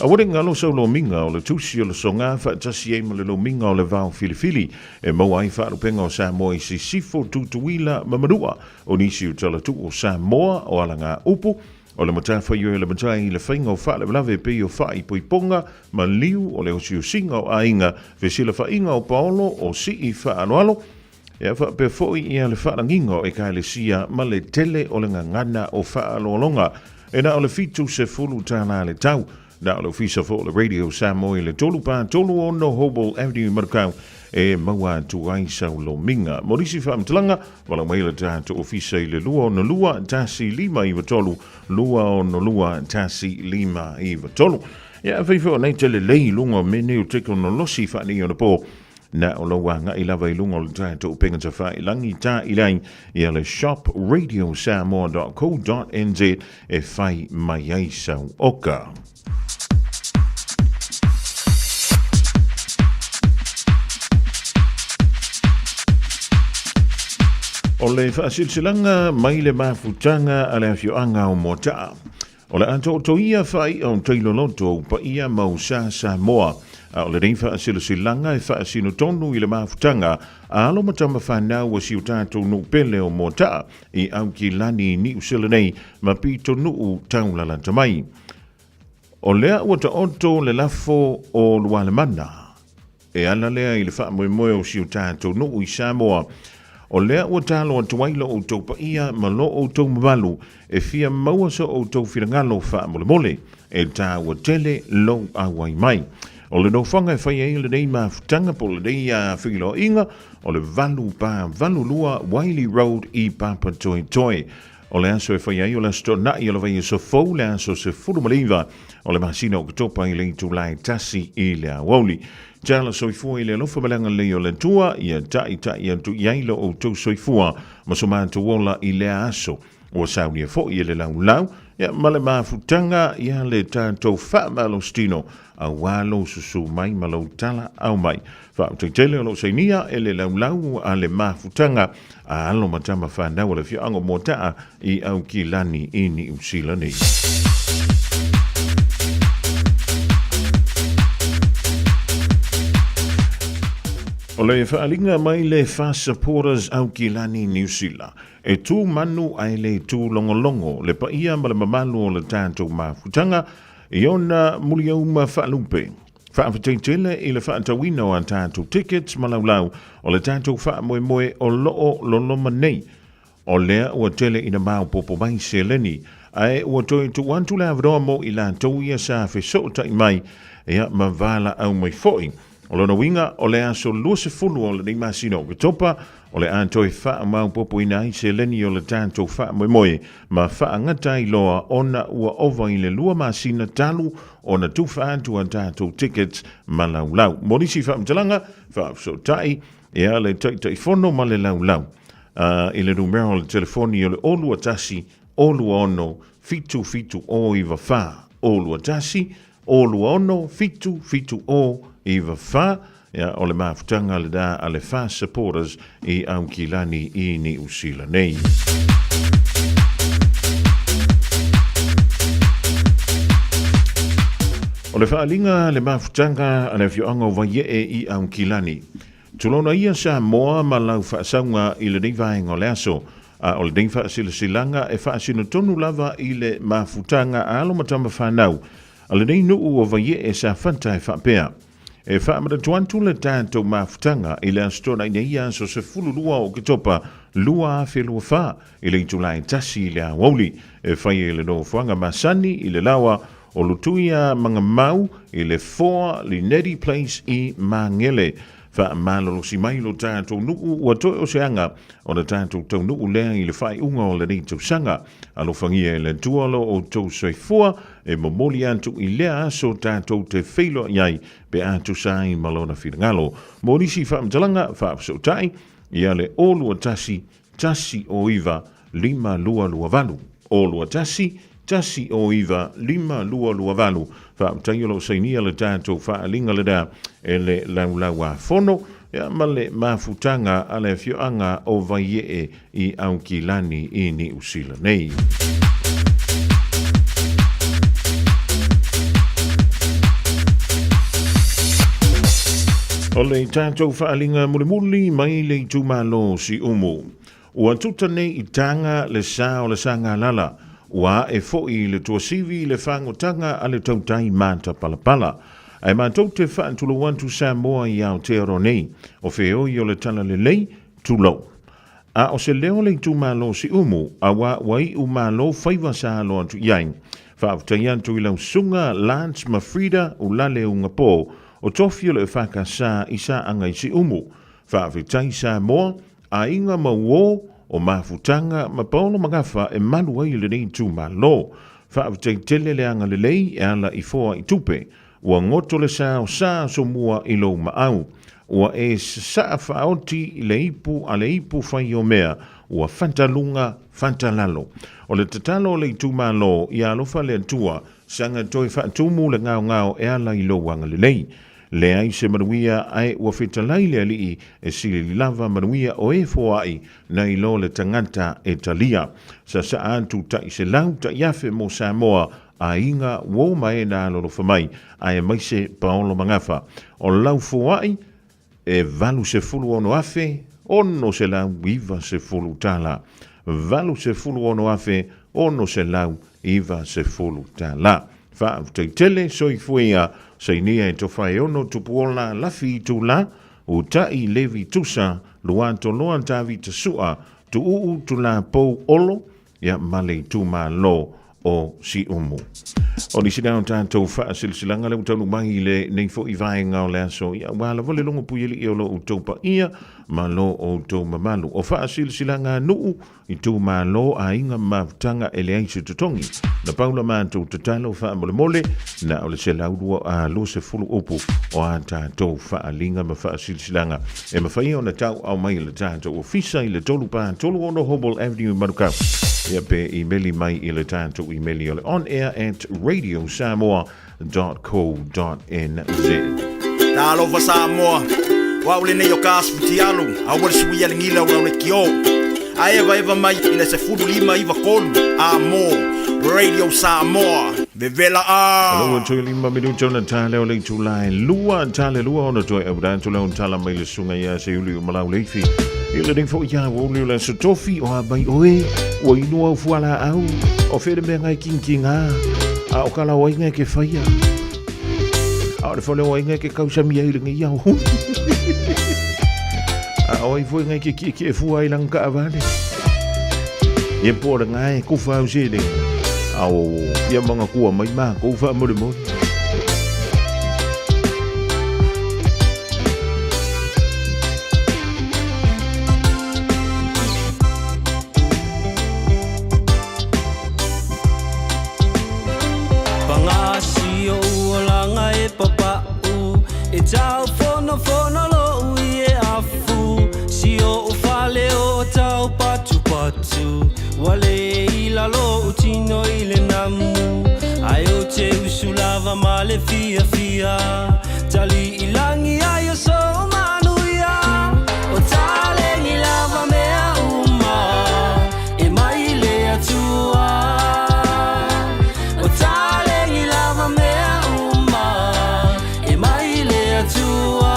Aua ne i galo sau lomiga o le tusi o le soga faatasi ai ma le lomiga o le vao filifili e maua ai faalupega o Samoa i Sisifo, Tutuila ma Manua. O nisi o talatuu o Samoa o alagaupu, o le matafaioi o le matai i le faiga o faalavelave e pei o faaipoipoga ma liu o le osiosiga o aiga, fesilafaiga o paolo o sii faaaloalo, Ia faapea foi ia le faalagiga o Ekalesia ma le tele o le gagana o faaaloaloga. E na o le $70 le tau. Na o le ofisa foi o le Radio Samoa i le 3 4 3 6 Hobel Avenue i Manukau e maua atu ai sau lomiga. Mo nisi faamatalaga, valaau mai le tatou ofisa i le 262 1593, 262 1593. Ia, afai foi o nei te lelei i luga o mea nei o tekonolosi faaneionapo, Na o lou agai lava i luga o le tatou upega tafailangi tailai ia le shopradiosamoa.co.nz e fai mai ai sau oka. O le faasilasilaga mai le mafutaga a le afioaga o Moataa. O le a taotoia faai'a o tailoloto o paia ma o sa Samoa, a o lenei faasilasilaga e faasino tonu i le mafutaga a alo ma tama fanau a si o tatou nuu pele o Moataa i Aukilani i Niu Sila nei ma pitonuu taulalata mai. O lea ua taoto le lafo o Lualemana E ala lea i le faamoemoe o si o tatou nuu i Samoa. O lea ua talo atu ai lo outou paia ma lo outou mamalu e fia maua so outou finagalo faamolemole e taua tele lou auai mai. O le nofoaga e fai ai lenei mafutaga po o lenei feiloaiga o le 882 Wylie Road i Papatoetoe. O le aso e fai ai o le Aso Toonai o le vaiaso fou le aso 19 o le masina o Oketopa i le itula e 1 i le aoauli. Tala soifua i le alofa ma le agalelei o le Atua, ia taita'i atu i ai lo outou soifua ma so matou ola i lea aso. Ua saunia foi e le laulau, ia, ma le mafutaga ia le tatou faamalositino auā lou susu mai ma lou tala au mai. Faafetai tele o lo o sainia e le laulau a le mafutaga a alo ma tama fanau a le afioaga o Moataa i Aukilani i Niu Sila nei. O le le faaaliga mai le Fa Supporters Aukilani Niu Sila, e tu manu ae le tu logologo le paia ma le mamalu o le tatou mafutaga i ona muliauma faalupe. Faafetai tele i le faatauina o a tatou tickets ma laulau o le tatou faamoemoe o loo loloma nei. O lea ua tele ina maopoopo mai seleni, ae ua toe tuu atu le avanoa mo i latou ia sa fesootai mai ia ma valaau mai foi. O lona uiga, o le aso 20 o lenei masina o Oketopa, o le a toe faamaopoopoina ai seleni o le tatou faamoemoe ma faagata ai loa ona ua ova i le lua masina talu ona tufa atu a tatou tickets ma laulau. Mo nisi faamatalaga, faafesootai ia le Taitaifono ma le laulau i le numera o le telefoni o le 021 026 77094, 021 026 77094. Ia, o le mafutaga lena a le Fast Supporters i Aukilani i Niu Sila nei. O le faaaliga le mafutaga a le afioaga o Vaiee i Aukilani. Tulouna ia Samoa ma lau faasauga i lenei vaega o le aso, a o lenei faasilasilaga e faasino tonu lava i le mafutaga a alo ma tama fanau a lenei nuu o Vaiee sa fata e faapea, E faamanatu atu le tatou mafutaga i le Aso Toonai nei aso 12 o Oketopa 2024 i le itula e 1 i le aoauli, e faia i le nofoaga masani i le laoa o Lutuia Magamau i le 4 Lineti Place i Magele. Faamalolosi mai lo tatou nuu ua toe o se aga ona tatou taunuu lea i le faaiuga o lenei tausaga. Alofagia e le Atua lo outou soifua e momoli atu i lea aso tatou te feiloai ai pe a tusa ai ma Lona finagalo. Mo nisi faamatalaga, faafesootai ia le 021 109 5228. 021 109 5228. Faafetai o lo o sainia le tatou faaaliga lena e le Laulau-a-Fono ia ma le mafutaga a le afioaga o Vaiee i Aukilani i Niu Sila nei. O le tatou faaaliga mulimuli mai le itumalo Siumu. Ua tuta nei i taga le sa o le Sagalala, ua ae foi i le tuasivi le fagotaga a le tautai matapalapala. Ae matou te faatulou atu Samoa i Aotearoa nei, o feoi o le Talalelei, tulou. A o se leo le itumalo Siumu, auā ua iu malo faiva sa alo atu i ai. Faafetai atu i lau susuga Lance ma Frida Ulale Ugapo o tofi o le EFKS i Saaga i Siumu. Faafetai Samoa, aiga ma uo o Mafutaga ma Paolo Magafa e malu ai lenei itumalo. Faafetai tele le agalelei e ala i foa i tupe. Ua goto le sa o sa somua i lou maau. Ua e sasaa faaoti i le ipu a le ipu fai o mea, ua fata luga, fata lalo. O le tatalo a le itumalo ia alofa le Atua, saga toe faatumu le gaogao e ala i lou agalelei. Leai se manuia ae ua fetalai le Alii e silili lava manuia o e foai nai lo le tagata e talia. Sasaa atu tai selau tai afe mo Samoa aiga uo ma e na alolofa mai aemaise Paolo Magafa. O lau foai e 86,690 tala. 86,690 tala. Faafetai tele soifua ia sainia e Tofaeono Tupuola Lafi Itula Uta'i Levi Tusa Luatoloa Tavita Su'a Tuuu Tulapou Olo ia ma le itumalo o Siumu. O nisi lea o tatou faasilasilaga lea ua taunuu mai i lenei foi vaega o le aso, ia aua lava le logo puialii o lo outou paia ma lo outou mamalu. O faasilasilaga a nuu, itumalo, aiga ma mafutaga e leai se totogi. Na pau la matou tatalo faamolemole, na o le 120 upu o a tatou faaaliga ma faasilasilaga e mafai ona tauau mai i le tatou ofisa i le 3 4 3 6 Hobble Avenue Manukau. Ia pe imeli mai i le tatou imeli o le onair@radiosamoa.co.nz. Talofa Samoa, o au lenei o ka Asifutialo, aua le suia le gila o le kio. A evaeva mai i le 15 iva tolu, a mo Radio Samoa. Vevela a. Alo ua toe lima minuta ona tale o le itula e lua tale lua ona toe aura atu lea tala mai le susuga ia Seiuli o Malau Leifi. I lenei foi ia ua uli o le aso tofi o a mai oe ua inu au fualaau o fea le mea ngai kinginga a o kala o aiga e ke whaia. A o le fole o aiga e ke kausamia i lengi ia o A o ai foi ngai ke kie kie fua i langa ka avale. Ia po le ngai kufa au se le. A o ia manga kua mai ma kou wha mole mole. Pagasi o uolaga e papa'u E tau fonofono lo'u i e afu Si o'u fale o tau patupatu Ua lē i lalo o'u tino i le namu Ae ou te usu lava ma le fiafia Tali'i lagi ai o sou manuia O taleni lava mea uma E mai le Atua O taleni lava mea uma E mai le Atua.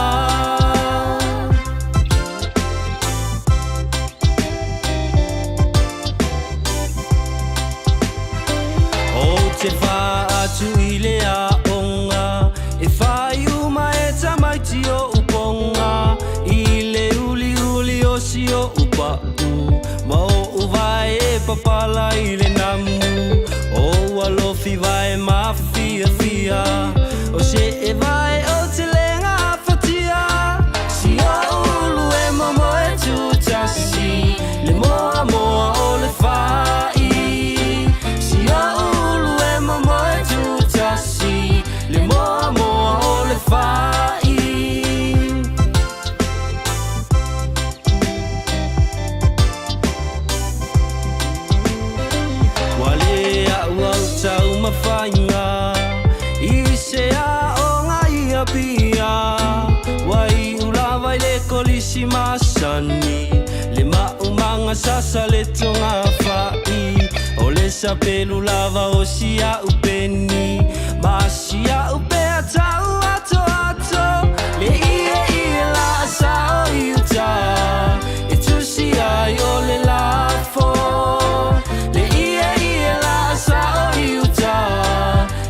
Ou te faa-atu i le aoga E fai uma e tamaiti o'u poga I le uliuli o si o'u pa'u Ma o'u vae e papala i le namu O alofi vae mafiafia O se'e vae o te lega afatia Si o'u ulu e momoe tutasi Le moamoa o le fa'i Si o'u ulu e momoe tutasi Le moamoa o le fa'i. Ua le a'u au taumafaiga I se aoga i Apia Ua iu lava i le kolisi masani Le maumaga sasa le togafa'i O le sapelu lava o si a'u peni Ma si a'u pea tau atoato Le ieie la'asa o i uta E tusi ai o le lafo Le ieie la'asa o i uta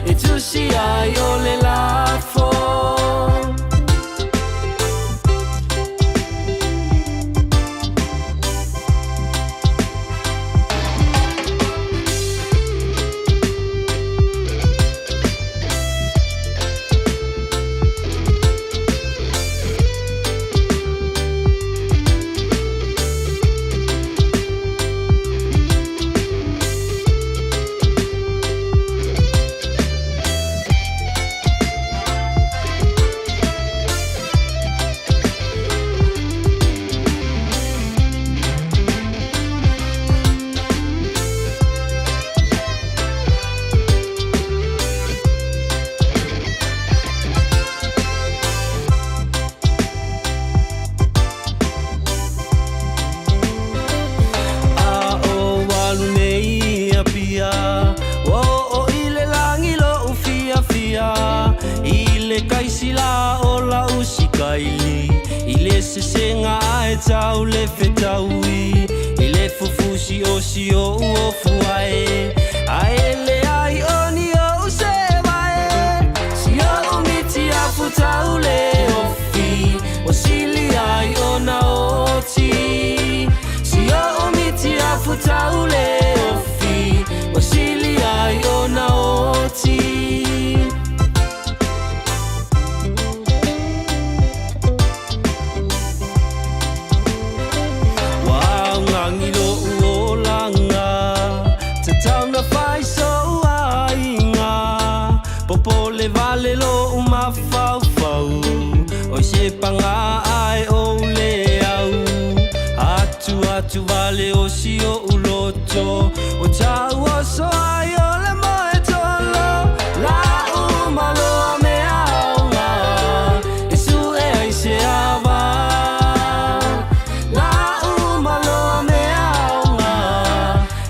E tusi ai o le lafo. A o alu nei i Apia Ua oo i le lagi lo'u fiafia I le kaisila o la'u sikaili I le sesega ae tau le fetaui I le fufusi o si o'u ofu ae Ae leai o ni o'u seva e Si o'u miti afu tau le ofi Ua sili ai ona oti Si o'u miti afu tau le ofi Ua sili ai ona oti. Ua augani lo'u olaga Tatau na fai so'u aiga Popole vale lo'u mafaufau Oi se paga ae ou le au Atu atu vale o si o'u loto Ua tau oso ai o le moe tolo La'u maloa mea aoga E su'e ai se ava La'u maloa mea aoga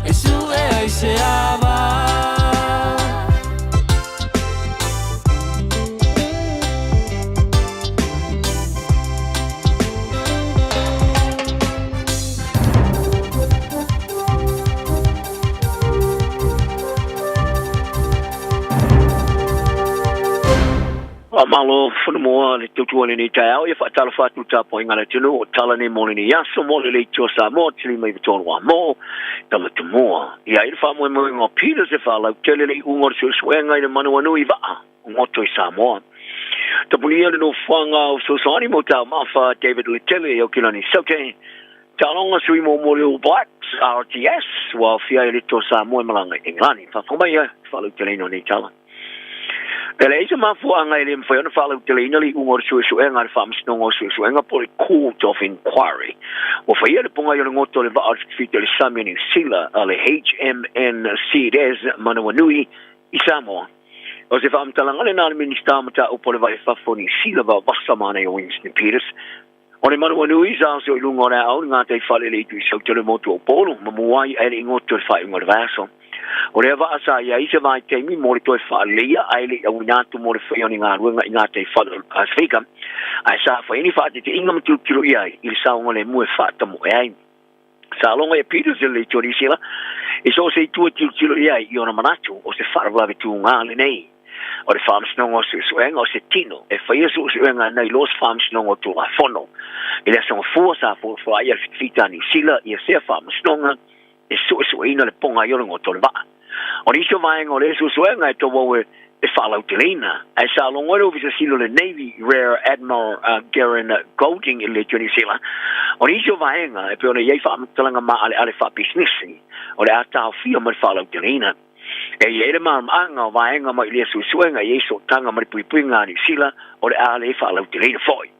E su'e ai se ava. Faamalo Fonomoa le tautua i lenei taeao ia faatalofa atu le tapuaiga a le atunuu o tala nei mo lenei aso mo le Leitio Samoa tili mai tolu a mo tama tumua ia i le faamoemoega o Peters e faalautele le iuga o le suesuega i le manuanui vaa o goto i Samoa. Tapunia le nofoaga o fesoasoani mo taumafa David Letele i Aukilani Saute Taaloga sui mo mo le All Blacks RTS ua aofia ai le Leitio Samoa e malaga i Engelani. Faafofoga mai e faalauteleina o nei tala. E leai se mafuaaga e le mafai ona faalauteleina le iuga o le suesuega a le Faamasinoga o Suesuega po o le Court of Inquiry. Ua faia le pogai o le goto o le vaa o le fitifiti o le sami o Niu Sila a le HMNC Des Manawanui i Samoa. O se faamatalaga lena a le Minisita o Mataupu o le Vai i Fafo o Niu Sila Vaovasa Manaia Winston Peters. O le Manawanui sa oso i luga o le aao i le gataifale i le itu i Saute o le motu o Upolu, ma muai ae le i goto i le faaiuga o le vaiaso. O lea vaa sa i ai se vaitaimi mo le toe faaleleia ae le i auina atu mo le faia o ni galuega i gataifale o le Pasefika, ae sa fai ni faateteina ma tilotilo i ai i le saogalemu e faatamoe ai. Sa logo ia Peters i le Leitio Niu Sila i so o se itu e tilotilo i ai i ona manatu o se faalavelave tuga lenei. O le Faamasinoga o Suesuega o se tino e faia suesuega nai lo se Faamasinoga o Tulafono. I le Aso Gafua sa fuafua ai a le Fitafita a Niu Sila ia sea Faamasinoga e suesueina le pogai o le goto o le vaa. O nisi o vaega o lea suesuega e tauau e e faalauteleina, ae sa logo ai le Ofisa Sili o le Navy Rear Admiral Gerrin Golding i le Leitio Niu Sila. O nisi o vaega e pei ona i ai faamatalaga maaleale faapisinisi o le a taofia ma le faalauteleina. E i ai le malamaanga o vaega mai lea suesuega e i ai sootaga ma le puipuiga a Niu Sila o le a le faalauteleina foi.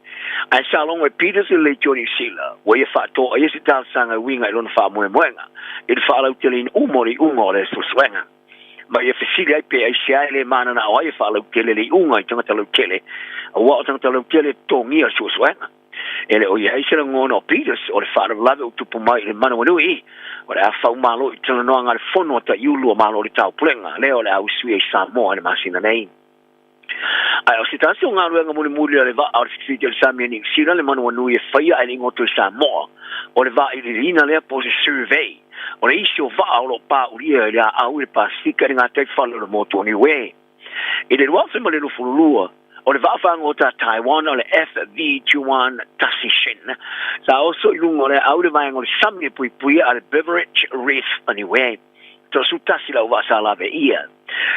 Ae sa logo e Peters i le Leitio Niu Sila ua ia faatoaia se talosaga e uiga i lona faamoemoega i le faalauteleina uma o le iuga o lea suesuega. Ma ia fesili ai pe aisea e le mananao ai e faalautele le iuga i tagata lautele, aua o tagata lautele e totogia le suesuega. E le o i ai se lagona o Peters o le faalavelave ua tupu mai i le manawanui, o le a faumalo i talanoaga a le Fono a Taiulu o Malo o le Taupulega, lea o le a usuia i Samoa i le masina nei. Ae o se tasi o galuega mulimuli a le vaa o le Fitifiti o le Sami a Niu Sila le manawanui e faia ae le i goto i Samoa, o le vailiiliina lea po o se survey o le isi o vaa o lo o paulia i le aau i le Pasefika i le gataifale o le motu o Niue. I le 2022, o le vaa fagota a Taiwan o le FV Juan Tasi Shin sa oso i luga o le aau i le vaega o le sami e puipuia a le Beveridge Reef o Niue. 31 lau vaa sa lave ia.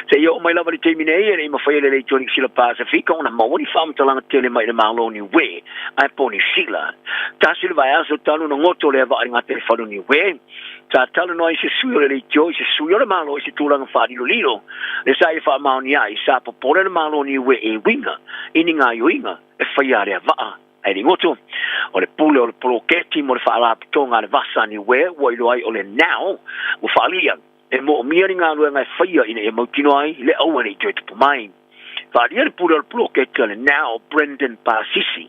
Seia oo mai lava i le taimi nei, e le i mafai e le Leitio Niu Sila Pasefika ona maua ni faamatalaga tele mai le Malo o Niue ae po o Niu Sila. Tasi le vaiaso talu ona goto lea vaa i gataifale o Niue, sa talanoa ai se sui o le Leitio i se sui o le Malo i se tulaga faalilolilo le sa ia faamaonia ai sa popole le Malo o Niue e uiga i ni gaoioiga e faia a lea vaa. Ae le goto, o le pule o le poloketi mo le faalapotoga a le Vasa a Niue ua iloa ai o le Now ua faaalia e moomia ni galuega e faia ina ia mautinoa ai le aua ne i toe tupu mai. Faaalia le pule o le poloketi a le Now Brendan Pasisi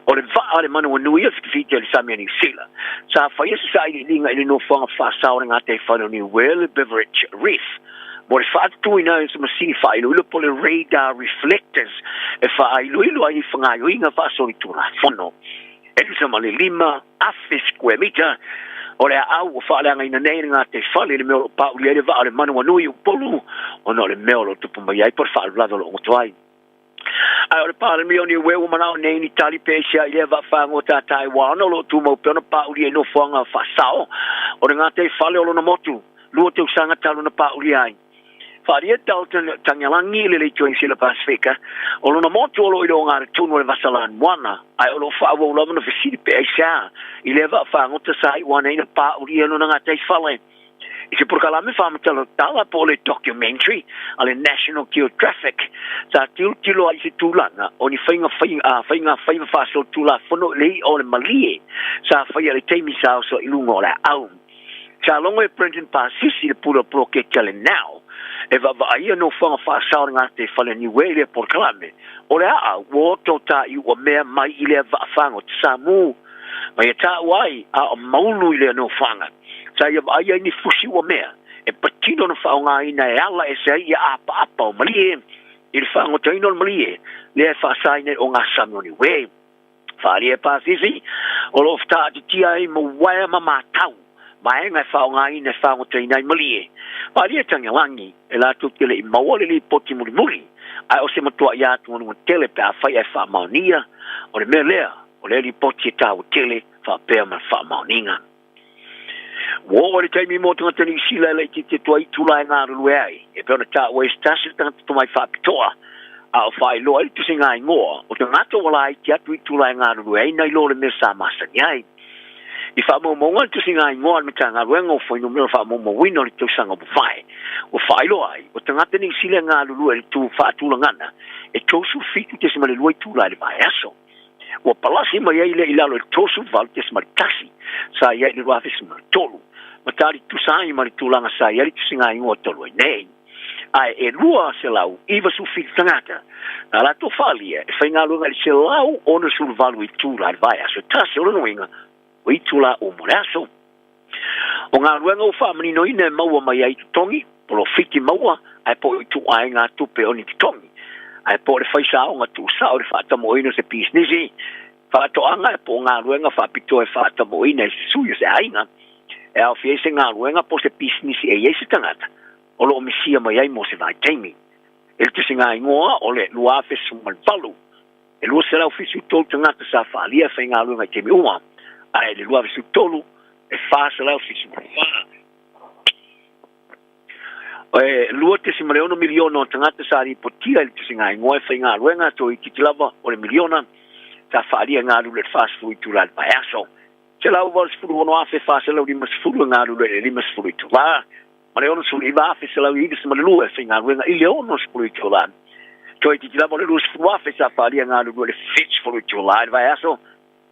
o le vaa a le manawanui a Fitifiti a le Sami a Niu Sila sa faia se sailiiliga i le nofoaga faasao o le gataifale o Niue le Beveridge Reef mo le faatutuina ai o se masini faailoilo po o le radar reflectors e faailoilo ai i fagaoioiga faasolitulafono. E tusa ma le 5,000 square meter o le aau ua faaleagaina nei le gataifale i le mea o lo o paulia ai le vaa o le manawanui i Upolu ona o le mea o lo o tupu mai ai po o le faalavelave o lo o goto ai. Ae o le Palemia o Niue ua manao nei ni tali pe aisea i lea vaa fagota a Taiwan o lo o tumau pea ona paulia i nofoaga faasao o le gataifale o lona motu, lua tausaga talu na paulia ai. Faaalia Dalton Tagialagi i le Leitio Sila Pasefika o lona motu o lo o i le ogatotonu o le Vasa Lanuana, ae o lo o faaauau lava ona fesili pe aisea i lea vaa fagota sa iu ane ai na paulia lona gataifale. I se polokalame faamatalatala po o le documentary a le National Geographic, sa tilotilo ai i se tulaga o ni faiga faiga faiva faasolitulafono i le i'a o le malie sa faia i le taimi sa oso i luga o le aau. Sa logo e Brendan Pasisi le pule o poloketi a le now e vaavaaia nofoaga faasao o le gataifale Niue i lea polokalame. O le aau ua oto tā i ua mea mai i lea vaa fagota sa mū mai e tāua ai a o maulu i lea nofoaga. Sa ia vaai ai ni fusi ua mea e patino na faaaogaina e ala ese ai ia apaapa o malie i le faagotaina o le malie lea e faasaina i ogasami o Niue. Whaaria e Pāsisi, o lo o whataatitia ai mo waea ma mātau, vaega e faaaogaina e faagotaina ai malie. Whaaria e Tagialangi, e lātou te le i maua le lipoti mulimuli. Ae o se matuaʻi atugaluga tele pe afai ae faamaonia, o le mea lea, o lea lipoti e taua tele faapea ma le faamaoniga. Ua oo i le taimi mo tagata Niu Sila e laitiiti atu ai i tula e galulue ai, e pei ona taua ai se tasi o tagata tomai faapitoa, a o faailoa ai le tusiga igoa o tagata ua laiti atu i tula e galulue ai nai lo le mea sa masani ai. I faamaumauga le tusiga igoa a le Matagaluega o Fuainumera Faamaumauina o le tausaga ua mavae, ua faailoa ai, o tagata Niu Sila e galulue i le tu faatulagana e 37.2 itula i le vaiaso. Ua palasi mai ai lea i lalo i le 38.1 sa i ai i le 2013, ma tali tutusa ai ma le tulaga sa i ai le tusiga igoa talu ai nei. Ae e 297 tagata na latou faaalia e faigaluega i le 168 itula i le vaiaso e tasi, o lona uiga o itula uma o le aso. O galuega ua faamaninoina e maua mai ai totogi, polofiti maua ae po o ituaiga tupe o ni totogi, ae po o le fai saoga tuusao i le faatamoeina o se pisinisi, faatoaga ae po o galuega faapitoa e faatamoeina e se sui o se aiga, e aofia ai se galuega po o se pisinisi e i ai se tagata o lo o misia mai ai mo se vaitaimi. I le tusiga igoa o le 2018, E 273 tagata sa faaalia e faigaluega i taimi uma, ae i le 2013 e 474. E 2.6 miliona o tagata sa ripotia i le tusigaigoa e faigaluega, toeitiiti lava o le miliona sa faaalia e galulue i le 40 itula i le vaiaso. 186,450 e galulue i le 50 itula, ma le 69,192 e faigaluega i le 60 itula. Toeitiiti lava o le 20,000 sa faaalia galulue i le 70 itula i le vaiaso,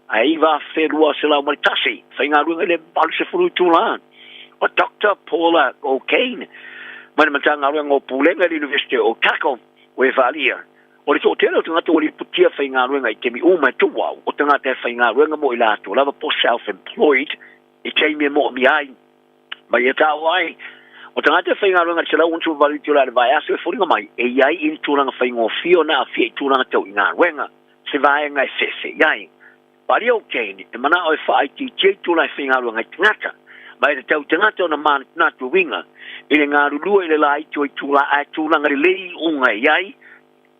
ae 9,201 faigaluega i le 80 itula. O Doctor Paula O'Kane mai le Matagaluega o Pulega i le Iunivesite o Otago ua e faaalia, o le toatele o tagata ua lipotia faigaluega i taimi uma e tuuau o tagata e faigaluega mo i latou lava po self-employed i taimi e moomia ai. Mai e taua ai, o tagata e faigaluega i le 168 itula i le vaiaso e foliga mai e i ai i ni tulaga faigofie ona aafia i tulaga tau i galuega, se vaega e fefe i ai. Pali o Kane e manao e faaitiitia itula e faigaluega ai tagata, ma e tatau i tagata ona manatunatu e uiga i le galulue i le laiti o itula ae tulaga lelei iuga e i ai,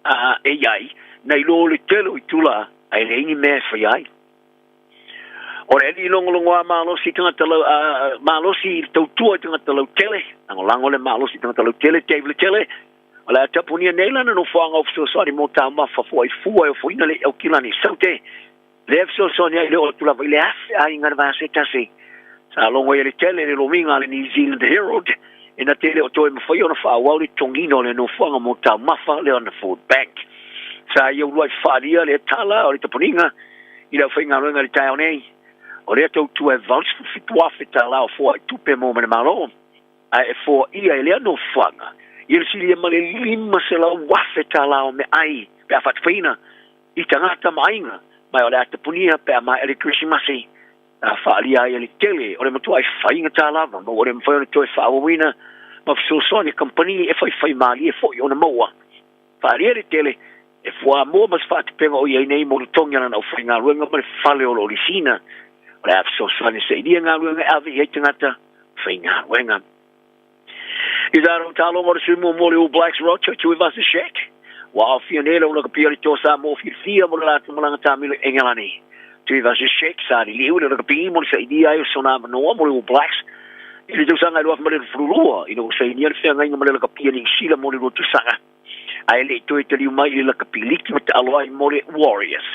a, e i ai, nai lo le tele o itula ae leai ni mea e faia ai. O le alii logologoa malosi i tagata lau, malosi i le tautua i tagata lautele, lagolago le malosi i tagata lautele, Dave Letele, o le a tapunia nei lana nofoaga o fesoasoani mo taumafa foai fua e ofoina le Aukilani Saute, lea e fesoasoani ai le oo atu lava i le 1000 aiga i le vaiaso e tasi. Sa logo ai e Letele le lomiga a le New Zealand Herald ina te le o toe mafai ona faaauau le totogiina o le nofoaga mo taumafa lea ona Food Bank. Sa ia uluai faaalia lea tala o le tapuniga i le aufaigaluega i le taeao nei, o lea tautua e $87,000 o foai tupe mo ma le Malo, ae e foaia e lea nofoaga ia le silia ma le $500,000 o meaai pe a faatupeina i tagata ma aiga, ma o le a tapunia pe a maea le Kerisimasi. A faaalia ai e le tele o le matuai faigata lava ma ua le mafai ona toe faaauauina ma fesoasoani a kamupani e faifai malie foi ona maua. Faaalia le tele e fuamoa ma se faatupega o i ai nei mo le togi a lana aufaigaluega ma le fale o lo o lisiina. O le a fesoasoani e sailia galuega e ave i ai tagata faigaluega. I tatou taaloga o le sui muamua o le All Blacks Roger Tuivasa-Sheck ua aofia nei le ulakapia o le Toa Samoa fiafia mo le latou malaga taamilo i Engelani. Tuivasa-Sheck sa liliu i le rakapi mo le sailia ai o sona avanoa mo le All Blacks i le tausaga e 2022 ina ua sainia le feagaiga ma le lakapia Niu Sila mo le lua tausaga ae le i toe taliu mai i le lakapi liki ma taalo ai mo le Warriors.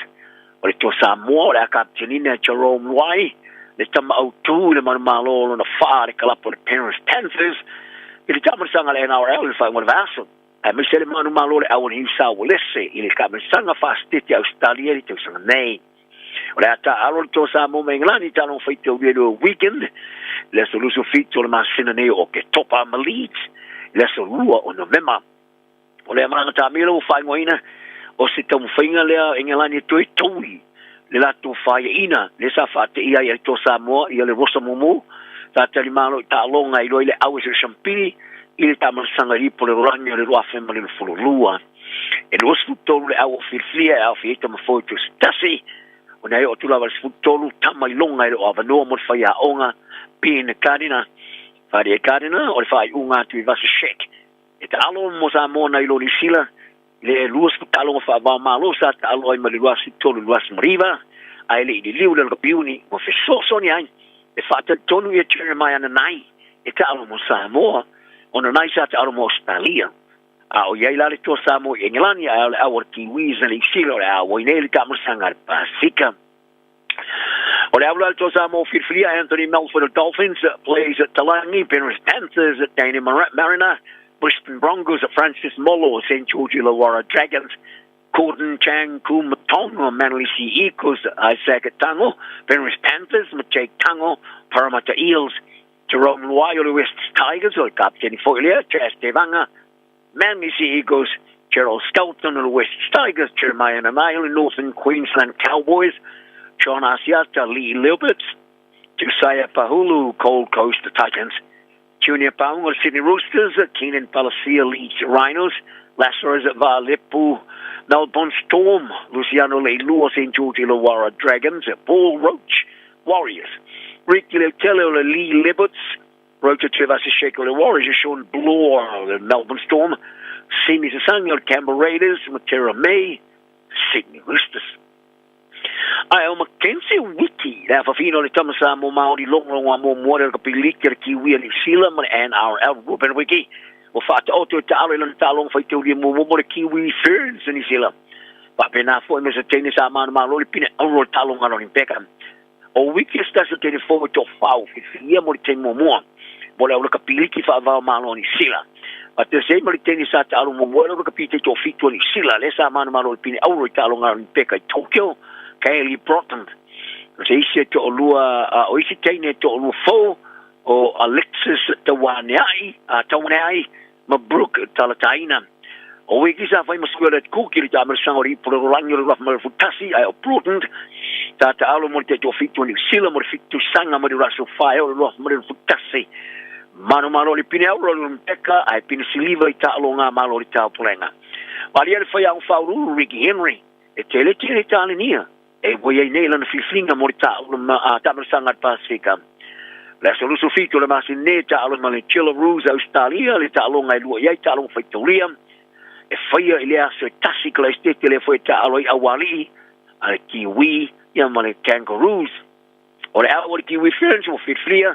O le Toa Samoa o le a kapitenina e Jarome Luai, le tama autū i le manumalo o lona faa le kalapu a le Penrith Panthers i le taamilisaga a le NRL i le faaiuga o le vaiaso, aemaise le manumalo o le au a le Niu Sao Uelese i le taamilisaga faasetete a Ausetalia i le tausaga nei. O le a taaalo le Toa Samoa ma Engelani i taaloga faitaulia i le weekend i le aso 27 o le masina nei o Oketopa ma Leeds i le aso 2 o Novema. O lea malaga taamilo ua faaigoaina o se taumafaiga lea a Engelani e toe toui le latou faiaina lea sa faateia ai e le Toa Samoa ia le Rosa Mumu sa talimalo i taaloga e iloa i le au e Sampili i le taamalasaga i lipo le lolagi o le 2022. E 23 le au o filifilia e aofia ai Tamafoi Tusi Tasi, o nei oo atu lava i le 13 tama iloga e le o avanoa mo le faiaoga Ben Gardiner. Wharia Gardiner o le faaiuga atu i Vasashek e taalo mo Samoa nai lo Niu Sila. I le 20 taaloga faava-o-Malo sa taalo ai mai le 23 i le 29, ae le i liliu le lakapi Iuni, ua fesoasoani ai e faatalitonu ia Jeremiah Nanai e taalo mo Samoa, o Nanai sa taalo mo Ausetalia. A o i ai la le Toa Samoa i Engelani, ae o le au a le Kiwis na Niu Sila o le a auai nei i le taamilosaga a le Pasefika. O le au la le Toa Samoa filifilia Anthony Melford o Dolphins, Blaise Talagi, Penrith Panthers, Danny Mariner, Brisbane Broncos, Francis Molo, St George Illawarra Dragons, Corden Chang Ku Matong o Manly Sea Eagles, Isaac Tango, Penrith Panthers, ma Jake Tango, Parramatta Eels, Jerome Luai o le Wests Tigers, o le kapiteni foi lea, Chas Tevaga, Manly Sea Eagles, Gerald Skelton o le Wests Tigers, Jeremiah Nanai o le Northern Queensland Cowboys, John Asiata, Leigh Leopards, Josiah Pahulu, Gold Coast Titans, Junior Paunga o le Sydney Roosters, Keenan Palasia, Leeds Rhinos, Lazarus Vaalepu, Melbourne Storm, Luciano Leilua, St George Illawarra Dragons, Paul Roach, Warriors, Ricky Leutele o le Leigh Leopards, Rocha Tuivasa-Sheck o le Warriors, Shawn Blore o le Melbourne Storm, Simi Sasagi o le Canberra Raiders, Matera May, Sydney Roosters. Ae o Mackenzie Wiki, le afafina o le tama Samoa Māori logologo a muamua le rakapi liki a le Kiwi a Niu Sila ma le NRL Ruben Wiki, ua faataoto e taalo i lana taaloga faitaulia muamua mo le Kiwi Ferns a Niu Sila. Faapena foi ma se teine sa manumalo i le pine auro o le taaloga a le Olimpeka. O Wiki o se tasi o teine fou e toafau filifilia mo le taimi muamua mo le aulakapi liki faavao malo a Niu Sila. Faatasi ai ma le teine sa taalo muamua i le aulakapi taitoafitu a Niu Sila lea sa manumalo i le pine auro i taaloga a le Olimpeka i Tokyo, Kaylee Broughton. O se isi e toalua, o isi teine e toalua fou o Alexis Tauaneai, Tauaneai ma Brooke Talataina. O Wiki sa fai ma sui o le Kuki i le taamilosaga o le Ipu Lalorangi o le 2011, ae o Prudent sa taalo mo le taitoafitu o Niu Sila mo le fitusaga mai le Russell Fire o le 2011. Manomalo o le pine auro o le Rebecca ae pine siliva i taaloga malo o le Taupulega. Malie le faiaoga faauluulu Ricky Henry e tele tele talenia e ua i ai nei lana filifiliga mo le taamilosaga a le Pasefika. O le aso 27 o le masina nei e taalo ma le Jillaroos a Ausetalia le taaloga e lua i ai taaloga faitaulia e faia i le aso e tasi Kalaesetete lea foi e taalo ai Aualii a le Kiwi ia ma le Kangaroos. O le au o le Kiwi Ferns ua filifilia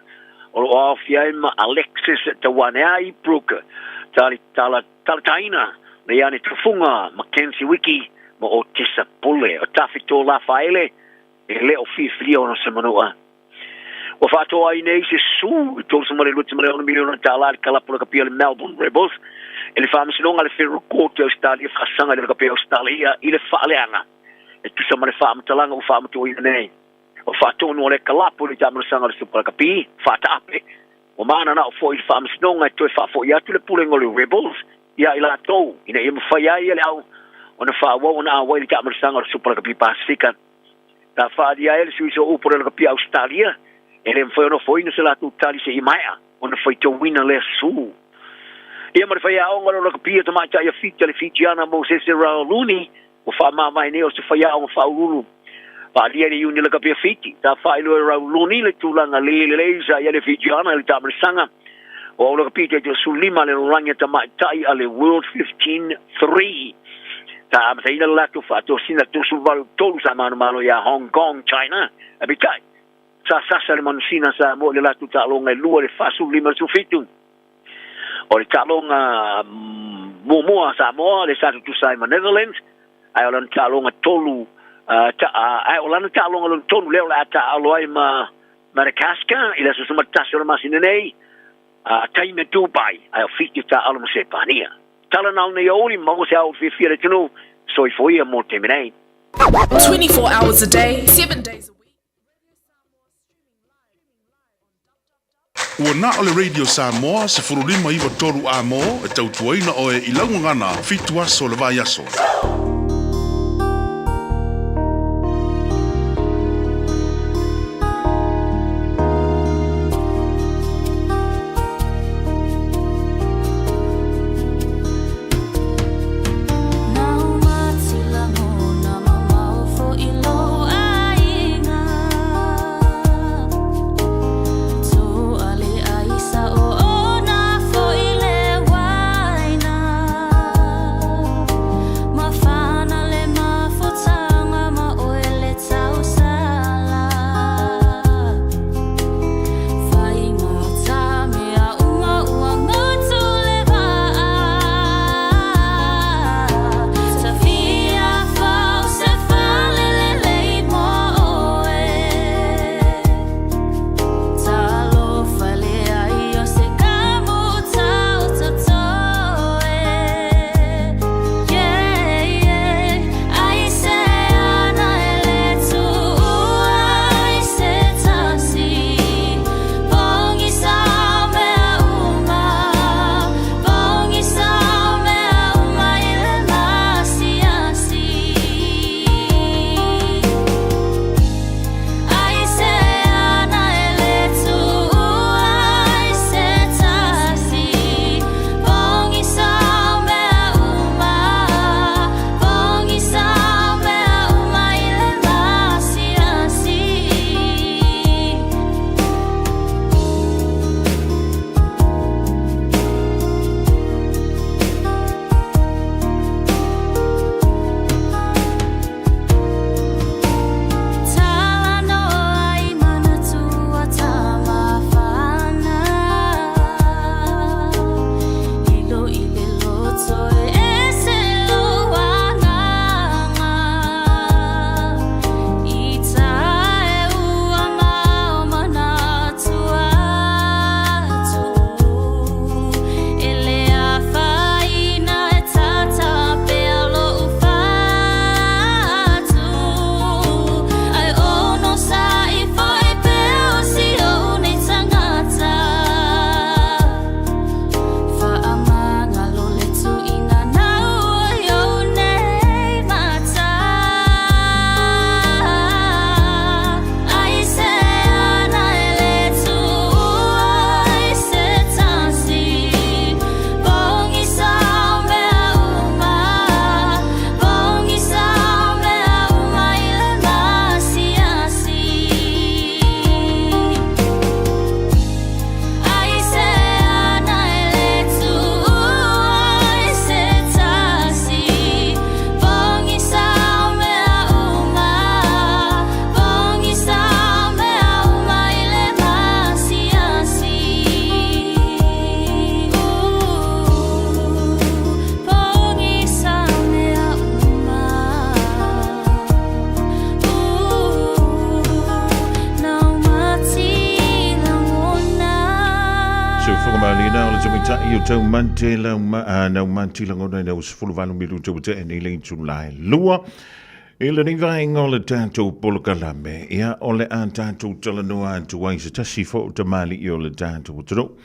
o lo o aofia ai ma Alexis Tauaneai, Brooke Talitala Talataina, Leiane Tufunga, Mackenzie Wiki ma Otesa Pule. O Tafito Lafaele e le o filifilia ona se manua. Ua faatoa ai nei se su i $32.6 miliona tala i le kalapu lakapi a le Melbourne Rebels e le Faamasinoga a le Federal Court i Ausetalia faasaga i le lakapi a Ausetalia i le faaleaga e tusa ma le faamatalaga ua faamatuaina nei. O faatonu o le kalapu i le taamilosaga o le Super Lakapi, faataape, ua mananao foi i le Faamasinoga e toe faafoi atu le pulega o le Rebels ia i latou ina ia mafai ai e le au ona faaauau ona auai i le taamilosaga o le Super Lakapi Pasefika. Sa faaalia ai le sui sooupu o le lakapi a Ausetalia, e le mafai ona ofoina se latou tali seia maea ona faitauina lea su. Ia ma le faiaoga o le lakapi a tamaitai a Fiti a le Fijiana Mosese Rauluni, ua faamavae nei o se faiaoga faauluulu. Faaalia i le Iuni lakapi a Fiti, sa faailoa e Rauluni le tulaga le lelei sa i ai le Fijiana i le taamilosaga o au lakapi taitoasefululima a le lalolagi a tamaitai a le World 15-3. Sa amataina le latou faatosina 38 sa manumalo iā Hong Kong, China, ae peitai, sa sasa le manusina sa moe i le latou taaloga e lua i le 45 i le 17. O le taaloga muamua a Samoa lea sa tutusa ai ma Netherlands, ae o lana taaloga tolu, ae o lana taaloga lona tolu lea o le a taaalo ai ma Madagascar i le aso 11 o le masina nei, a taimi a Dubai, ae o Fiti taaalo ma Sepania. Tala nao nei aoauli, maua se aoauli fiafia le atunuu, soifua ia mo le taimi nei. 24 hours a day, 7 days a week. Ua na o le Radio Samoa 1593 A mo e tautuaina oe i lau gagana fitu aso le vaiaso. taumate lau ma, nau mati lagona i lau 18 minuta ua tea nei le itula e lua. I lenei vaega o le tatou polokalame, ia o le a tatou talanoa atu ai se tasi foʻi tamalii o le tatou atunuu.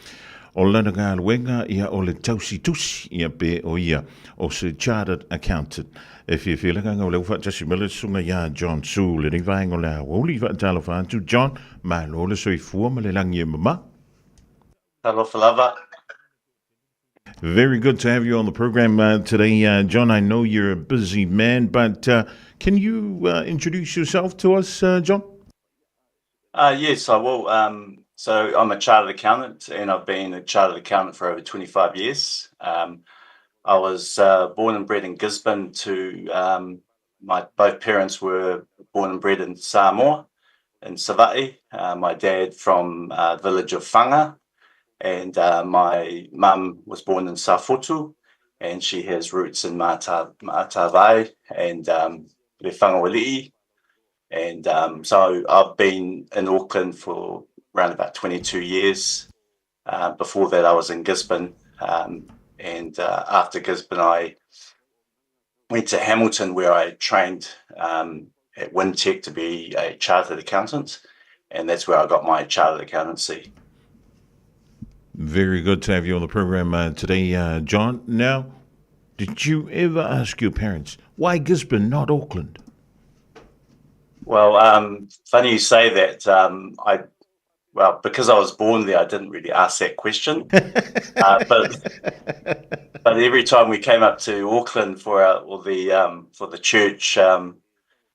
O lana galuega, ia o le tausi tusi, ia pe o ia o se Chartered Accountant. E fiafia le agaga o lea ua faatasi mai le susuga ia John Su i lenei vaega o le aoauli. Faatalofa atu John, malo le soifua ma le lagi e mama. Talofa lava. Very good to have you on the program today, John. I know you're a busy man, but can you introduce yourself to us, John? Yes, I will. So I'm a chartered accountant, and I've been a chartered accountant for over 25 years. I was born and bred in Gisborne to my both parents were born and bred in Samoa, in Savaii. My dad from the village of Whanga, and my mum was born in Safotu, and she has roots in Matavai and Lefangawali'i. And so I've been in Auckland for around about 22 years. Before that, I was in Gisborne. And after Gisborne, I went to Hamilton, where I trained at Wintec to be a chartered accountant. And that's where I got my chartered accountancy. Very good to have you on the program today, John. Now, did you ever ask your parents, why Gisborne, not Auckland? Well, funny you say that. Because I was born there, I didn't really ask that question. But every time we came up to Auckland for the church,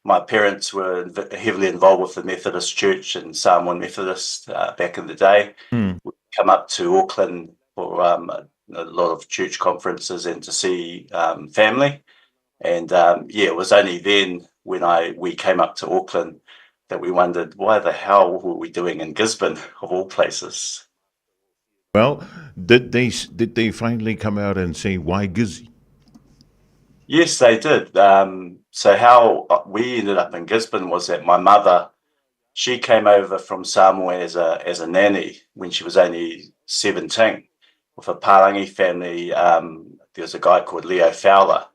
my parents were heavily involved with the Methodist Church and Samoan Methodist back in the day. We'd come up to Auckland for a lot of church conferences and to see family. And it was only then when we came up to Auckland that we wondered, why the hell were we doing in Gisborne, of all places? Well, did they finally come out and say, why Gizzy? Yes, they did. So how we ended up in Gisborne was that my mother, she came over from Samoa as a nanny when she was only 17 with a Palangi family. There was a guy called Leo Fowler,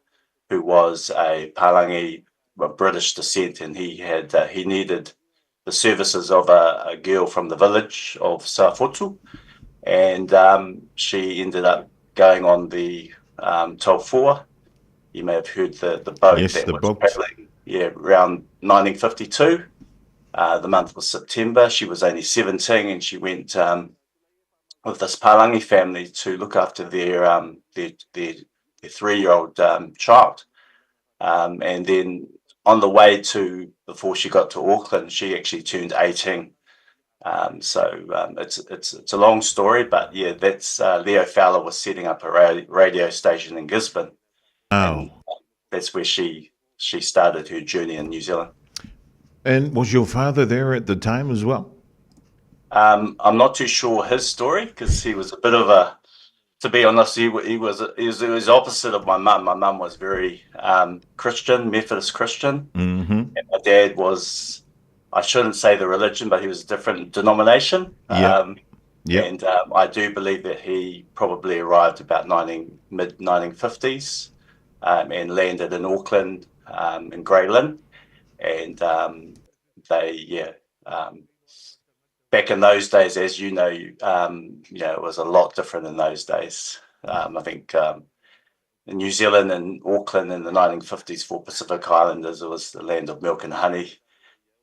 who was a Palangi of British descent, and he had he needed the services of a girl from the village of Safotu, and she ended up going on the Taufoa. You may have heard the boat. Yes, that the was boat. traveling, around 1952. The month was September. She was only 17, and she went with this Palangi family to look after their 3-year-old child. And then on the way to, before she got to Auckland, she actually turned 18. So it's a long story, but yeah, that's Leo Fowler was setting up a radio station in Gisborne. Oh. And that's where she started her journey in New Zealand. And was your father there at the time as well? I'm not too sure his story, because he was a bit of a, to be honest, he was opposite of my mum. My mum was very Christian, Methodist Christian. Mm-hmm. And my dad was, I shouldn't say the religion, but he was a different denomination. Yep. Yep. And I do believe that he probably arrived about mid-1950s and landed in Auckland, in Grey Lynn. And back in those days, as you know, it was a lot different in those days. I think in New Zealand and Auckland in the 1950s for Pacific Islanders, it was the land of milk and honey.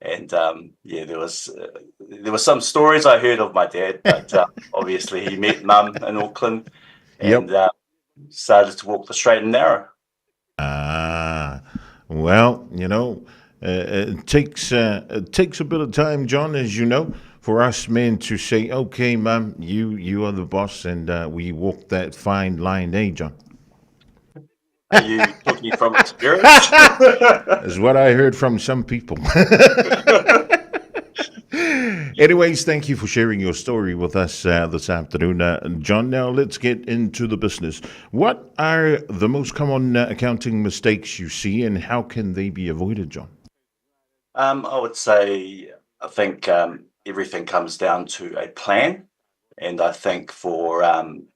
And there was some stories I heard of my dad, but obviously he met Mum in Auckland and started to walk the straight and narrow. Well, you know, it takes a bit of time, John, as you know, for us men to say, okay, Mum, you are the boss, and we walk that fine line, eh, John? Are you talking from experience? That's what I heard from some people. Anyways, thank you for sharing your story with us this afternoon, John. Now, let's get into the business. What are the most common accounting mistakes you see, and how can they be avoided, John? I would say, I think everything comes down to a plan. And I think for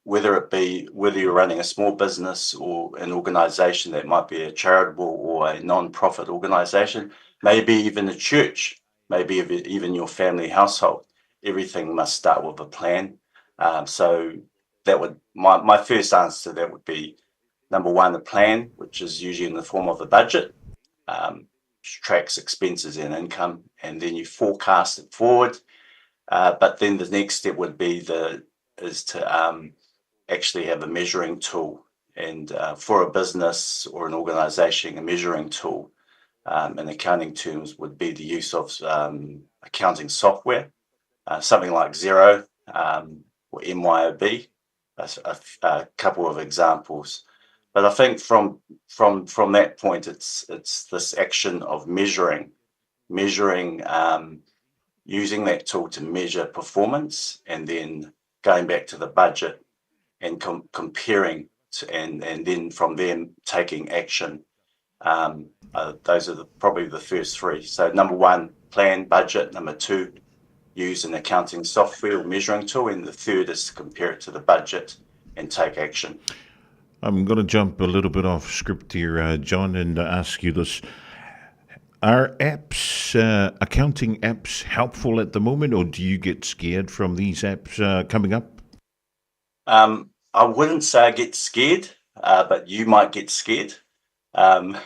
whether it be whether you're running a small business or an organization that might be a charitable or a non-profit organization, maybe even a church, maybe even your family household, everything must start with a plan. So that would my first answer to that would be, number one, a plan, which is usually in the form of a budget, tracks expenses and income, and then you forecast it forward. But then the next step would be is to actually have a measuring tool. And for a business or an organization, a measuring tool in accounting terms would be the use of accounting software, something like Xero or MYOB, a couple of examples. But I think from that point, it's this action of measuring, using that tool to measure performance, and then going back to the budget and comparing, and then from there taking action. Those are probably the first three. So number one, plan, budget. Number two, use an accounting software or measuring tool. And the third is to compare it to the budget and take action. I'm going to jump a little bit off script here, John, and ask you this. Are apps, accounting apps, helpful at the moment, or do you get scared from these apps coming up? I wouldn't say I get scared, but you might get scared. The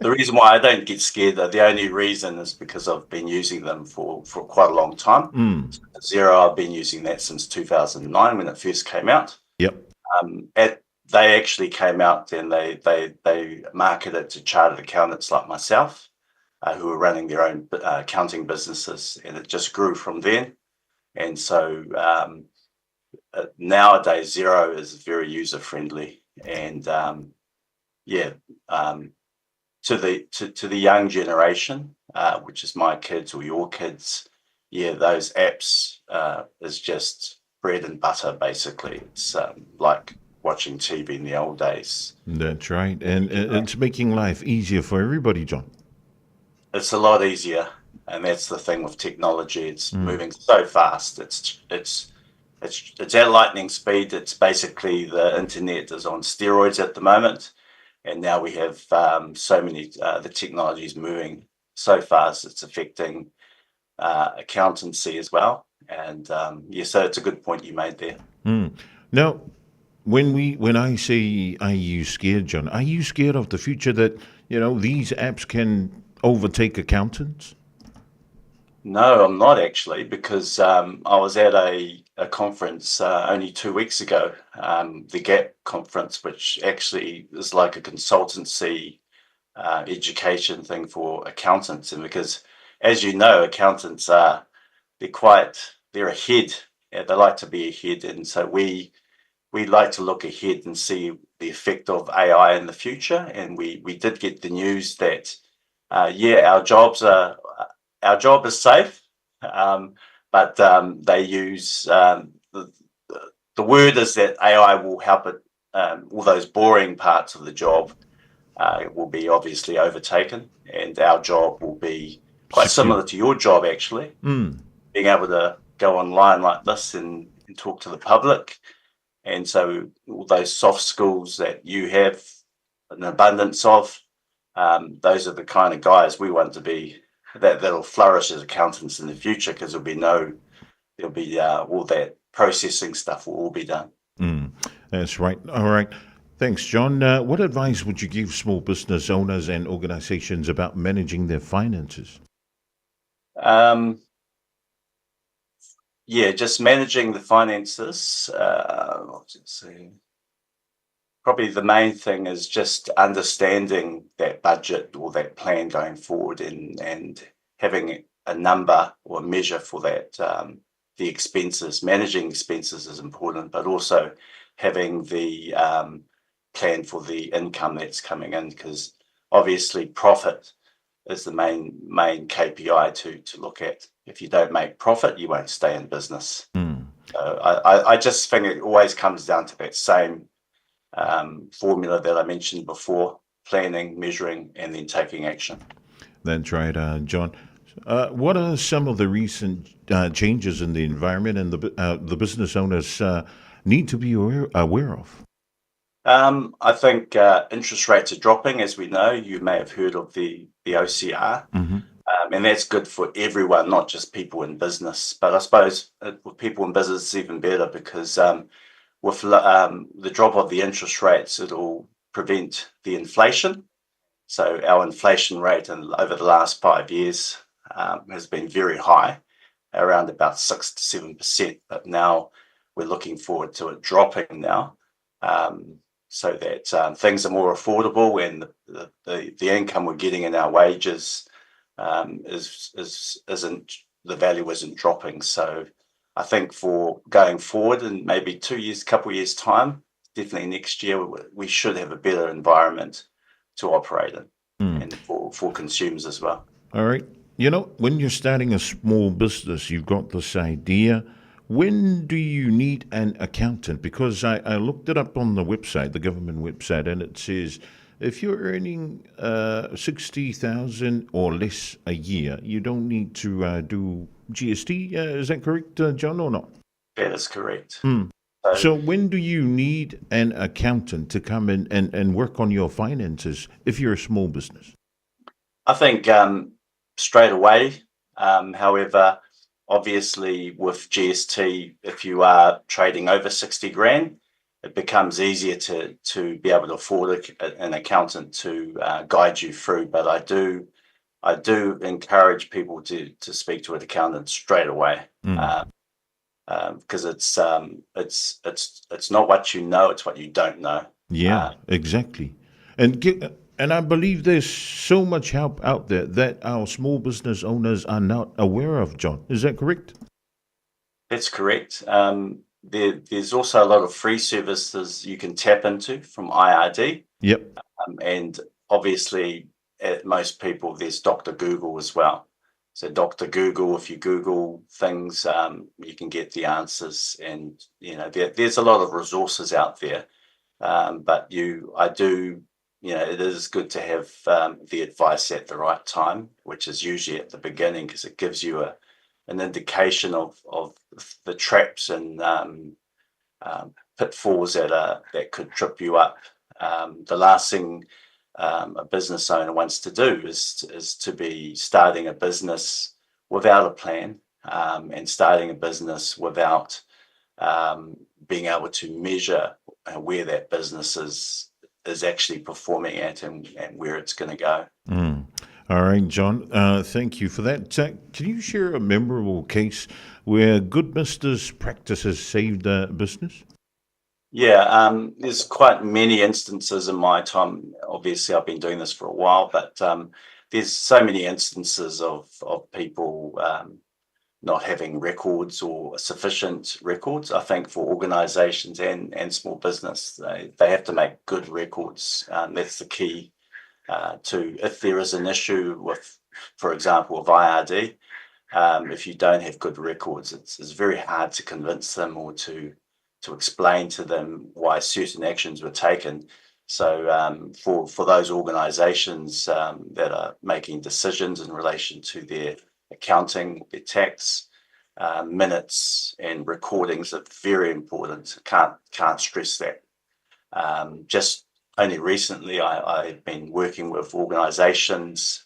reason why I don't get scared, the only reason is because I've been using them for quite a long time. Xero, I've been using that since 2009 when it first came out. Yep. They actually came out and they marketed it to chartered accountants like myself, who were running their own accounting businesses, and it just grew from then. And so nowadays, Xero is very user-friendly, and to the young generation, which is my kids or your kids, those apps is just bread and butter, basically. It's like watching TV in the old days. That's right. And it's making life easier for everybody, John. It's a lot easier. And that's the thing with technology. It's moving so fast. It's at lightning speed. It's basically the internet is on steroids at the moment. And now we have so many, the technology is moving so fast, it's affecting accountancy as well. And so it's a good point you made there. Now, when I say, are you scared, John, are you scared of the future that, you know, these apps can overtake accountants? No, I'm not actually, because I was at a conference only 2 weeks ago, the GAP conference, which actually is like a consultancy education thing for accountants. And because, as you know, accountants are, they're ahead. They like to be ahead. And so we like to look ahead and see the effect of AI in the future. And we did get the news that, our jobs are... Our job is safe, but they use the word is that AI will help it. All those boring parts of the job will be obviously overtaken, and our job will be quite similar to your job, actually. Being able to go online like this and talk to the public. And so all those soft skills that you have an abundance of, those are the kind of guys we want to be. That'll flourish as accountants in the future, because there'll be all that processing stuff will all be done. That's right. All right. Thanks, John. What advice would you give small business owners and organizations about managing their finances? Just managing the finances. Let's see. Probably the main thing is just understanding that budget or that plan going forward, and having a number or a measure for that. The expenses, managing expenses is important, but also having the plan for the income that's coming in, because obviously profit is the main KPI to look at. If you don't make profit, you won't stay in business. So I just think it always comes down to that same formula that I mentioned before: planning, measuring, and then taking action. That's right, John. What are some of the recent changes in the environment and the business owners need to be aware of? I think interest rates are dropping, as we know. You may have heard of the OCR. And that's good for everyone, not just people in business. But I suppose with people in business, it's even better because with the drop of the interest rates, it'll prevent the inflation. So our inflation rate over the last 5 years has been very high, around about 6 to 7%. But now we're looking forward to it dropping now, so that things are more affordable and the income we're getting in our wages is, is isn't the value isn't dropping. So I think for going forward in maybe 2 years, couple of years' time, definitely next year, we should have a better environment to operate in and for consumers as well. All right. When you're starting a small business, you've got this idea. When do you need an accountant? Because I looked it up on the website, the government website, and it says if you're earning 60,000 or less a year, you don't need to do GST. Is that correct, John, or not? That is correct. So when do you need an accountant to come in and work on your finances if you're a small business? I think straight away. However, obviously with GST, if you are trading over 60 grand, it becomes easier to be able to afford an accountant to guide you through. But I do encourage people to speak to an accountant straight away because it's not what you know, it's what you don't know. Yeah, exactly. And I believe there's so much help out there that our small business owners are not aware of, John. Is that correct? That's correct. There's also a lot of free services you can tap into from IRD. And obviously, at most people, there's Dr. Google as well. So Dr. Google, if you Google things, you can get the answers. And there's a lot of resources out there. But you, I do, you know, it is good to have the advice at the right time, which is usually at the beginning, because it gives you an indication of the traps and pitfalls that could trip you up. The last thing a business owner wants to do is to be starting a business without a plan and starting a business without being able to measure where that business is actually performing at and where it's going to go. All right, John. Thank you for that. Can you share a memorable case where good business practices saved a business? Yeah, there's quite many instances in my time. Obviously, I've been doing this for a while, but there's so many instances of people not having records or sufficient records. I think for organisations and small business, they have to make good records. That's the key to if there is an issue with, for example, with IRD, if you don't have good records, it's very hard to convince them or to explain to them why certain actions were taken. So for those organisations that are making decisions in relation to their accounting, their tax, minutes and recordings are very important. Can't stress that. Just only recently, I've been working with organisations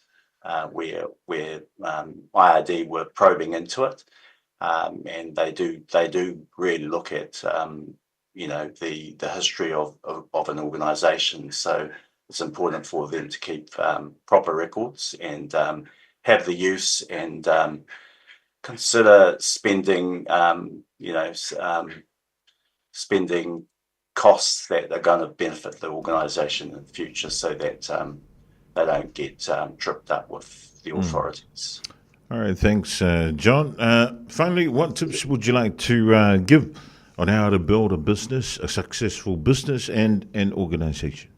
where IRD were probing into it, and they do really look at the history of an organisation. So it's important for them to keep proper records and have the use and consider spending costs that are going to benefit the organisation in the future, so that they don't get tripped up with the authorities. All right, thanks, John. Finally, what tips would you like to give on how to build a business, a successful business and an organization?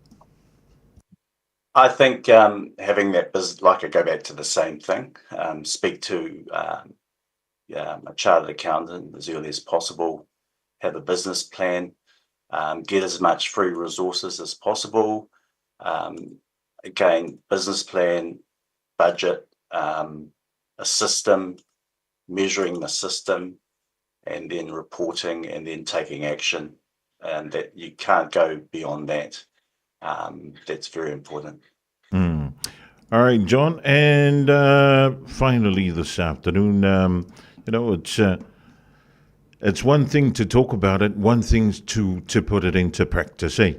I think having that business, like I go back to the same thing, speak to a chartered accountant as early as possible, have a business plan, get as much free resources as possible. Again, business plan, budget, a a system, measuring the system, and then reporting and then taking action. And that you can't go beyond that. That's very important. Mm. All right, John. And finally, this afternoon, you know, it's it's one thing to talk about it, one thing to, to put it into practice, eh?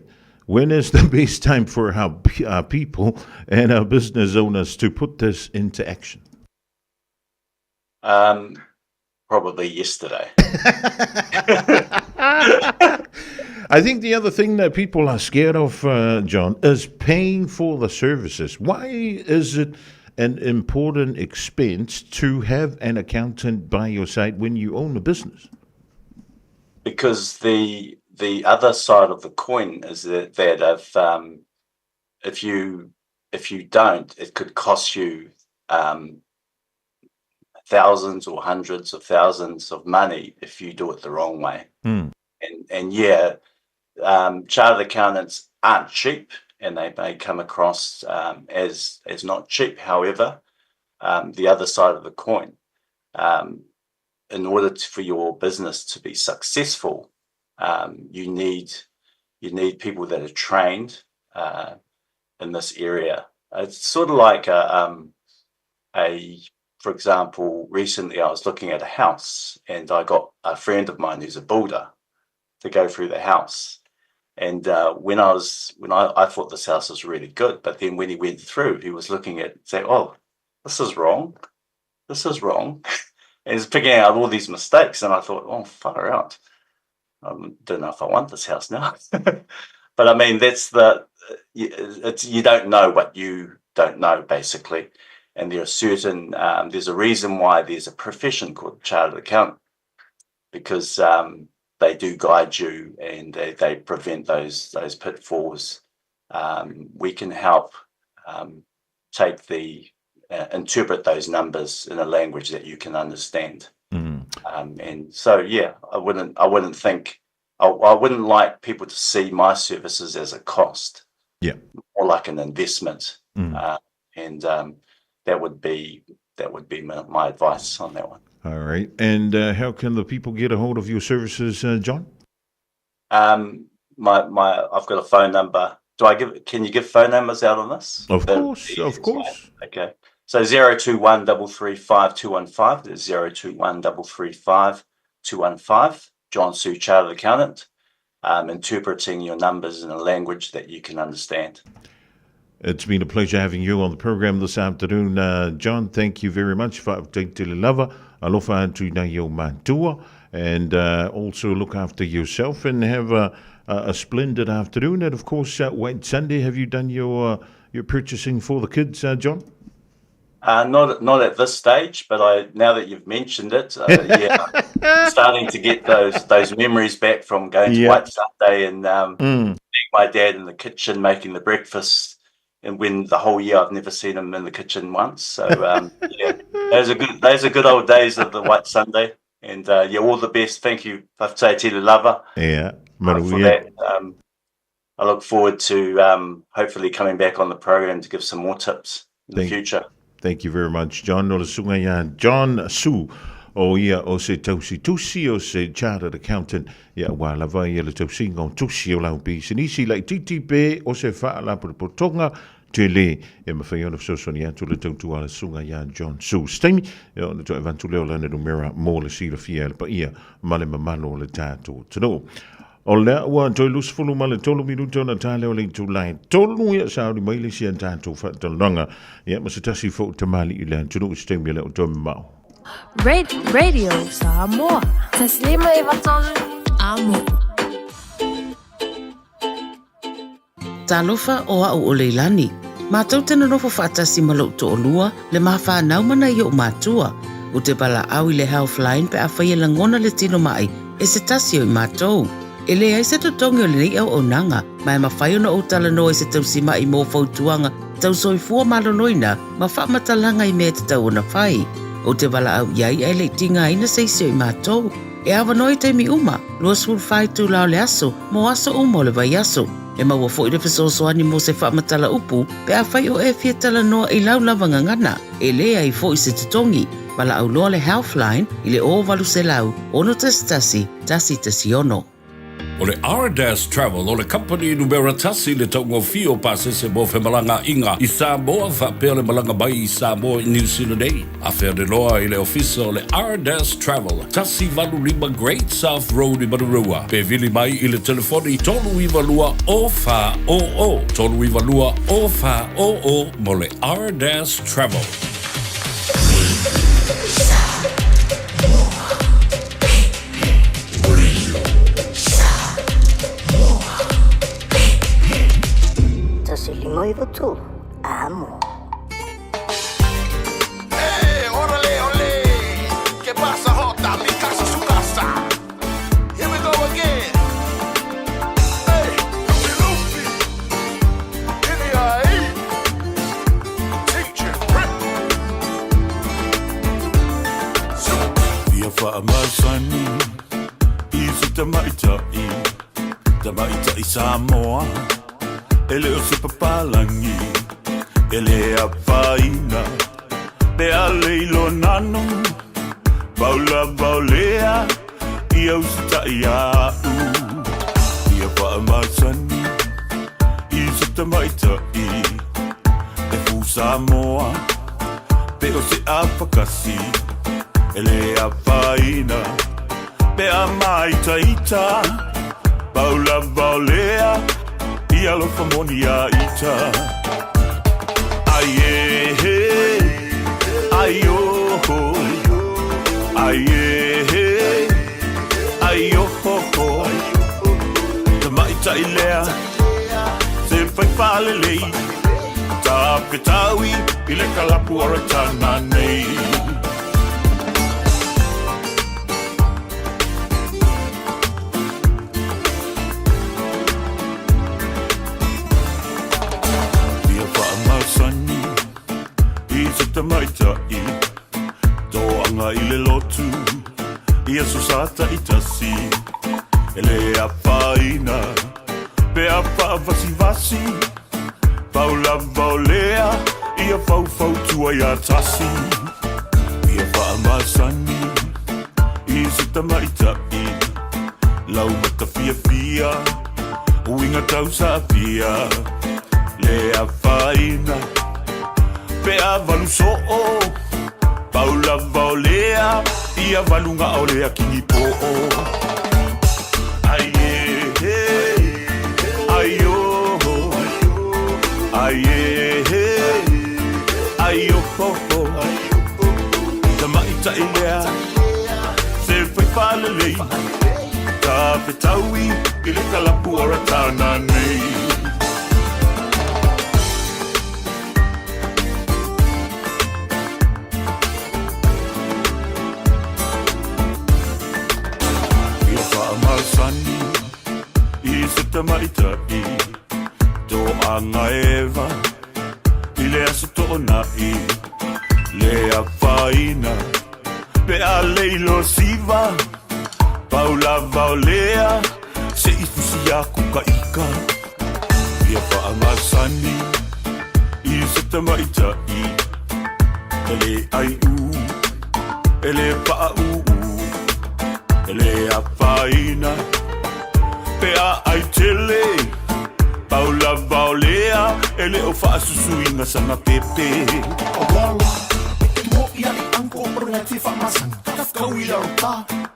When is the best time for our, our people and our business owners to put this into action? Probably yesterday. I think the other thing that people are scared of, John, is paying for the services. Why is it an important expense to have an accountant by your side when you own a business? Because the the other side of the coin is that, that if if you if you don't, it could cost you thousands or hundreds of thousands of money if you do it the wrong way. And yeah, chartered accountants aren't cheap, and they may come across as as not cheap. However, the other side of the coin, in order to, for your business to be successful, you need you need people that are trained in this area. It's sort of like a, a for example, recently I was looking at a house and I got a friend of mine who's a builder to go through the house. And when I was when I thought this house was really good, but then when he went through, he was looking at say, "Oh, this is wrong, this is wrong," and he's picking out all these mistakes. And I thought, "Oh, far out! I don't know if I want this house now." But I mean, that's the it's you don't know what you don't know basically, and there are certain there's a reason why there's a profession called chartered accountant because they do guide you and they, they prevent those those pitfalls. We can help take the interpret those numbers in a language that you can understand. And so, yeah, I wouldn't I wouldn't think I, I wouldn't like people to see my services as a cost. Yeah, more like an investment. And that would be that would be my, my advice on that one. All right. And how can the people get a hold of your services, John? My my I've got a phone number. Do I give? Can you give phone numbers out on this? Of course, of course. Okay. So 021 335 215. That's 021 335 215. John Sue, Chartered Accountant, interpreting your numbers in a language that you can understand. It's been a pleasure having you on the program this afternoon, John. Thank you very much. Fa'afetai lava, alofa atu nei o matua, and also look after yourself and have a, a, splendid afternoon. And of course, White Sunday, have you done your your purchasing for the kids, John? Not not at this stage, but I now that you've mentioned it, yeah, I'm starting to get those those memories back from going to yeah. White Sunday and seeing my dad in the kitchen making the breakfast. And when the whole year I've never seen him in the kitchen once. So yeah, those are good. Those are good old days of the White Sunday. And yeah, all the best. Thank you, Faftaitila Lava. Yeah, for that. I look forward to hopefully coming back on the program to give some more tips in the future. Thank you very much, John. O le susuga ia John Su o ia o se tausi tusi o se chartered accountant ia ua lava ia le tausiga o tusi o lau pisinisi laitiiti pe o se faalapotopotoga tele e mafai ona fesoasoani atu le tautua a le susuga ia John Su. Se taimi ia ona toe avatu lea o lana numera mo le silafia e le paia ma le mamalu o le tatou atunuu. O lea ua toe 23 minuta ona tā lea o le itula e tolu ia saoli mai le isi a tatou faatalanoaga ia ma se tasi foʻu tamalii i le atunuu i se taimi e le o toe mamao. Radio Samoa. Taslima e vatolu amo. Talofa o a'u o Leilani. Mātou te nonofo whaatasi ma lou to'olua, le ma whānau mana i o'u mātua. U te bala'au i le Healthline pe afai e lagona le tino ma'i e se tasi o i mātou. E leai se totogi o lenei auaunaga, ma e mafai ona ou talanoa i se tausima'i mō fautuaga tau soifua maloloina ma faamatalaga i mea e tatau ona fai. Ou te valaau i ai ae le i tigaina se isi o i mātou. E avanoa i taimi uma, 24 itula o le aso, mō aso uma o le vaiaso. E maua foi le fesoasoani mo se faamatala upu pe afai o e fia talanoa i lau lava gagana, e leai foi se totogi. Valaau loa le Healthline i le 0800 611 116. O le Ardas Travel o le kamupani numera tasi i le taugofie o pasese mo femalagaaiga i Samoa faapea le malaga mai i Samoa i Niu Sila nei. Afea loa i le ofisa o le Ardas Travel, 185 Great South Road i Manurewa, pe vili mai i le telefoni 392 0400, 392 0400 mo le Ardas Travel. 1593, amo. Hey, órale, ole. ¿Qué pasa, Jota? Mi casa, su casa. Here we go again. Hey, Luffy, Luffy. N.I.A. Teacher, Prick. Ia faamasani i se tamaitai, tamaitai Samoa, e le o se papalagi, e le afaina, pe a leilo nanu, pau lava o lea, ia usitai iaʻu. Ia faamasani i se tamaitai, e fū Samoa, pe o se afakasi, e le afaina, pe a māitaita, pau lava o lea, ia alofa moni iā ita. Ai e he, ai o ho, ai e he, ai o ho ho. Tamaitai lea, se fai faalelei, tafetaui i le kalapu o Ratana nei. Ia faamasani i se tamaitai, toaga i le lotu, i aso sa taitasi, e le afaina, pe a faavasivasi, pau lava o lea, ia faufautua iā tasi. Ia faamasani i se tamaitai, lau matafiafia, uiga tausaafia, le afaina, pe a valu soo, pau lava o lea, ia valuga o lea kinipoo. Ai e he, ai o ho, ai e he, ai o ho ho. Tamaitai lea, se fai faalelei, tafetaui i le kalapu o Ratana nei. Ia faamasani i se tamaitai, toaga eva, i le aso toonai, le afaina, pe a leilo siva, pau lava o lea, se i fusi aku ka ika. Ia faamasani i se tamaitai, e le aiu, e le faauu, e le afaina, pe a ai tele, pau lava o lea, e le o faasusuiga sana pepe. Awala, e mo ia i anko o te whaamasani. Kau i raro tā,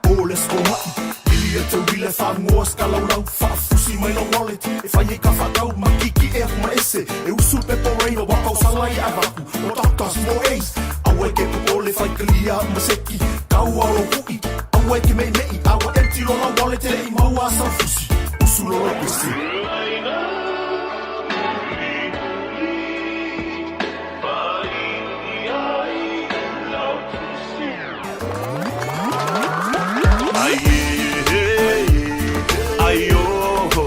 o let's go haʻi. Ili e te wile whaangoa skalaulau, whaafusi mai lo wallet. E whai e ka whaatau, ma kiki e aku ma ese. E usu pe poreina, wakau sala i avaku. Mo doctors, mo ace. Awe ke popole whai kalia maseki. Kau alo hui, awe ke mei mei. Awa empty lo la wallet e le i maua sa fusi. Usu lo lo pese. Ai e he, ai o ho,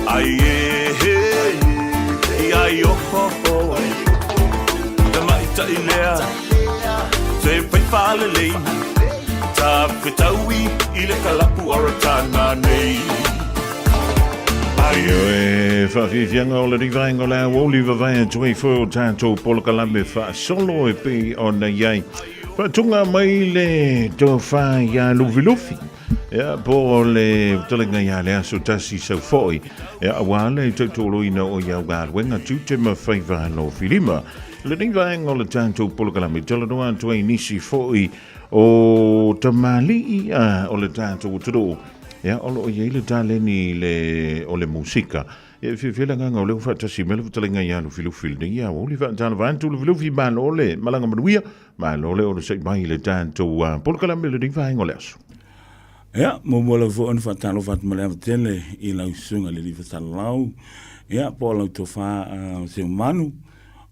ai e he, ai o ho ho. Tamaitai lea, se fai faalelei, tafetaui i le kalapu o Ratana nei. Ioe, whawhiwhianga o le rivaenga o le aoauli vavae atu ai foi o tātou polokalame whaasolo e pei ona iai. Whaatunga mai le tofa ia Lufilufi. Ia, po o le talenga ia le aso tasi sau foi. Ia, aua le tautoloina o iau galuega tiute ma faiva no filima. Lenei vaenga o le tātou polokalame, talanoa atu ai nisi foi o tamalii a o le tātou atunuu. Ia, o lo o i ai le taleni le, o le musika. Ia, e fiafia le agaga o lea ua faatasi mai le fetalaiga ia Lufilufi lenei ia aoauli faatalofa atu Lufilufi malo le malaga manuia, malo le onosai mai i le tatou polokalame i lenei vaega o le aso. Ia, muamua lava foi ona faatalofa atu ma le ava tele i lau susuga i le Alii Fasalalau, ia, po o lau tofa Seumanu.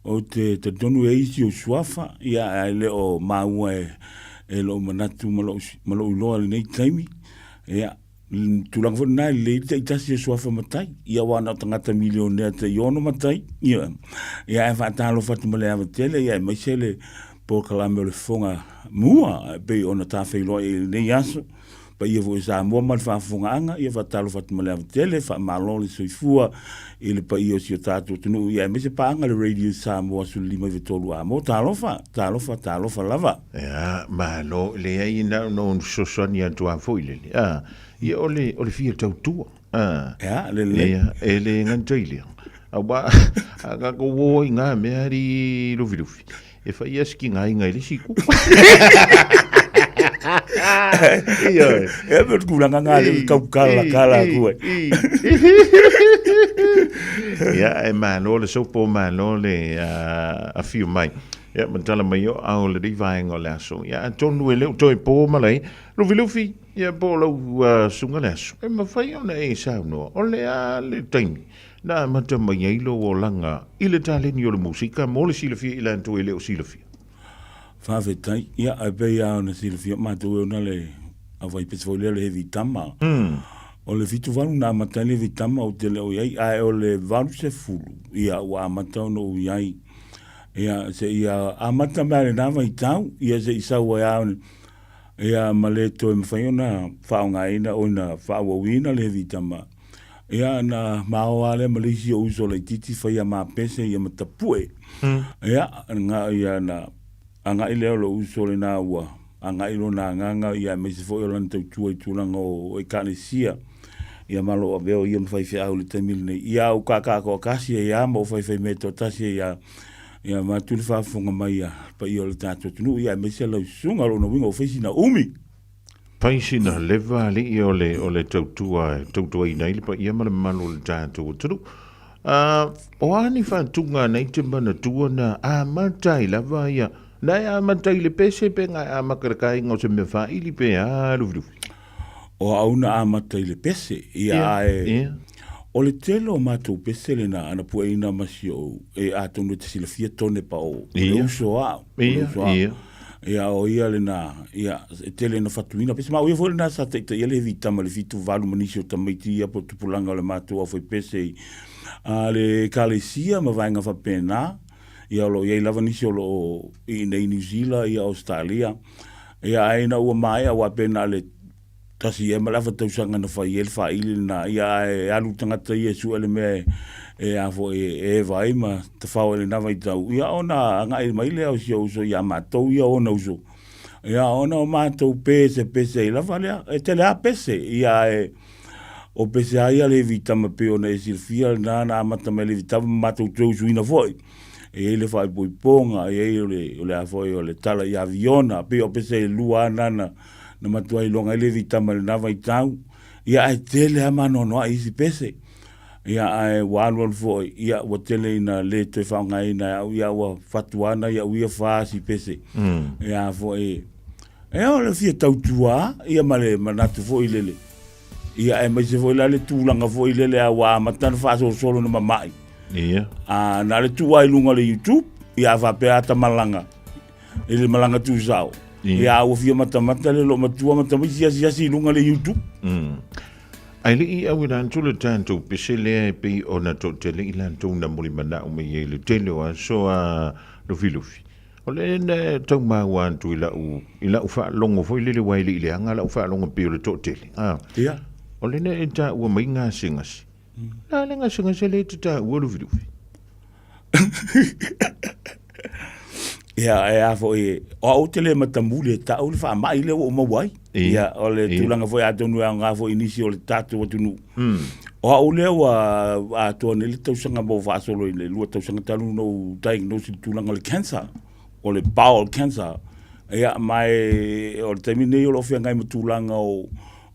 Ou te talitonu e i ai isi ou suafa, ia, ae le o maua e lou manatu ma lou iloa i lenei taimi. Ia, tulaga foi lena e lelei le taitasi o suafa matai, ia aua na o tagata milionea tai-ono matai, ia, ia ae faatalofa atu ma le ava tele, ia aemaise le polokalame o le Fofoga Mua e pei ona tafeiloai i lenei aso. Paia foi o Samoa ma le faafofogaaga, ia faatalofa atu ma le ava tele, faamalo le soifua i le paia o si o tatou atunuu, ia aemaise paaga le Radio Samoa 1593 Amo. Talofa, talofa, talofa lava. Ia, malo, leai na ona ou fesoasoani atu lava foi lele, a, ia o le, o le fia tautua, a. Ia, lelei. Ia, e le gata i lea, aua a tatou o ai i na mea alii Lufilufi, E fai ia sikiga aiga i le isi itu. Ioe. E me tulaga ngā le kau kala kala ku e. Ia, e malo le sopo, malo le afio mai. Ia, ma tala mai o au le rei vaenga o le aso. Ia, atonu e le o toe pō malai. Lufilufi, ia po o lau susuga le aso. E mafai ona e saunoa, o le a le taimi Na amata mai ai lou olaga i le taleni o le musika mo le silafia i latou e le o silafia. Faafetai. Ia, e pei lava ona silafia matou e ona le aufaipese foi lea o le Heavy Tama. O le 78 na amata ai le Heavy Tama ou te le o i ai, ae o le 80, ia, ua amata ona ou i ai. Ia, seia amata mai lava i lena vaitau, ia se i sau ai lava ia ma le toe mafai ona faaaogaina, ona faaauauina le Heavy Tama. Ia na mao lava lea ma le isi ou uso laitiiti fai a ma pese ia ma tapue. Ia nga ia na agai lea o lou uso lena ua agai lona agaga ia aemaise foi o lana tautua i tulaga o Ekalesia. Ia ma lou avea o ia ma faifeau i le taimi lenei. Ia ou kaakaatoatasi ai lava ma ou faifaimea toatasi ai lava. Ia vaeatu le faafofoga mai a le paia o le tatou atunuu ia aemaise lau susuga. O lona uiga ua fai sina umi. Fai sina leva alii o le, o le tautua e tautuaina ai le paia ma le mamalu o le tatou atunuu. O a ni faatuga nei te manatua na amata ai lava ia, na e amata i le pese pe na e amata i le kainga o se mea faili pe a Lufilufi? O au na amata i le pese, ia ae o le tele o matou pese lena ana pueina ma si ou, e atonu e te silafia tone pa o, o le uso a au, o le uso a au. Ia, o ia lena, ia, e tele ina fatuina. Pese ma o ia foi lena sa taitaia le hevi tama le 78 ma nisi o tamaiti ia po o tupulaga o le matou aufaipese i a le Ekalesia ma vaega faapena. Ia, o lo o i ai lava nisi o lo o i inei i Niu Sila, ia Ausetalia. Ia, ae ina ua maea, aua pe na o le tasi ea ma le afa tausaga na fai ai le faili lena, ia ae alu le tagata ia e sue le mea e a foi e eva ai ma tafao ai i lena vaitau, ia ona agai mai lea o si ou uso ia matou ia ona uso. Ia ona o matou pesepese ai lava lea, e tele lava pese, ia ae o pese lava ia a Levi tama pei ona e silafia lena na amata mai e Levi tama ma matou toe usuina foi. E i ai le faaipoipoga, e i ai o le, o le a foi o le tala i aviona, pei o pese e lua lava na na matua iloga ai le vitama i lena vaitau, ia ae tele lava maanoanoa'i isi pese. Ia ae ua alualu foi, ia ua tele ina le toe faaaogaina e au, ia ua fatua ana ia'u ia fasi pese. Ia foi, ia o le fia tautua ia ma le manatu foi lele. Ia aemaise foi la le tulaga foi lele a ua amata ona faasolosolo ona mama'i. Ia. A na o le tuu lava i luga o le YouTube, ia a faapea ata malaga i le malaga tusao. Ia, ua fia matamata le loomatua ma tamaiti asiasi i luga le YouTube. Ae le i au i latou le tatou pese lea e pei ona toatele i latou na mulimanao mai ai i le tele o aso a Lufilufi. O le na tau maua atu i lau, i lau faalogo foi lele aua e le i leaga lau faalogo pei o le toatele. Ia. O le na e taua mai gasegase. La le gasegase le te taua Lufilufi. Ia, e a foi, o au te le matamuli e tau le faamai lea ua ou maua ai. Ia, o le tulaga foi atonu e aoga foi i nisi o le tatou atunuu. O au lea ua atoa nei le tausaga ma ua faasolo i le 2 tausaga talu ona ou diagnose i le tulaga o le cancer, o le bowel cancer. Ia, ma e, o le taimi nei o lo o feagai ma tulaga o,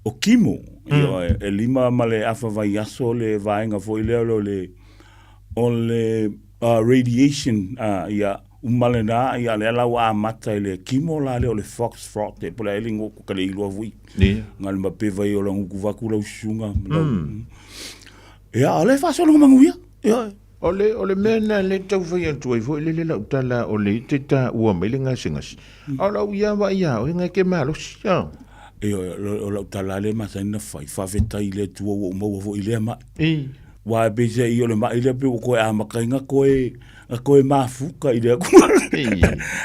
o chemo. Ia, e 5 ma le afa vaiaso le vaega foi lea o le, o le radiation ia uma lena ia lea la ua amata i le chemo la lea o le fox frot e po o le a le igoa ka le iloa foi na o le mapeva ia o le gugu vaku lau susuga ia o lea e faasolo manuia ia. O le, o le mea lena lea e tau fai atu ai foi lele lau tala o le te taua mai le gasegase. A o lau ia vaai ia oe ngai ke malosi. A. Ioe, o lau tala lea e masani ona fai, faafetai i le Atua ua ou maua foi i lea mai. Aua e peiseai o le mai lea pei ua toe amata ai na toe, na toe mafuta i le Atua.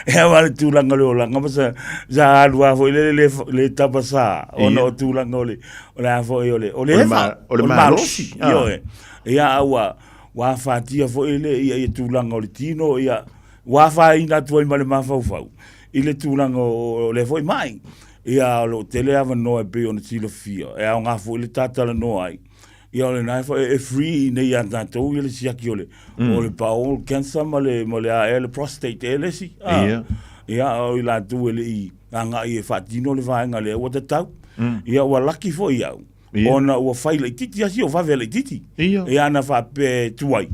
E aua le tulaga o le olaga ma sa, sa alu lava foi lele le, le tapasā, ona o tulaga o le, o le a foi o le, o le eva, o le malosi. Ioe. Ia, a ua, ua afatia foi le, ia, ia tulaga o le tino, ia, ua afaina atu ai ma le mafaufau i le tulaga o, o lea foi mai. Ia, o lo o tele avanoa e pei ona silafia, e aoga foi le ta talanoa ai. Ia o lena e fa- e free i nei ia tatou ia le siaki o le o le bowel cancer ma le ma le a ea le prostate ea le isi. Ah. Ia. Ia o i latou e le i agai e faatino le vaega lea ua tatau. Ia ua laki foi au. Ia. Ona ua fai laitiiti lava si ou vave laitiiti. Ia. Ia ana faapea e tuai.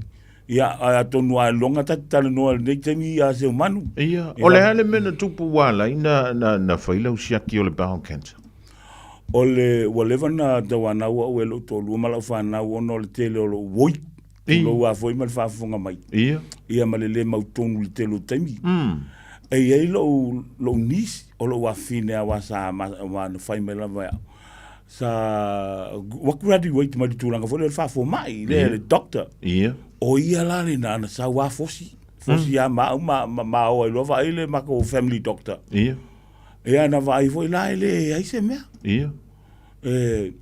Ia ae atonu a iloga ta te talanoa i lenei taimi ia Seumanu. Ia. O le a le mea na tupu ua ala ai na, na, na fai lau siaki o le bowel cancer? O le, ua leva ona tauanau au e lou toalua ma lau fanau ona o le tele o lou oi. Tulou lava foi ma le faafofoga mai. Ia. Ia ma le le mautonu i le tele o taimi. E i ai lou, lou niece, o lou afafine aua sa ma, na fai mai lava e au. Sa, ua graduate mai le tulaga foi lea o le faafomai, le, le doctor. Ia. O ia la lena na sau lava fosi, fosi lava ma au ma, ma, ma o ai loa vaai le matou family doctor. Ia. Ia na vaai foi la e leai se mea. Ia. E,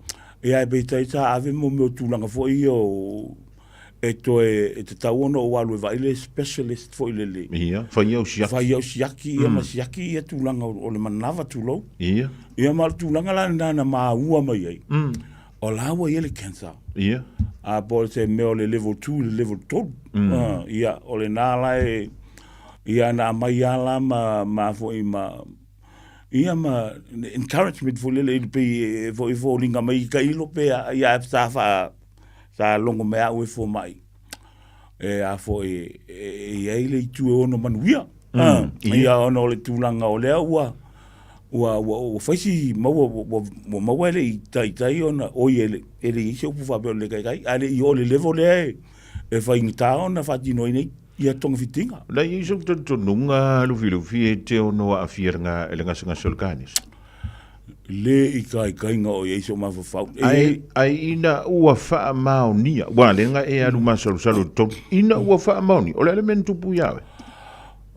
ia e peitai sa ave mo mea o tulaga foi ia o, e toe, e tatau ona ou alu e vaai le specialist foi lele. Ia, fai au siaki. Fai au siaki ia ma siaki ia tulaga o le manava tulou. Ia. Ia ma o le tulaga la lena na maua mai ai. O la ua i ai le cancer. Ia. A po o se mea o le level 2 i le level 3. Ia, o lena la e, Ia na aumai lava la ma, ma foi ma, ia ma encouragement foi lele i le pei e foi foliga mai i tailo pe a, ia sa faa, sa logo mai au e fomai. E a foi, e, e i ai le itu e ono manuia. Ia ona o le tulaga o lea ua, ua, ua, ua fai si maua, ua, ua maua e le i taitai ona, oi e le, e le i ai se upu faapea o le taitai, ae le i oo i le level lea e, e faigata ona faatino ai nei ia togafitiga. Na i ai sou talitonuga Lufilufi e te ono aafia i le gasegase o le kanesa? Le ikaikaiga o i ai sou mafaufau. Ae, ae ina ua faamaonia, ua le ga e alu masalosalo i totonu, ina ua faamaonia, o le a le mea na tupu ia oe?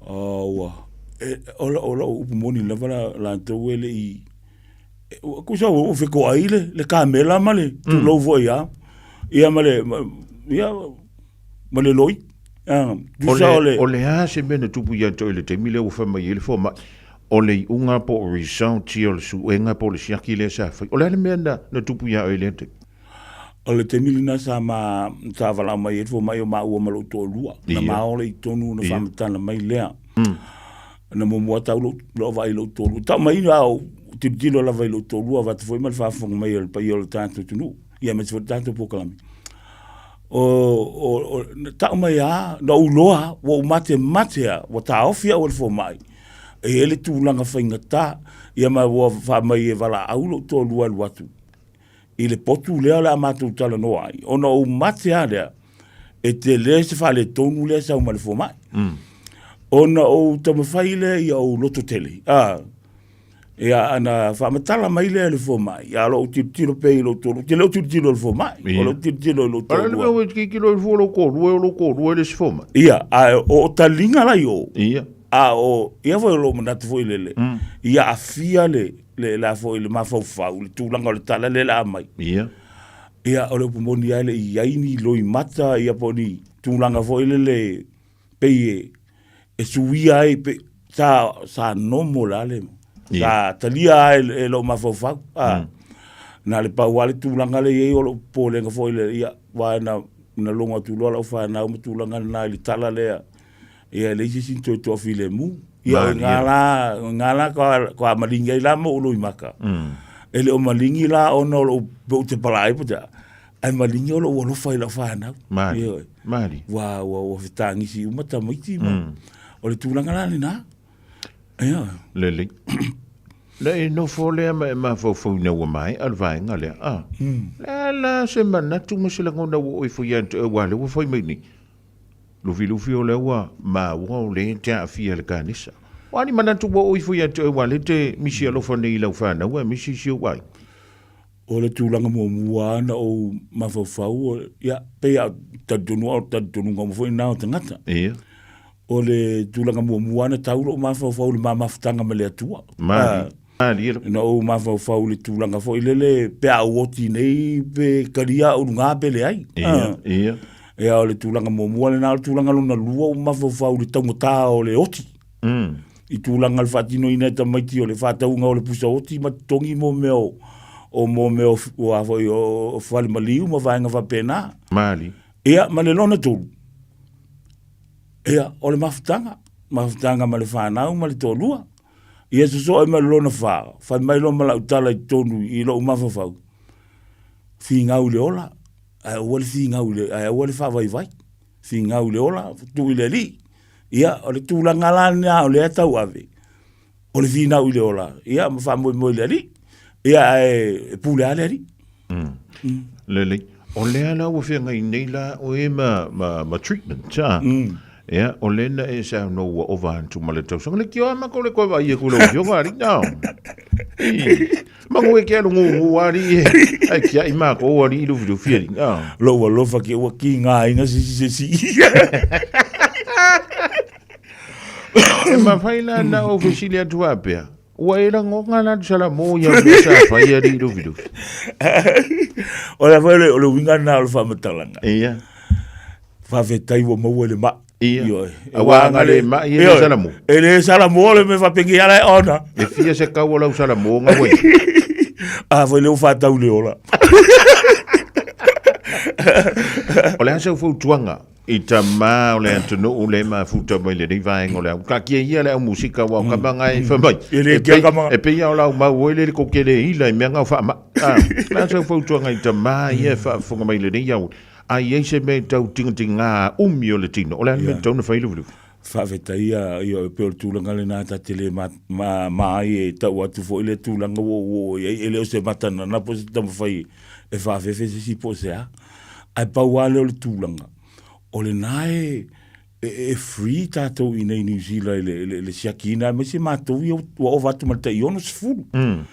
Ua, e, o lau upu moni lava la, latou e le i, Tusa ua fetoai le, le kamela ma le tulou foi a. Ia ma le, ia, ma le loi. Tusa o le... O le a se mea na tupu ia te oe i le taimi lea ua fai mai ai le fomai, o le iuga po o result ia o le suega po o le siaki lea sa fai. O le a le mea na, na tupu ia oe i lea taimi? O le taimi lena sa ma, sa valaau mai ai le fomai o maua ma lou toalua. Na ma ola i totonu ona faamatala mai lea. Na muamua tau lou, lou vaai i lou toalua. Tau mai a o tilotilo lava i lou toalua avatu foi ma le faafofoga mai a le paia o le tatou atunuu, ia aemaise foi le tatou polokalame. O, o, o, na tau mai lava, na ou iloa lava, ua ou matemate lava, ua taofi au e le fomai, e i ai le tulaga faigata, ia ma ua fai mai e valaau lou toalua e alu atu i le potu lea o le a matou talanoa ai, ona ou mate lava lea, e tele se faaletonu lea e sau ma le fomai. Ona ou taumafai lea ia ou lototele, a, ia ana faamatala mai lea e le fomai, a o lou tilotilo pea i lou toalua, ou te le o tilotilo i le fomai, o lou tilotilo i lou toalua. A o le mea ua e tilotilo i fua lou toalua, o lou toalua e le isi fomai. Ia, a o taliga la i o, Ia. a o, ia foi o lou manatu foi lele, ia aafia le, le, le a foi le mafaufau, le tulaga o le tala lea o le a aumai. Ia. Ia, o le upu moni lava e le i i ai ni loimata ia po o ni tulaga foi lele pei e, e suia ai pe, sa, sa normal lava le, sa talia lava e, e lou mafaufau. A, Na le pau lava le tulaga lea i ai o lou popolega foi lea, ia, aua na, na logo atu loa lau fanau ma tulaga lena i le tala lea, ia e leai se isi na toe toafilemu. Ia o i ina la, o i ina la faatoa maligi ai la ma ou loimata. E le o maligi la ona o lou, pe ou te palai po o te a, ae maligi o lou alofa i lau fanau. Malie. Ioe. Malie. Ua, ua, ua fetagisi uma tamaiti ma, o le tulaga la lena. Ioe. Lelei. Na e nofo lea ma e mafaufau ina ua maea le vaega lea, a. Le a la se manatu ma se lagona ua oo ifo ia te oe aua o lea ua fai mai nei, Lufilufi o lea ua maua o lea e te aafia i le kanesa. O a ni manatu ua oo ifo ia te oe aua o lea e te misi alofa nei i lau fanau aemaise si ou aiga? O le tulaga muamua lava na ou mafaufau, ia, pei lava o talitonuga, o talitonuga uma foi na o tagata. Ia. O le tulaga muamua lava na tau lou mafaufau i le ma mafutaga ma le Atua. Malie. Malie. Na ou mafaufau i le tulaga foi lele, pe a ou oti nei, pe talia au i luga pe leai. Ia, ia. Ia, o le tulaga muamua lena. O le tulaga lona lua, ua mafaufau i le taugata o le oti. I tulaga o le faatinoina e tamaiti o le faatauga o le pusa oti ma totogi mo mea o, o mo mea o, o a foi, o fale maliu ma vaega faapena. Malie. Ia, ma le lona tolu, ia, o le mafutaga, mafutaga ma le fanau ma le toalua. Ia sosoo ai ma le lona fa, fai mai loa ma lau tala i totonu i lou mafaufau, figau i le ola, ae aua le figau i le, ae aua le faavaivai, figau i le ola, tuu i le Alii. Ia, o le tulaga la lena o lea e tauave, o le finau i le ola, ia ma faamoemoe i le Alii. Ia, ae e pule lava le Alii. Lelei. O lea la ua feagai nei la oe ma, ma, ma treatment, a? Ia, o lea na e saunoa ua ova atu ma le tausaga. Le kioa ma ko le koe vai e ku lau fioga ari, nao. I, mangu e ke alu ngu ngu ari e, ai kia i mā ko ari i lufi lufi ari, nao. Lou alofa ke ua ki ngā inga se si se si. E mawhai la na o fesili atu apea. Ua e rangona la sala mo ia mea sa fai ari Lufilufi. O le foi o le uiga lena o le faamatalaga. Ia. Faafetai ua maua i le mai. Ia. Ioe. Aua ana le mai e le sala mo. E le sala mo le mea faapenge ala e ona. E fia se kau o lau sala mo nga wei. A foi le ua faatau le ola. O le a sau fautuaga I tama o le atunuu le mafuta mai lenei vaega o le au. Taatia ia le au musika aua o kama nga e fai mai. E le kia kama. E pei o lau mau oi le ko kele ila i mea nga o whaama. Ah, la sau fautuaga i tama ia e faafofoga mai lenei au. A i ai se mea e tau tingatinga umi o le tino, o le a le mea e tatau ona fai Lufilufi? Faafetai ia, ia e pei o le tulaga lena ta te le ma, ma, ma ai e tau atu foi le tulaga ua ou oo i ai, e le o se matanana po o se taumafai e faafefe se isi po o se a. Ae pau lava lea o le tulaga, o lena e, e, e free tatou i inei i Niu Sila i le, le, le siakiina aemaise matou ia ua ova atu ma le tai 60.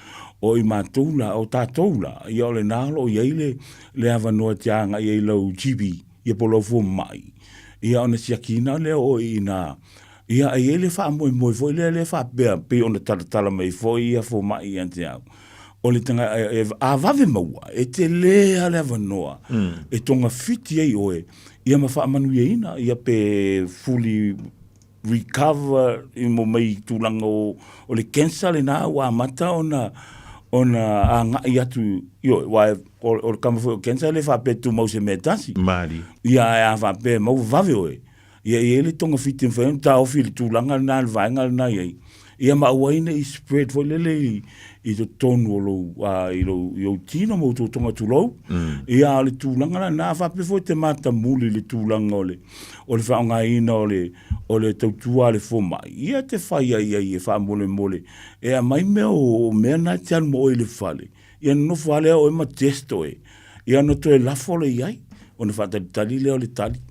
O i matou la, o tatou la, ia o lena o lo o i ai le, le avanoa e te agai ai i lau GP, ia po o lau fomai, ia ona siakiina lea o oe i ina. Ia, e i ai le faamoemoe foi lea lea faapea, pei ona talatala mai foi ia fomai ia te au, o le tanga, e, e, a vave maua, e tele lava le avanoa e togafiti ai oe, ia ma faamanuiaina, ia pe fully recover i mo mai tulaga o, o le cancer lena ua amata ona ona agai atu, ioe, aua o, o le kama foi o cancer e le faapea e tumau se mea e tasi. Malie. Ia, ae a faapea e maua vave oe, ia e i ai le togafiti e mafai ona taofi i le tulaga lena, le vaega lena e i ai, ia ma aua ai ne i spread foi lele i, i totonu o lou, i lou, i ou tino ma ou totoga tulou. Ia, a o le tulaga la lena, a faapea foi e te matamuli i le tulaga o le, o le faaaogaina o le, o le tautua a le fomai, ia te fai ai ai e faamolemole e aumai mea o, o mea na e te alu ma oe i le fale, ia nonofo lava lea oe ma test oe, ia ona toe lafo lea i ai, ona faatalitali lea o le tali.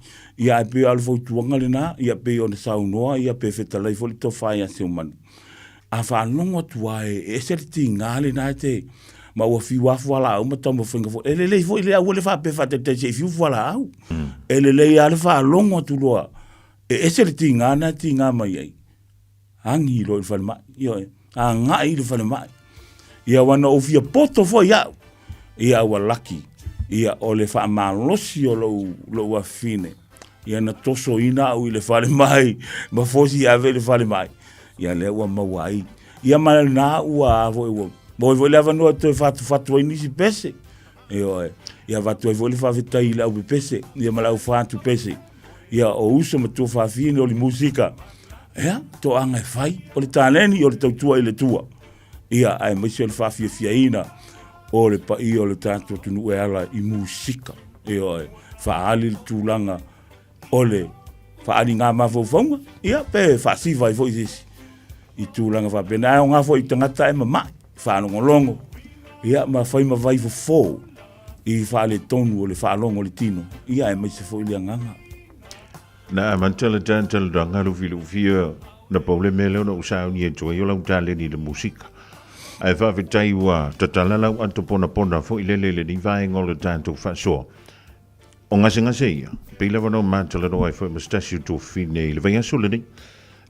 Ia ae pei o le fautuaga lena, ia pei ona saunoa, ia pe fetalai foi le tofa ia Seumanu. A faalogo atu lava e ese le tiga lena e te, ma ua fiu lava fualaau ma taumafaiga foi. E lelei foi le aua le faapea faatalitali se i fiu fualaau. E lelei lava le faalogo atu loa, e ese le tiga lena e tiga mai ai. Agi loa i le falemai, ioe, agai i le falemai. Ia aua na ou fia poto foi au, ia ua laki. Ia, o le faamalosi o lou, lou afafine, ia na tosoina au i le falemai, ma fosi ave i le falemai. Ia lea ua maua ai. Ia ma lena ua a foi ua maua ai foi le avanoa e toe fatufatu ai nisi pese. Ioe. Ia avatu ai foi le faafetai i le aupepese, ia ma le aufatu pese. Ia o uso ma tuafafine o le musika. Ia, toaga e fai, o le taleni o le tautua i le Atua. Ia, aemaise o le faafiafiaina o le paia o le tatou atunuu e ala i musika. Ioe, faaali le tulaga o le faaaliga mafaufauga, ia, pe faasiva ai foi se isi i tulaga faapena. Ae aoga foi i tagata e mama'i, faalogologo, ia, ma fai ma vaifofo i faaletonu o le faalogo o le tino, ia, aemaise foi le agaga. Na amata le tataladaga lufilufi na pau le mea lea ona ou sauni atu ai o lau taleni i le musika. Ae faafetai ua tatala lau ato ponapona foi lele i lenei vaega o le tatou faasoa. O gasegase ia, pei lava ona ou matalanoa ai foi ma se tasi o tuafafine i le vaiaso lenei.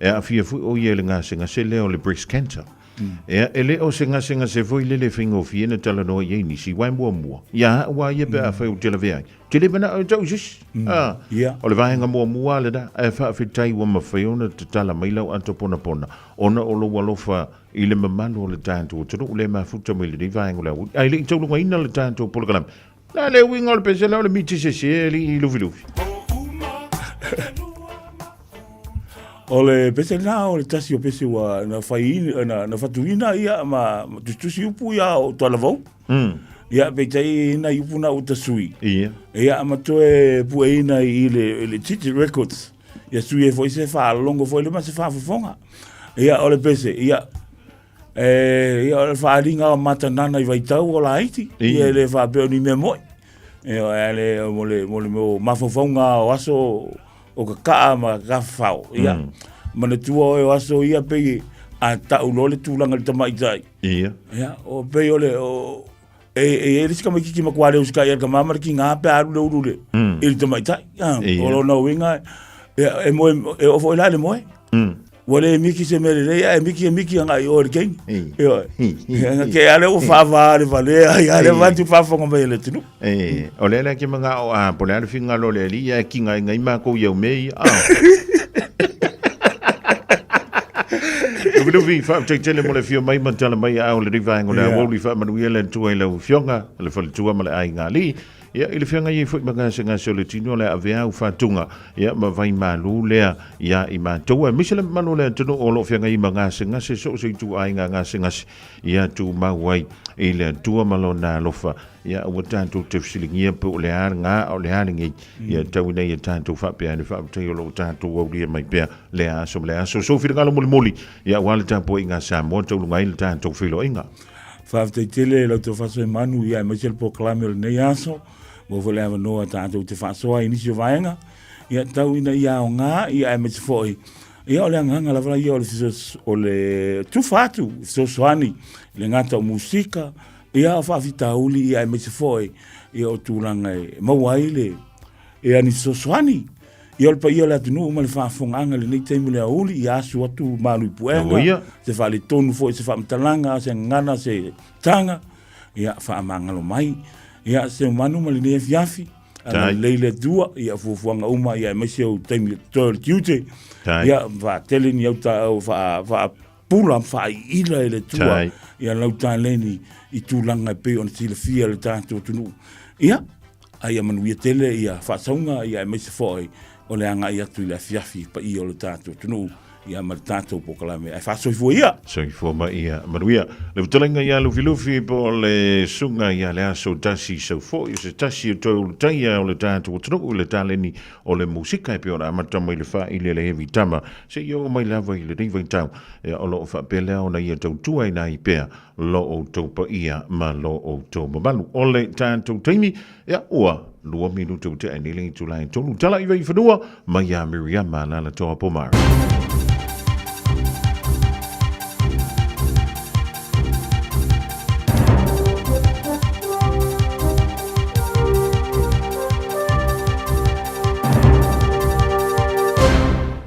E aafia foi o ia i le gasegase lea o le breast cancer. Ea, e le o se gasegase foi lele e faigofie na talanoa i ai nisi, uae muamua, ia au a ia pe afai ou te lavea ai. Ou te le manao e tau i se isi. A, o le vaega muamua lava lena, ae faafetai ua mafai ona tatala mai lau ato ponapona, ona o lou alofa i le mamalu o le tatou atunuu lea e mafuta mai i lenei vaega o le aoauli. Ae le i taulugaina le tatou polokalame, o le a le uiga o le pese lea o le miti sese e alii Lufilufi? O le pese lena o le tasi o pese ua na fai na, na fatuina ia ma, ma tusitusi upu ia o Talavou. Ia peitai nai upu na uta sui. Ia. Ia ma toe pueina i le, i le Titi Records. Ia sui e foi se faalogo foi le ma se faafofoga. Ia o le pese, ia e, ia o le faaaliga o matanana i vaitau o laiti. Ia e le faapea o ni mea moi. Ia e le mo le mo le mo mafaufauga o aso o kakaa ma kafafao. Ia, manatua oe o aso ia pei a tau loa le tulaga i le tamaitai. Ia. Ia, o pei o le, o, e, e i ai le isi tamaitiiti matua le usitai e le tama ma le tiga pe a alu le ulu le, i le tamaitai. Ia, Ia. o lona uiga, ia, e moe, e oo foi la i le moe. Ua le miki se mea lelei, ae miki e miki agai i o i le teine. Ioe. Ia, ke a lea ua faava le valea, ia lea ua atu faafofoga mai e le atunuu. E, o lea la ke mangao a po le a le finagalo o le alii ae kinga ai ngai makou i au mea ia. Ah. Lufilufi, faafetai tele mo le afio mai ma tala mai a o le vaega o le aoauli faamanuia le Atua i lau afioga, le faletua ma le aiga alii. Ia, i le feagai ai foi ma gasegase o le tino le avea au faatuga, ia, ma vai malu lea ia i matou, aemaise le mamalu o le atunuu o lo o feagai ma gasegase so o se ituaiga gasegase, ia tumau ai i le Atua ma Lona alofa, ia aua tatou te fesiligia pe o le a lena a o le a lenei, ia tau ina ia tatou faapea ai le faafetai o lo o tatou aulia mai pea lea aso ma lea aso. Sou finagalo mulimuli, ia aua le tapuaiga a Samoa, tauluga ai le tatou feiloaiga. Faafetai tele i lau Tofasoemanu ia aemaise le polokalame o lenei aso. Maua foi le avanoa tatou te faasoa i nisi o vaega. Ia tau ina ia aoga ia aemaise foi ia o le agaga lava ia o le o le tufa atu fesoasoani i le gata o musika ia o faafitauli ia aemaise foi ia o tulaga e maua ai le e ni fesoasoani Ia o le paia o le atunuu ma le faafofogaaga i lenei taimi o le aoauli, ia asu atu malu i puega, se faaletonu foi, se faamatalaga, se gagana, se taga, ia faamagalo mai. Ia seumanu ma lenei afiafi, agalelei le Atua, ia fuafuaga uma, ia aemaise ou taimi o totoe o le tiute, ia faatele ni auta au faapula ma faaiila e le Atua, ia lau taleni i tulaga e pei ona silafia e le tatou atunuu. Ia, A ia manuia tele ia faasauga ia aemaise foi o le agai atu i le afiafi paia o le tatou atunuu ia ma le tatou polokalame. Ae faasoifua ia! Soifua ma ia manuia. Le fetalaiga ia Lufilufi po o le Susuga ia Leaso Tasi Saufoi, o se tasi o toe ulutaia o le tatou atunuu i le taleni o le musika e pei ona amata mai le faaili a le heavy tama seia oo mai lava i lenei vaitau. Ia o lo o faapea lea ona ia tautua ina ai pea lo outou paia ma lo outou mamalu. O le tatou taimi, ia, ua 2 minute ua tea nei le itula e 3. Tala i Vaifanua, mai ia Miriama Alaalatoa Pomare.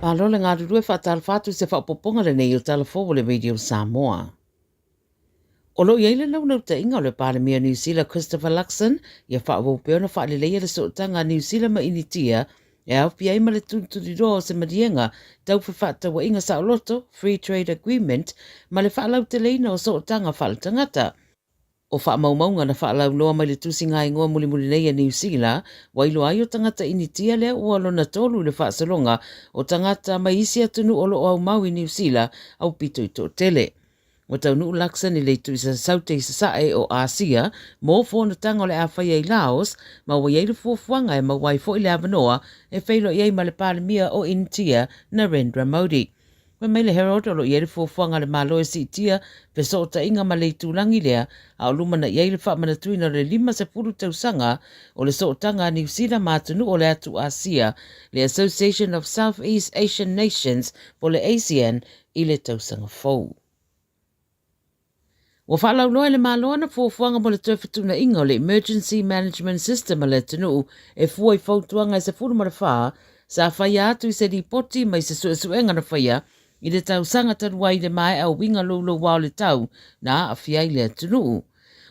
Malo le galulue faatalofa atu i se faaopoopoga lenei o Tala Fou o le Radio Samoa. O lo o i ai le naunautaiga o le Palemia o Niu Sila Christopher Luxon ia faaauau pea ona faaleleia le sootaga a Niu Sila ma Initia e aofia ai ma le tulituliloa o se maliega tau fefaatauaiga saoloto, Free Trade Agreement, ma le faalauteleina o sootaga faaletagata. O faamaumauga na faalauiloa mai le tusiga-igoa mulimuli nei a Niu Sila, ua iloa ai o tagata Initia lea ua lona tolu i le faasologa o tagata mai isi atunuu o lo o aumau i Niu Sila aupito i toatele. Ua taunuu Luxon i le itu i Saute i Sasae o Asia mo fonotaga o le a faia i Laos ma ua i ai le fuafuaga e maua ai foi le avanoa e feiloai ai ma le Palemia o Initia Narendra Modi. Fai mai le Herald o lo o i ai le fuafuaga a le Malo e siitia fesootaiga ma le itulagi lea a o lumanai ai le faamanatuina o le 50 tausaga o le sootaga a Niu Sila ma atunuu o le atu Asia, le Association of South East Asian Nations po o le ASEAN i le tausaga fou. Ua faalauiloa e le Malo ana fuafuaga mo le toe fetuunaiga o le Emergency Management System a le atunuu e fua i fautuaga e 14 sa faia atu i se lipoti mai se suesuega na faia i le tausaga talu ai i le maea o uiga louloua o le tau na aafia ai le atunuu.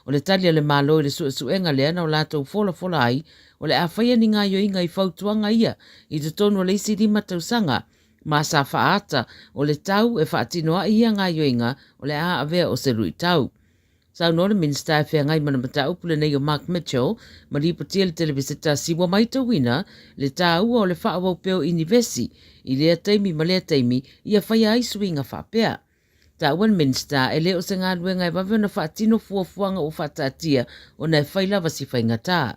O le tali a le Malo i le suesuega lea na o latou folafola ai, o le a faia ni gaoioiga i fautuaga ia i totonu o le isi lima tausaga ma sa faaata o le tau e faatino ai ia gaoioiga o le a avea o se luitau. Saunoa le Minisita e feagai ma le mataupu lenei o Mark Mitchell ma lipotia i le Televise Tasi ua maitauina le taua o le faaauau pea o inivesi i lea taimi ma lea taimi ia faia ai suiga faapea. Taua le Minisita e le o se galuega e vave ona faatino fuafuaga ua faataatia ona e fai lava si faigata.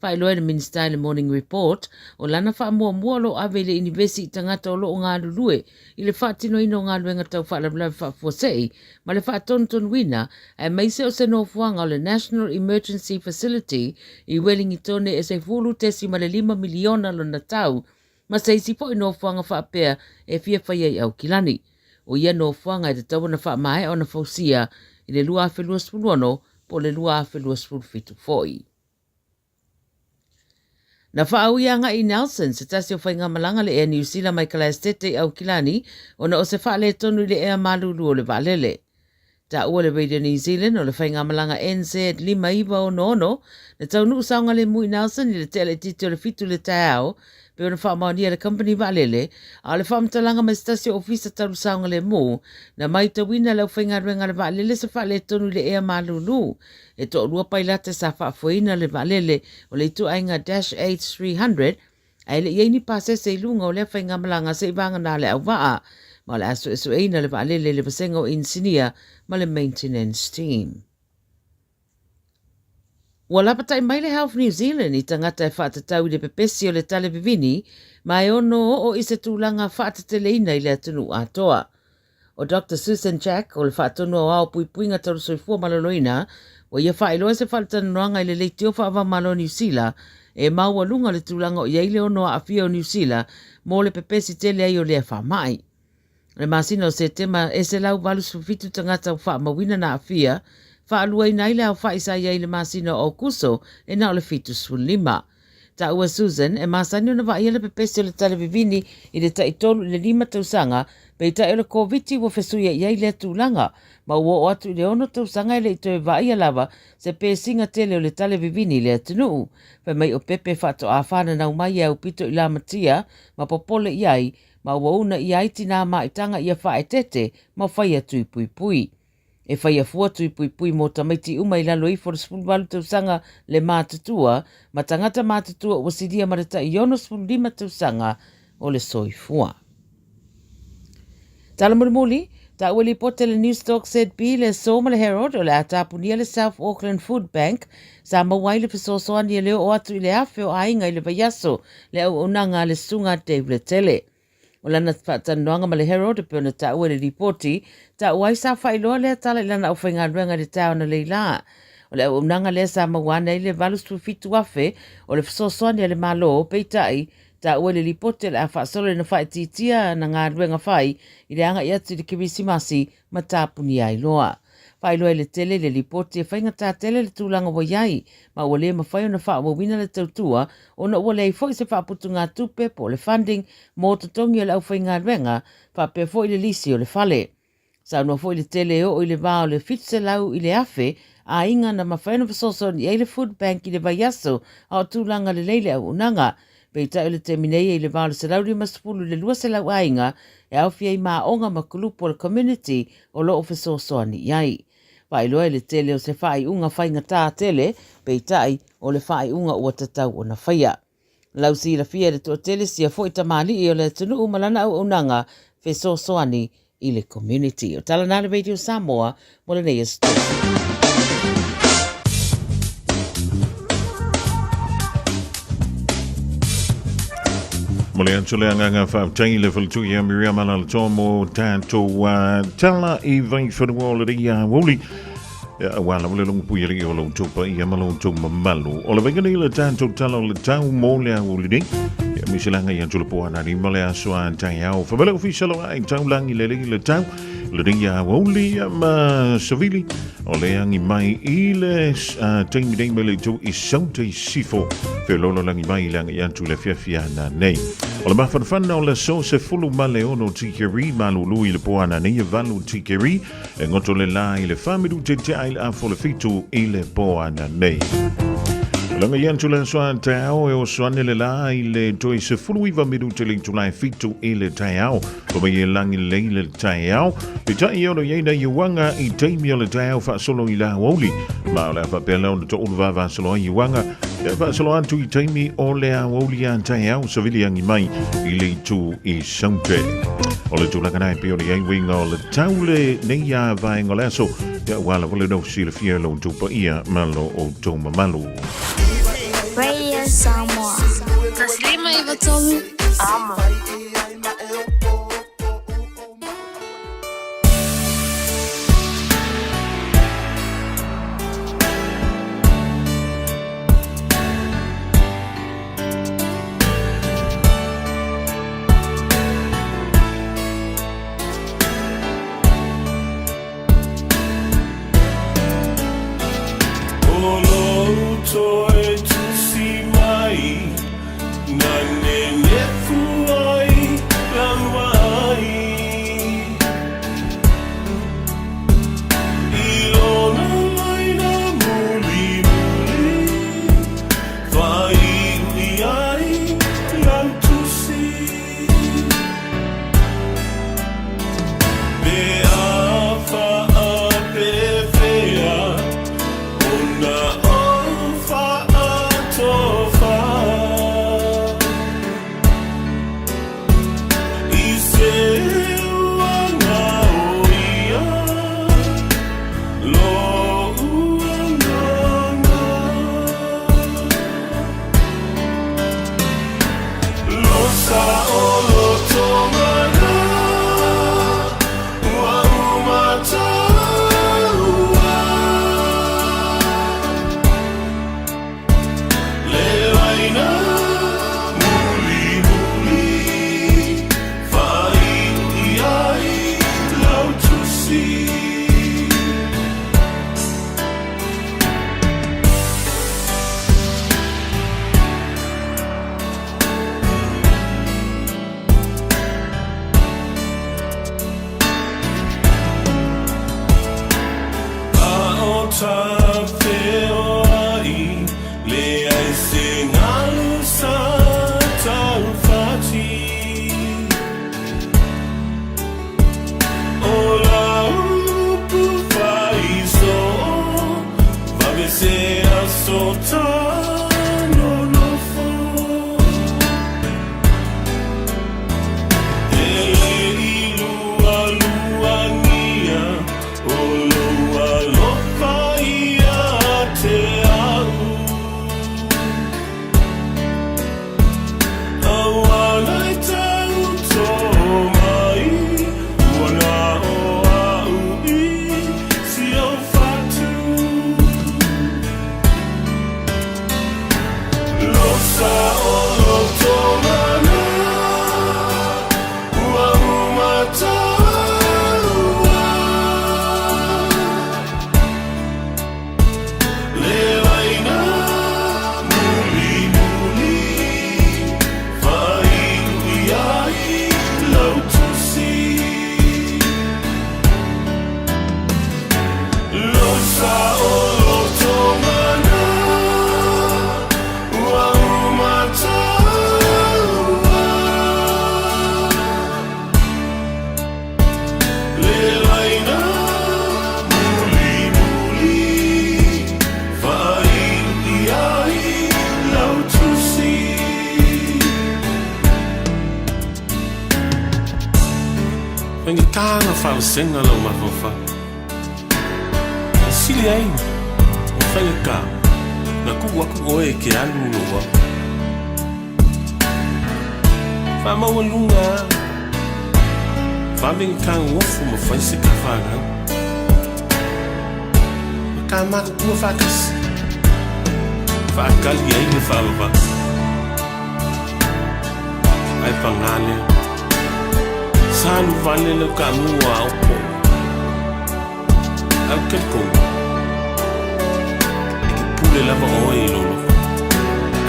Faailoa e le Minisita i le Morning Report, o lana faamuamua o lo o ave i le inivesi i tagata o lo o galulue i le faatinoina o galuega tau faalavelave faafuasei ma le faatonutonuina aemaise o se nofoaga o le National Emergency Facility i Uelingitone e $10.5 miliona lona tau ma se isi foi nofoaga faapea e fia faia i Aukilani. O ia nofoaga e tatau ona faamaea ona fausia i le 2026 po o le 2027 foi. Na faaui agai i Nelson, se tasi o faigamalaga le Air New Zealand mai Kalaestete i Aukilani ona o se faaletonu i le ea malulu o le vaalele. Taua le Radio New Zealand o le faigamalaga NZ5966 na taunuu saogalemu i Nelson i le tea laitiiti o le 7 i le taeao, pei ona faamaonia e le kamupani vaalele, a o le faamatalaga mai se tasi o ofisa talu saogalemu, na maitauina e le aufaigaluega a le vaalele se faaletonu i le ea malulu. E toalua pailate sa faafoeina le vaalele o le ituaiga Dash 8-300, ae le i ai ni pasese i luga o lea faigamalaga seivagana le auvaa, ma o le a suesueina le vaalele i le vasega o inisinia ma le maintenance team. Ua lapatai mai le Health New Zealand i tagata e faatatau i le pepesi o le tale vivini ma e ono oo i se tulaga faateteleina i le atunuu atoa. ʻO Doctor Susan Jack, o le Faatonu Aoao Puipuiga Tau le Soifua Maloloina, ua ia faailoa se faalatalanoaga i le leitio faava-o-Malo o Niu Sila e maualuga le tulaga o i ai le ono aafia o Niu Sila mo le pepesi tele ai o lea faamai. I le masina o Setema, e 187 tagata ua faamauina na aafia, faaluaina ai le aofai sa i ai i le masina o Aokuso e na o le 75. Taua Susan, e masani ona vaaia le pepesi o le tale vivini i le tai tolu i le lima tausaga, peitai o le Koviti ua fesuiai ai lea tulaga, ma ua oo atu i le ono tausaga e le i toe vaaia lava se pesiga tele o le tale vivini i le atunuu. Fai mai o Pepe faatoa fananau mai e aupito i lamatia ma popole i ai, ma ua una ia ai tinā maitaga ia faaeteete ma faia tui puipui. E whai afua tui puipui mō tamaiti uma i lalo ifo o le 18 tausaga le mātutua, ma tangata mātutua ua silia ma le tai 65 tausaga o le soifua. Tala mulimuli, taua lipote le Newstalk ZB, le So ma le Herald o le a tapunia le South Auckland Food Bank sa maua ai le fesoasoani e le oo atu i le afe o aiga i le vaiaso le auaunaga a le Susuga Dave Letele. O lana faatalanoaga ma le Herald e pei ona taua i le lipoti, taua ai sa faailoa lea tala i lana aufaigaluega i le taeao analeila lā. O le auaunaga lea sa maua ane ai le 87,000 o le fesoasoani a le Malo, peitai, taua i le lipoti o le a faasolo ina faaitiitia ana galuega fai i le agai atu i le Kerisimasi ma tapunia ai loa. Faailoa i le tele i le lipoti e faigata tele le tulaga ua i ai, ma ua le mafai ona faaauauina le tautua ona ua leai foi se faaputugatupe po o le funding mo totogi o le aufaigaluega faapea foi le lisi o le fale. Saunoa foi le tele e oo i le va o le 700 i le 1,000 aiga na mafai ona fesoasoani i ai le Food Bank i le vaiaso a o tulaga lelei le auaunaga. Peitai o le taimi nei e i le va o le 150 i le 200 aiga e aofia ai ma aoga ma kulupu a le community o lo o fesoasoani i ai. Faailoa i le tele o se faaiuga faigata tele, peitai o le faaiuga ua tatau ona faia. Lau silafia i le toatele sia foi tamalii o le atunuu ma lana auaunaga fesoasoani i le community. O tala na le Radio Samoa mo lenei aso Tofi. Mo le atu le agaga faafetai i le faletua ia Miriama Lalatoa mo tatou tala i Vaifanua o lenei aoauli. Aua lava le logo pui alii o lo outou paia ma lo outou mamalu. O le vaiga nei le tatou tala o le tau mo le aoauli nei. Ia mi se langa i atu le po anani ma le aso a taeao. Whamele ofisa lo ai tau langi le lei le tau. Le nei aoauli ma savili. O le angi mai i le taimi nei mai le tou i saute i sifo. Felolo langi mai i le anga i atu le fiafia na nei. O le mafanafana o le so se fulu ma le ono tikeri malulu i le po anani e valu tikeri. E ngoto le la i le whamiru te te ai le afo le fitu i le po ana nei. Langa i atu le aso a te ao e oso ane le la i le toi se fulu iwa miru te le tulai fitu i le te ao. Ko mai e langi le i le te ao. Pe tai e ono i eina i uanga i teimi o le te ao whaasolo i la auli. Ma o le awha pea leo na to ulu vava solo ai uanga. E whaasolo atu i teimi o le auli a te ao sa vili angi mai i le itu i saute. O le tulaga nei pei o le ai uiga o le taule nei a vaega o le aso, ia ua lava le nau silafia lo outou paia ma lo outou mamalu. Radio Samoa. Taslima Ivatolu. Amo. O lou toe tusi mai, na nenefu ai. Faigata ona faavasega lou mafaufau. E sili ai ona faigata ona tuu atu oe e te alu i lou ao. Faamaualuga lava, vave ona tagogofu ma fai se ta fanau. Ma ta matutua faatasi, faatali ai le faavavau. Ae paga lea, sa alu vale lau taamu a opo. Ae ou te talitonu, e te pule lava oe i lou loto.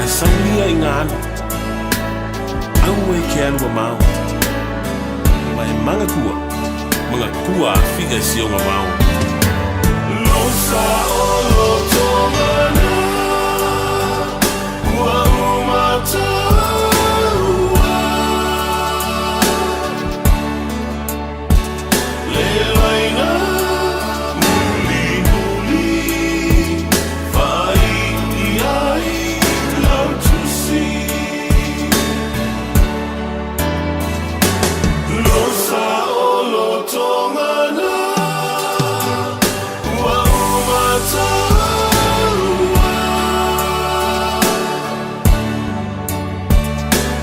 Ae sau ia ina alu, aua e te alu mamao, ma e manatua, manatua afika i si ona vao. Losa o loto mana, ua uma taua. Le laina mulimuli, faaiu i ai lau tusi. Losa o loto mana, ua uma taua.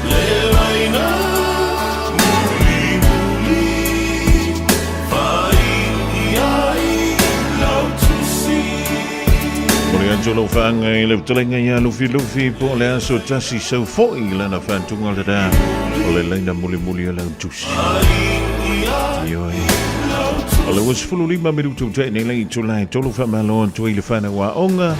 Le laina mulimuli, faaiu i ai lau tusi. Momoli atu lau faanga i le fetalaiga ia Lufilufi po o le aso tasi sau foi i lana faatuga o le rā o le laina mulimuli o lau tusi. Ioe. O le 25 minutu te nei lei itula e tolu whamalo atu i le whanau aonga.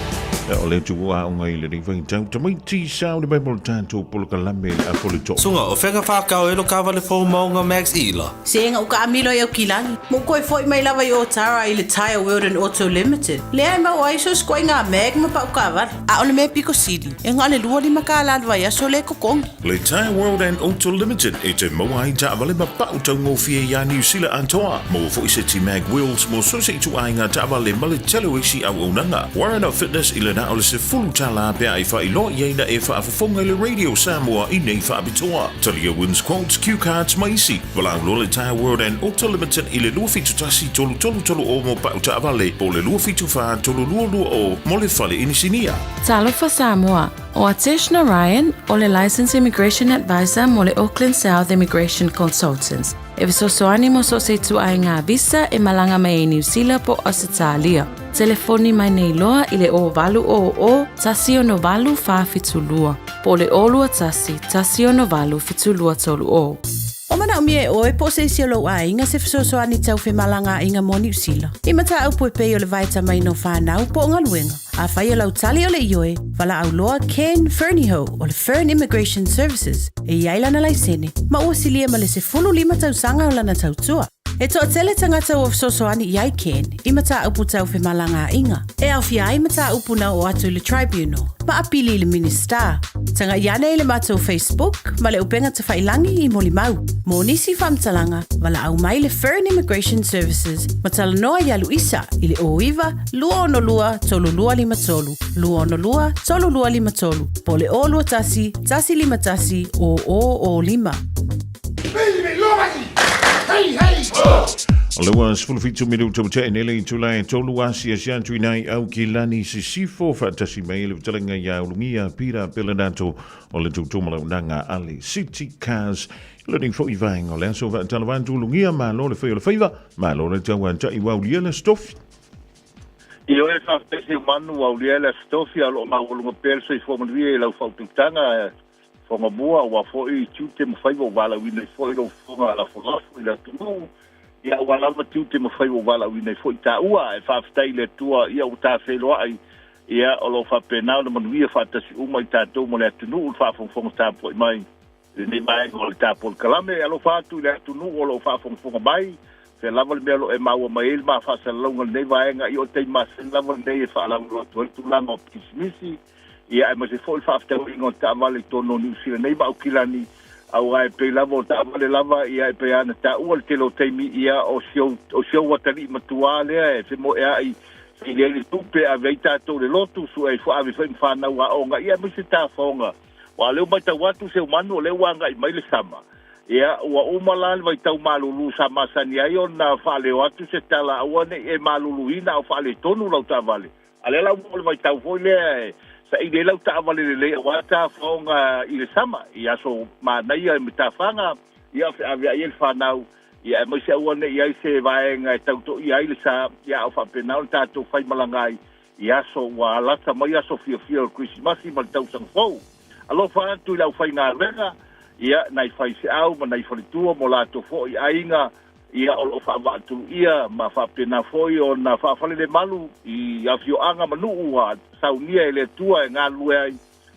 O le tu aonga i le nei vaitau tamaiti sa o le mai mo le tātou polokalame a Folito'o. Suga, o fea ka whakao e lo kawale fou maunga Max Ila? Sega uka amilo i Aukilani, ma ua toe foi mai lava i Otara i le Tyre World and Auto Limited, lea e maua ai so isi ituaiga mag ma pau taavale. A o le mea piko sili, e na o le 25 kālā le vaiaso lea e totogi. Le Tyre World and Auto Limited e te maua ai taavale ma pau taugofie iā Niu Sila atoa. Maua foi seti mag wheels mo so o se ituaiga taavale ma le tele o isi auaunaga. Warren Fitness i le na o le $10 pe a e faailoa i ai na e faafofoga i le Radio Samoa i nei faapitoa. Talia wins quotes, cue cards ma isi. Valaau loa le Tyre World and Auto Limited i le 271 3330 mo pau taavale po o le 274 3220 mo le fale inisinia. Talofa Samoa, ʻO Atesh Narayan, o le Licensed Immigration Advisor mo le Auckland South Immigration Consultants, e fesoasoani mo so o se ituaiga visa e malaga mai ai Niu Sila po o Ausetalia. Telefoni mai nei loa i le 0800 168 472 po o le 021 168 7230. Ua manaomia e ʻoe po o se isi o lou aiga se fesoasoani tau femalagaaiga mo Niu Sila? I mataupu e pei o le vaetamaina o fanau po o galuega. Afai o lau tali o le ioe, valaau loa Ken Fernihough o le Fern Immigration Services e i ai lana laisene ma ua silia ma le 15 tausaga o lana tautua. E toatele tagata ua fesoasoani i ai Ken i mataupu tau femalagaaiga, e aofia ai mataupu na oo atu i le Tribunal ma apili i le Minisita. Tagai ane i le matou Facebook ma le upega tafailangi i molimau. Mo nisi faamatalaga, valaau mai le Fern Immigration Services ma talanoa iā Luisa i le 09 262 3253, 262 3253, po o le 021 151 0005. O le ua 17 minuta ua tea nei le itula e tolu asiasi atu i nai Aukilani Sisifo faatasi mai le fetalaiga ia Ulugia Pira Pelenato o le tutumalaunaga a le City Cars. I lenei foi vaega o le aso faatalofa atu Ulugia, malo le fai o le faiva, malo le tauata'i ua aulia le Aso Tofi. Ioe, faafetai Seumanu, ua aulia le Aso Tofi, a o lo o maualuga pea le soifua manuia i lau faautautaga. Fofoga mua, aua foi tiute ma faiva ua valaauina ai foi lou fofoga lafolafo i le atunuu, ia aua lava tiute ma faiva ua valaauina ai foi taua. Ae faafetai i le Atua, ia ua ta feiloai, ia o lo o faapena ona manuia faatasi uma i tatou ma le atunuu i le faafogafoga tapuai mai i lenei vaega o le ta polokalame. E alofa atu i le atunuu o lo o faafogafoga mai, fea lava le mea o lo o e maua mai ai le ma faasalalauga i lenei vaega, ia o le taimi masani lava lenei e faalauiloa atu ai le tulaga o pisinisi, Ia, aemaise foi le faafetauaiga o taavale i totonu o Niu Sila nei ma Aukilani, aua e pei lava o taavale lava, ia, e pei lava ona taua le tele o taimi, ia, o si ou, o si ou atalii matuā lea e femoea'i i ai le tupe e ave ai tatou i le lotu, sue ai foi, ave foi ma fanau aoga, ia, aemaise tafaoga. Aua o lea ua matau atu Seumanu o lea ua agai mai le sama. Ia, ua uma la le vaitau malulu sa masani ai ona faaleo atu se tala aua ne i e maluluina a o faaletonu lau taavale. A o lea la ua oo i le vaitau foi lea e saili ai lau taavale lelei aua tafaoga i le sama i aso manaia i matafaga, ia feaveai ai le fanau, ia aemaise aua ne i i ai se vaega e tau toia ai le sa, ia a o faapena ona tatou faimalaga ai i aso ua alata mai aso fiafia o le Kerisimasi ma le Tausaga Fou. Alofa atu i le aufaigaluega, ia, nai faifeau ma nai faletua ma o latou foi aiga, ia, o lo o faavaatuluia ma faapena foi ona faafalelemalu i afioaga ma nuu ua saunia e le Atua e galulue ai,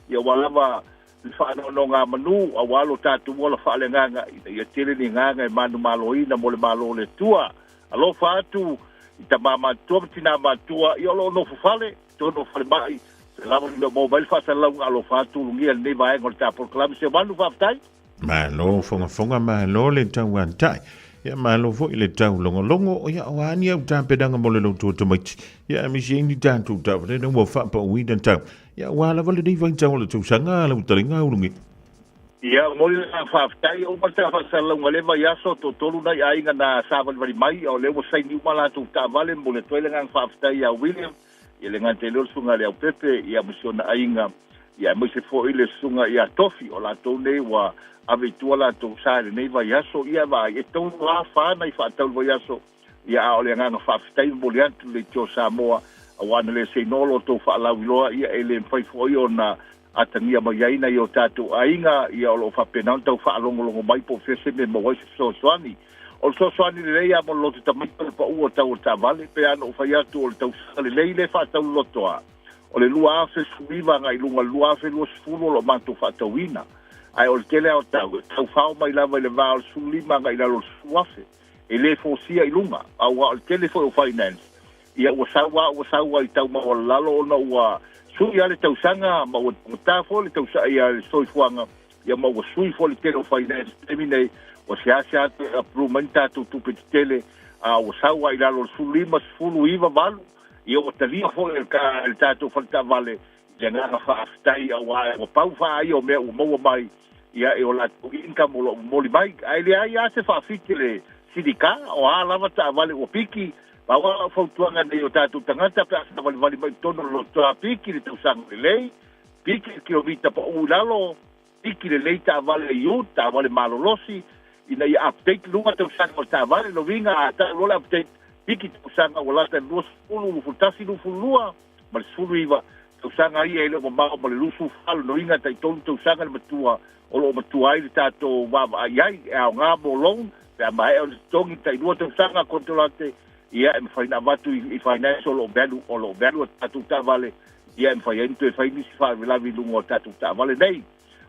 ia ua lava le faanonogamanu aua lo tatou ola faaleagaga, ina ia tele ni agaga e manumaloina mo le Malo o le Atua. Alofa atu i tama matutua ma tina matutua, ia o lo o nofo fale, totonu o falemai, se lava le mea o maua mai le faasalalauga, alofa atu ulugia i lenei vaega o le ta polokalame. Seumanu, faafetai. Malo fogafoga, malo le tauatai. Ia malo foi le taulogologo, ia o a ni au tapenaga mo le loto tamaiti. Ia aemaise ai ni tatou taavale ua faapauina tau. Ia aua lava lenei vaitau o le tausaga lau talinga ulugi. Ia, momoli le agaga faafetai. Uma le tala faasalalauga i lea vaiaso, toatolu nai aiga na savalivali mai, a o lea ua saini uma a latou taavale. Momoli atu ai le agaga faafetai ia William, ia le gata i lea o le susuga ia Leaupepe, ia ma si ona aiga, ia aemaise foi le susuga ia Tofi, o latou nei ua ave i tua latou sa i lenei vaiaso. Ia vaai, e tolu a fa nai faatau i le vaiaso, ia a o le agaga faafetai momoli atu i le Leitio Samoa, aua na le seinoa lo outou faalauiloa, ia e le mafai foi ona atagia mai ai nai o tatou aiga, ia o lo o faapena ona tau faalogologo mai po o fea se mea e maua ai se fesoasoani. O le fesoasoani lelei lava mo le loto tamaiti o le pau o tau o le taavale, pei lava ona ou fai atu o le tausaga lelei lea e faatau le loto a, o le 2019 agai i luga i le 2020 o lo o matou faatauina. Ae o le tele lava o tau, e tau fao mai lava i le va o le 15 agai i lalo o le 10,000. E le folasia i luga, aua o le tele foi o finance, Ia ua sau a ua sau a i tau maualalalo ona ua sui a le tausaga ma ua taugata foi le tausaga ia le soifuaga ia ma ua sui foi le tele o finance taimi nei ua seasea toe approve mai ni tatou tupe tetele a ua sau a i lalo o le 15, 10, 9, 8 ia ua talia foi e le tatou fale taavale i le agaga faafetai aua ua pau faa ia o mea ua maua mai ia e o latou income o lo o momoli mai. Ae leai lava se faafiti le Silica, o a lava taavale ua piki, pau lava lau fautuaga nei o tatou tagata pe a savalivali mai i totonu o le lotoa, piki le tausaga lelei, piki le kilomita pau i lalo, piki lelei taavale ute, taavale malolosi, ina ia update luga tausaga o le taavale, lona uiga a tau loa le update, piki tausaga ua lata i le 20, 21, 22, ma le 19 tausaga ia e le o mamao ma le 24, lona uiga e tai-tolu tausaga le matua o lo o matua ai le tatou vaavaai ai, e aoga mo loan pe a maea ona totogi tai-lua tausaga konekarate, ia e mafai ona avatu i finance o lo o value, o lo o value a tatou taavale, ia e mafai ai ona toe fai nisi faalavelave i luga o tatou taavale nei.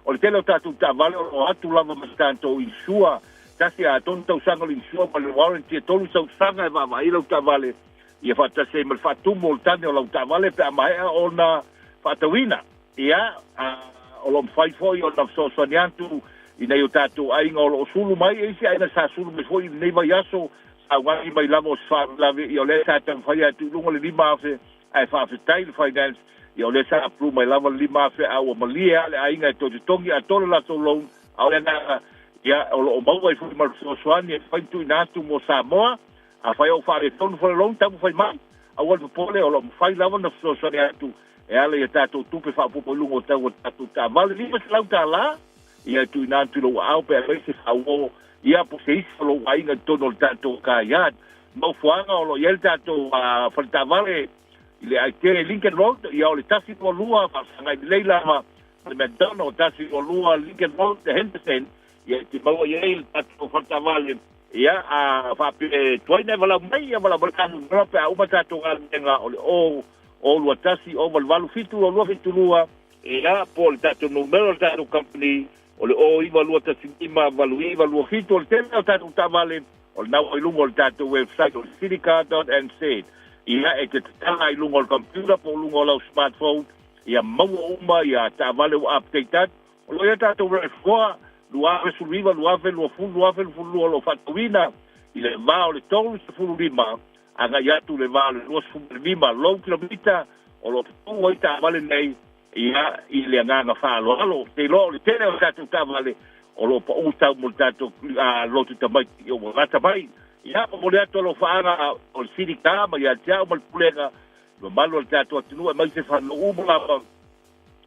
O le tele o tatou taavale o lo o atu lava ma se tatou insure, tasi a tolu tausaga o le insure ma le warranty e tolu tausaga e vaavaai ai lau taavale, Ia faatasi ai ma le faatumu o le tane o lau taavale pe a maea ona faatauina. Ia, a o lo o mafai foi ona fesoasoani atu i nai o tatou aiga o lo o sulu mai. E isi aiga sa sulu mai foi i lenei vaiaso, saugani mai lava o se faalavelave, ia o lea sa taumafai atu i luga le $5,000, ae faafetai i le Finance, ia o lea sa approve mai lava le $5,000, a ua malie lava le aiga e toe totogi atoa le latou loan. A o le agaga, ia, o lo o maua ai foi ma le fesoasoani e mafai ona tuuina atu mo Samoa. Afai o faaletonu fale loan taumafai mai, aua le popole, o lo o mafai lava ona fesoasoani atu e ala i a tatou tupe faaopoopo i luga o tau o tatou taavale. $500 ia e tuuina atu i lou aao pe aumai se faauo ia po o se isi o lou aiga i totonu o le tatou car yard. Nofoaga o lo o i ai le tatou fale taavale i le Aitele Lincoln Road, ia o le 122 faafesagai lelei lava ma le McDonald, 122 Lincoln Road, Henderson, ia e te maua i ai le tatou fale taavale. Ia, a faapea e tuai ona e valaau mai, ia valaau mai le ta numera pe a uma tatou galuega o le 0 021 088 722 72, ia, po o le tatou numera o le tatou company o le 09215 8927. O le tele o tatou taavale o lena ua i luga o le tatou website o le citycar.nz. Ia, e te tatala i luga o le computer po o luga o lau smartphone, ia maua uma ia taavale ua update atu. O lo o i ai tatou RAV4 2019, 2020, 2022 o lo o faatauina i le va o le 35 agai atu i le va o le 25 lou kilomita o lo o pupuu ai taavale nei ia i le agaga faaaloalo. Ou te iloa o le tele o tatou taavale o lo o paʻū tau mo le tatou lotu tamaiti ia ua gata mai. Ia, momoli atu alofaaga o le Sili Ka ma ia te au ma le Pulega i mamalu o le tatou atunuu aemaise fanau uma lava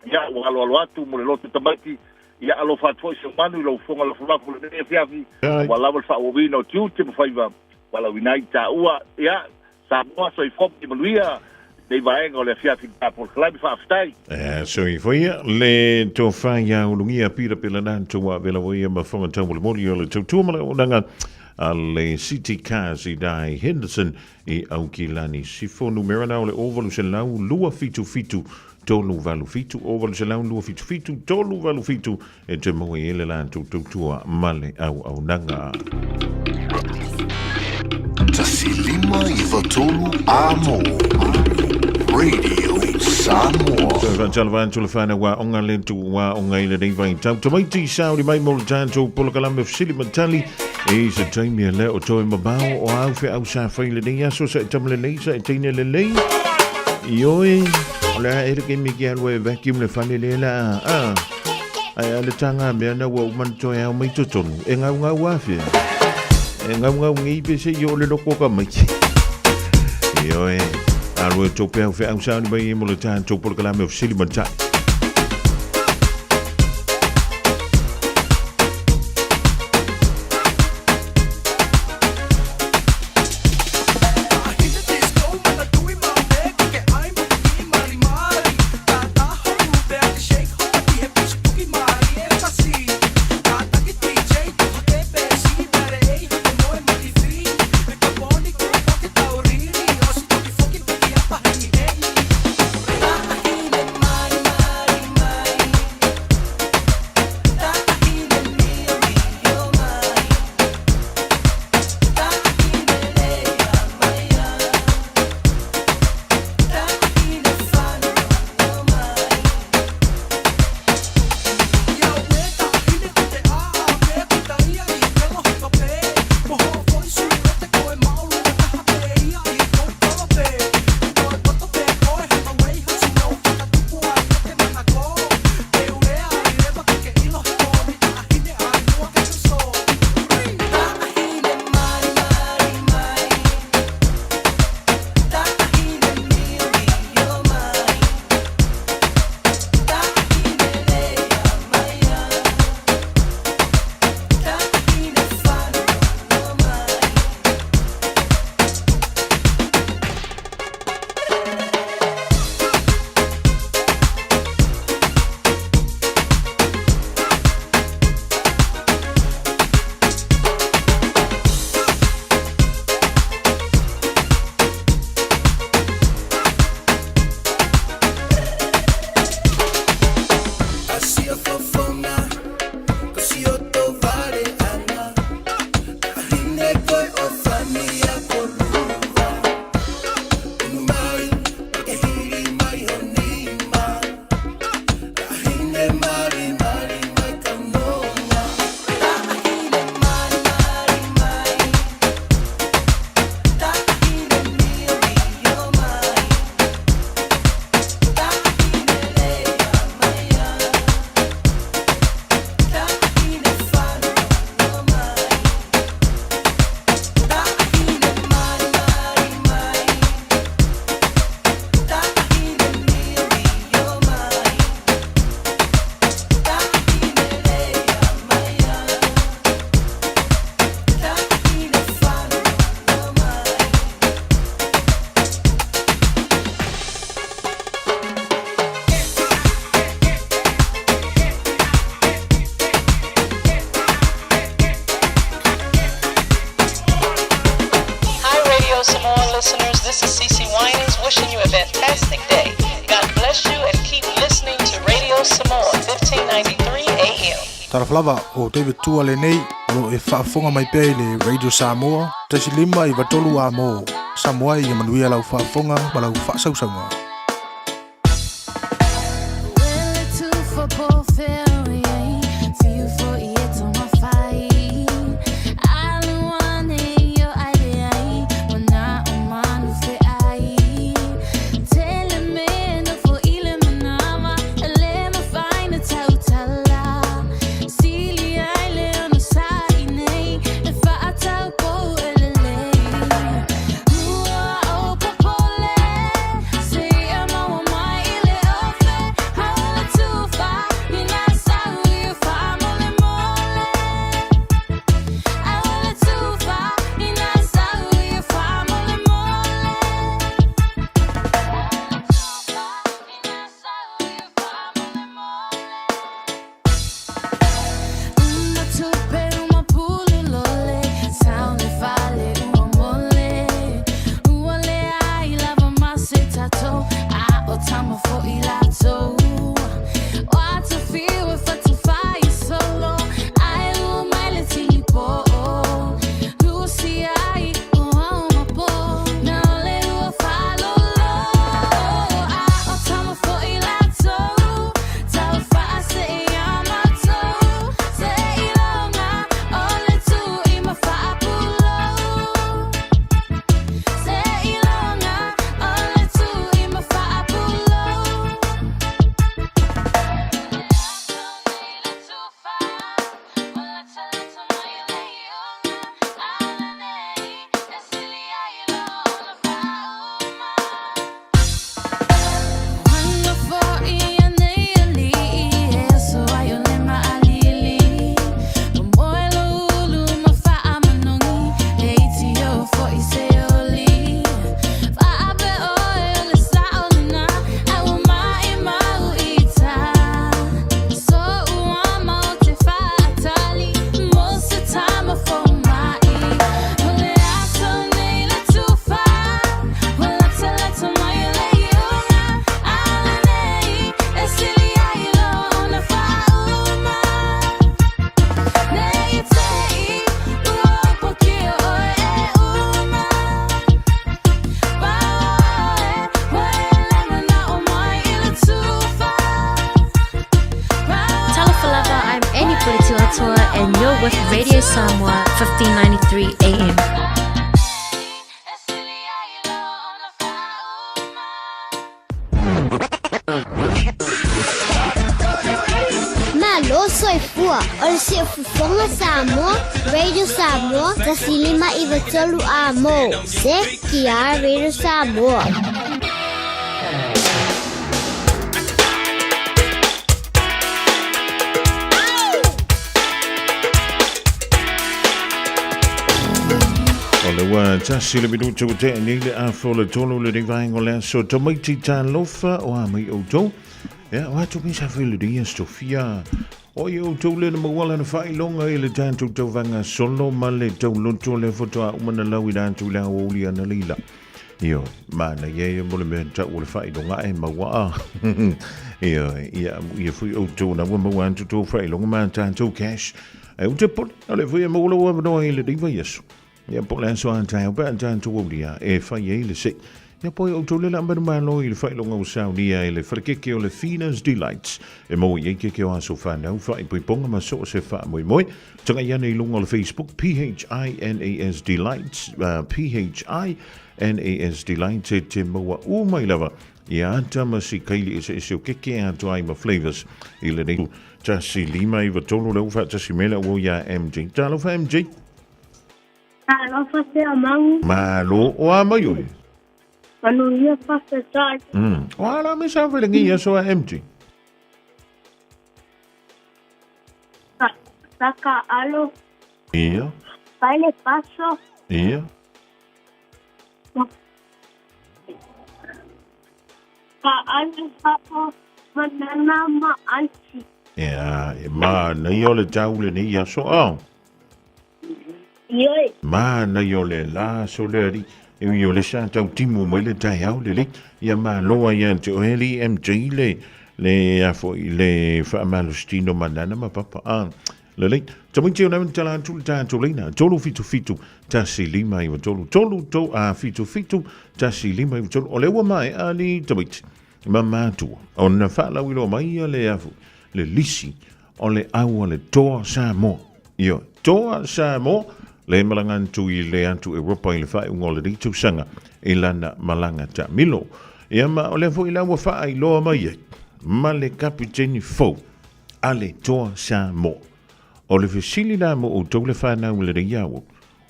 ia ua aloalo atu mo le lotu tamaiti. Ia alofa atu foi se manu i lau fofoga lafolafo lenei afiafi ua lava le faaauauina o tiute ma faiva valaauina ai taua. Ia Samoa soifua ma ia manuia lenei vaega o le afiafi i le polokalame. Faafetai. E soifua ia le tofa ia ulugia pira pela na tua vela ia ma whanga taumolimoli o le tautua ma le auaunaga a le City Cars i Dai Henderson i Aukilani. Sifo numera na o le 0827 387 0827 387 e te maua i ele la tautua ma le auaunaga. 159 A mo Radio Samoa. Toe whaatalawa atu le whanau wa onga le tu wa onga i le nei vai tau. Tamaiti sauri mai mo le tātou polokalame fesili matali e se taimi e leo o toe mabao o au fe au sa whai le nei aso sa e tama le nei sa e teine le lei. Ioi, o le a ere ke mi ki alua e vacuum le whane le la a. Ai a le tanga mea na ua umana toe au mai totonu. E ngau ngau awhea. E ngau ngau ngi pe se i o le loko ka mai. Ioi, alua e tō pe au fe au sa ni mai e mo le tātou polokalame o fesili matali. Hi, Radio Samoa listeners. This is Cece Winans wishing you a fantastic day. God bless you and keep listening to Radio Samoa, 1593 AM. Talofa lava, o David Tua lenei, o lo o e faafofoga mai pea i le Radio Samoa, 159 A mo Samoa ia manuia lau faafofoga ma lau faasausauga. Samoa 1593 AM. Malo soifua o le Siufofoga Samoa, Radio Samoa, 1593 a mo. Se ki Radio Samoa. O le ua tasi le minutu ua tea nei le afa o le tolu le nei vaega o le aso tamaiti talofa o a mai outou. Ia, o atu misa fai le ia Sofia. O i outou le na mauala na faailoga i le tatou tauvaga solo ma le tauloto le fotoa uma na lau i latou i le aoauli ana leila. Ioe, manaia ia mo le mea tau o le faailoga ae maua a. Ioe, ia amuia foi outou na ua maua atu tou faailoga ma tatou cash. Ae ou te pole, o le foi e maua lou avanoa i lenei vaiaso. Ia po o le aso a taeao pe a tatou aulia e fai ai le se. Ia po e outou le la manumalo i le faailoga ua saunia e le falekeke o le Fina's Delights e maua i ai keke o aso whanau, faaipoipoga ma so o se faamoemoe. Tagai ane i luga o le Facebook, P-H-I-N-A-S Delights, P-H-I-N-A-S Delights e te maua uma i lava ia ata ma si kaili eseese o keke atoa ai ma flavours i lenei 1593 le ua faatasi mai le ua ia MJ. Talofa MJ. Talofa sea mau. Malo o a mai oe. Manuia whawhetai. O a la me sa whele ngi aso a MJ. Saka alo. Ia. Baile paso. Ia. Ka alo papo manana ma anti. Ia, e ma nei o le tau le nei aso a. Ioe. Ma nei o le la so le ari. E ui o le sa tau timu mai le tai au le le. Ia ma loa ia te o hele MJ le le afo i le whaamalostino manana ma papa. Ah, lelei. Tamaiti o namin tala atu le tātou leina. 377 1 5 9 3 3 3 a 77 1 5 9 3. O le ua mai a li tamaiti. Ma mātua. O na whaalawilo mai a le afu. Le lisi o le au a le toa Samoa. Ioe. Toa Samoa le malaga atu i le atu Europa i le faaiuga o lenei tausaga i lana malaga taamilo. Ia ma o lea foi la ua faailoa mai ai ma le kapiteni fou a le Toa Samoa. O le fesili la mo outou le whanau i lenei aoao,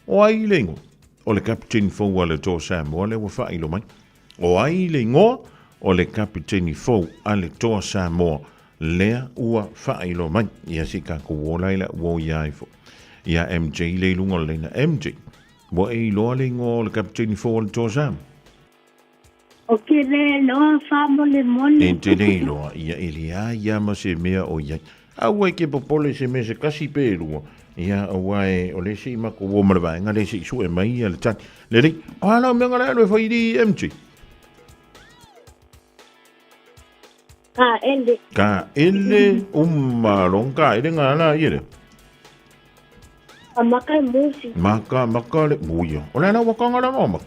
o ai le ingoa o le kapiteni fou a le Toa Samoa lea ua faailoa mai? O ai le ingoa o le kapiteni fou a le Toa Samoa lea ua faailoa mai? Ia se i tatou o la i lau uo ia ai foi. Ia MJ le i luga o le laina. MJ, ua e iloa le ingoa o le kapiteni fou a le Toa Samoa? O ke le loa faamolemole. E te le iloa, ia e leai lava ma se mea o i ai. Aua e te popole se mea se kasi pe e lua. Ia, aua e, o le isi i matou o ma le vaega le se i sue mai ia le tali. Lelei, o a lau mea nga le alu e fai i MG? Ka ele. Ka ele, umalo, ka ele nga la ia le. Ka maka e musi. Maka, maka le, muia. O le ala wakanga la maka.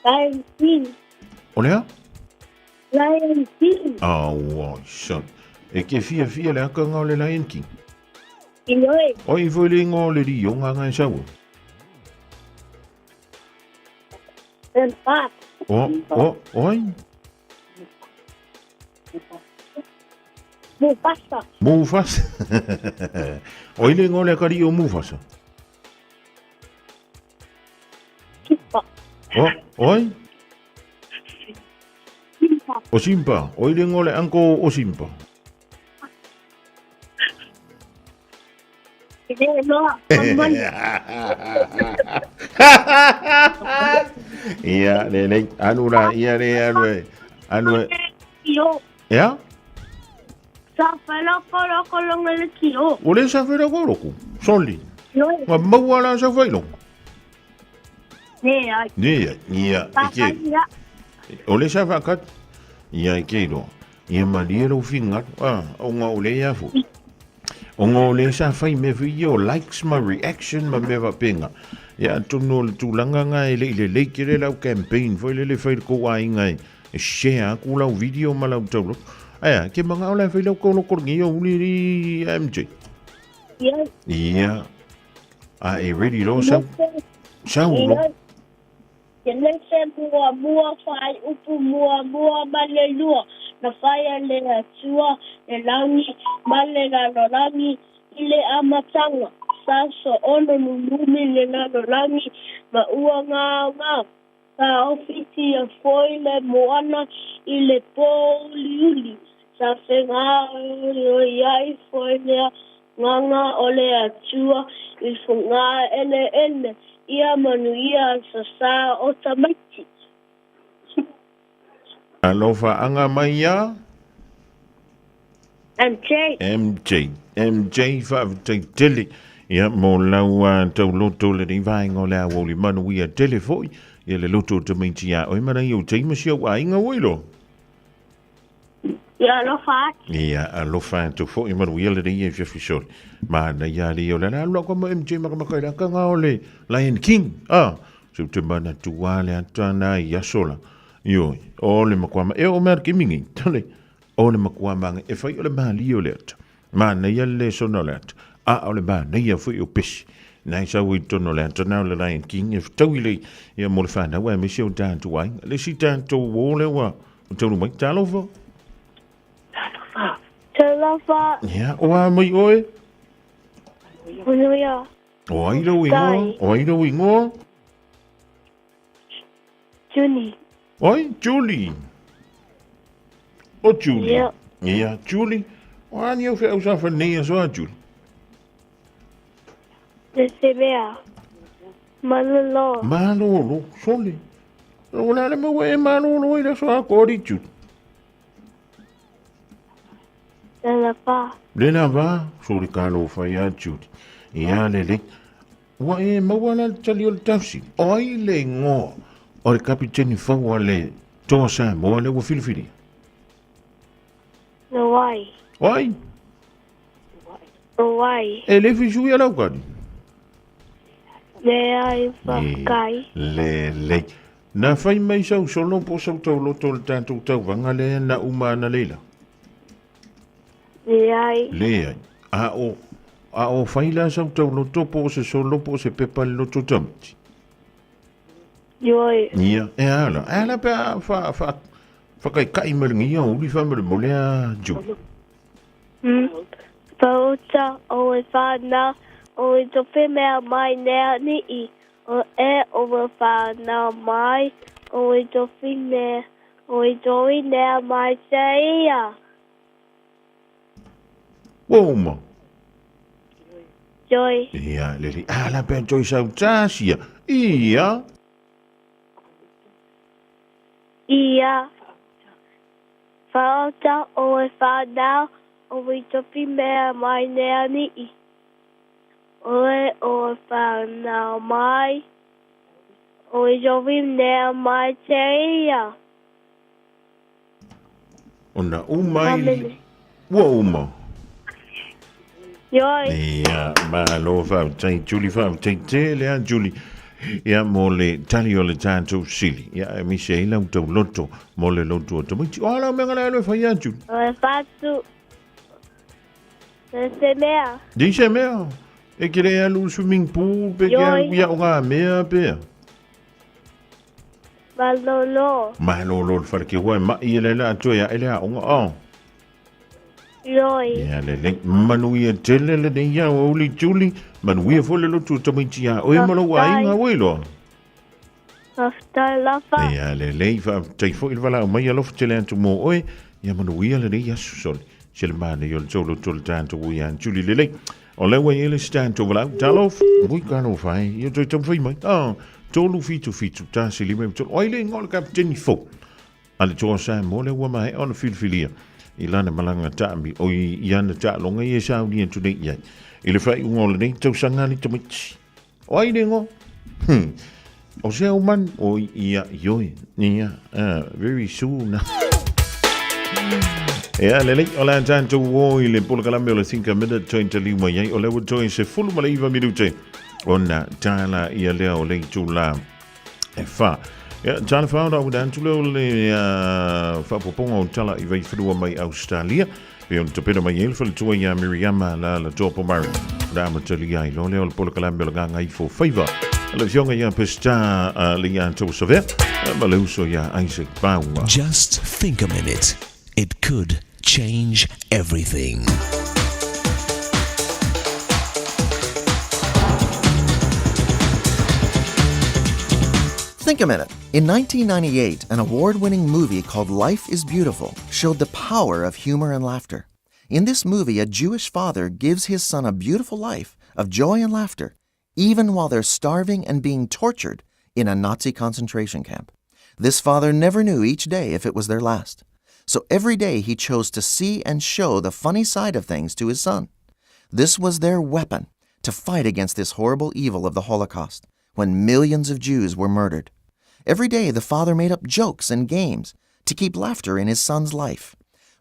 Lion King. O lea? Lion King. Auai, son. E ke fia fia le akanga o le Lion King. Ioe. O i foi le ingoa o le lionga nga e saua. Simba. O, o, oi? Mufasa. Mufasa. o i le ingoa o le akari o Mufasa. Simba. O, oi? Simba. O Simba. O i le ingoa o le anko o Simba. Ia, lelei, alu la, ia le alu e, alu e. Ia? Sa whailoko loko longa le kio. O le sa whailoko loko, soli. Nga maua la sa whailoko. Ne ai. Ne ai, ia, e ke. O le sa whakat, ia e ke roa. Ia malie lou finagalo, a, ona o lea ia foi. Ona o lea sa fai mea foi ia o likes ma reaction ma mea faapena. Ia atonu o le tulaga na e le i lelei tele lau campaign foi lele fai le tou aiga e share aku lau video ma lau tauloto. Aia, ke manga o le whai lau kolo kolo ngi o uli ri MJ. Ia. Ia. A e ready lo sau. Sau lo. Kenese muamua faaiupu muamua ma le lua, na faia le Atua le lagi ma le lalolagi i le amataga, sa soona nunumi le lalolagi ma ua gaogao, taofitia foi le moana i le pōuliuli, sa fegaoioiai foi le Agaga o le Atua i fogaeleele ia manuia aso sa o tamaiti. Alofa anga mai ia. MJ. MJ. MJ faafetai tele ia mo lau tauloto lenei vaega o le aoauli manuia tele foi ia le loto o tamaiti ia oe ma nai ou taima si au aiga ua iloa. Ia alofa atu. Ia alofa atu foi manuia lenei e fiafi sole. Manaia alii o le ala alu lau kama MJ makamaka i le akanga o le Lion King. Ah, so te mana tua le ata na i aso la. Ioi, o le makuama e o mea ke mingi. Tole, o le makuama e whai o le maali o le ata. Manaia le sona o le ata. A o le manaia foi o pesi. Nai sa ui tono le ata na o le Lion King e whataui lei ia mo le whanau e mese o tātou ai. Le si tātou o le wa o taunu mai. Talofa. Talofa. Talofa. Ia, o a mai oe? Manuia. O ai rau ingoa? O ai rau ingoa? Julie. Oi, Julie. O Julie. Ia. Ia, Julie. O ani au wheau sa whanei aso a Julie. Le se mea. Malolo. Malolo, sole. O le ale maua e malolo i le aso a kori, Julie. Le lava. Le lava, sole ka lo whai a Julie. Ia, le le. Ua e maua la le tali o le tausi. O ai le ingoa o le kapiteni fou a le Toa Samoa lea ua filifilia? No ai. O ai? O ai. E le fisui a lau kani? Le ai whakai. Le lei. Na whai mai sau solo po sau tauloto o le tātou tauvaga lea na uma ana leila? Leai. Leai. A o, a o whai la sau tauloto po o se solo po o se pepa le loto tamiti? Ioi. Ia, e ala. E ala pe a wha, wha, whakaikai mai rangi ia uri wha mere mole a Ju. Whauta o e whanau o e tope mea mai nea ni'i o e o e whanau mai o e tofi mea o e toi nea mai te ia. Ua uma. Joy. Ia, lele. Ala pe Joy sau tasia. Ia. Ia. Whaota o e whanau o e topi mea mai nea ni'i. O e o e whanau mai o e topi mea mai te ia. Ona uma i... Ua uma. Ioi. Ia, malo faafetai Julie, faafetai tele a Julie. Ia, mo le tali o le tātou sili. Ia, e misi ai lau tau loto mo le loto o tamaiti. O ala mea ngala e whai a Julie. O e whatu. E se mea. Di se mea. E kere alu swimming pool, pe ke alu ia o ngā mea, pea. Malolo. Malolo le whare ke hua e mai e le la atu e a ele a onga o. Ioi. Ia le le manuia tele le nei ia o uli tuli, manuia fo le lotu tamaiti a oe ma lou aiga ua iloa. Faafetai lava. Ia le lei faafetai foi le valaau mai alofa tele atu mo oe, ia manuia lenei aso sole. Se le mana i o le tolu tolu tatou ui a tuli lelei. O le ua i ele se tatou valaau, talofa, ui talofa e, ia toe taumafai mai. Ah, 3 7 7 1 5 3. O ai le ingoa o le kapiteni fou a le Toa Samoa lea ua maea ona filifilia i lana malaga taami o i ana taaloga ia e sauni atu nei i ai i le faaiuga o lenei tausaga a le tamaiti. O ai le ingoa? O se au man, o ia, ioi, ia, very soon. Ia, lelei, o le a tatou o i le polokalame o le Think a Minute toe taliu mai ai, o lea ua toe 19 minute ona tala ia lea o le itula e fa. Ia, talofa ora ua atu lea o le faaopoopoga o tala i Vaifanua mai Ausetalia, pei ona tapena mai ai le faletua ia Miriama la la Topo Murray. Na amatalia ai loa lea o le polokalame o le Gagaifo Faiva. Le afioga ia Pesita le ia Tauasavea ma le uso ia Isaac Bauga. Just think a minute. It could change everything. Think a minute. In 1998, an award winning movie called Life is Beautiful showed the power of humor and laughter. In this movie, a Jewish father gives his son a beautiful life of joy and laughter, even while they're starving and being tortured in a Nazi concentration camp. This father never knew each day if it was their last. So every day he chose to see and show the funny side of things to his son. This was their weapon to fight against this horrible evil of the Holocaust when millions of Jews were murdered. Every day the father made up jokes and games to keep laughter in his son's life,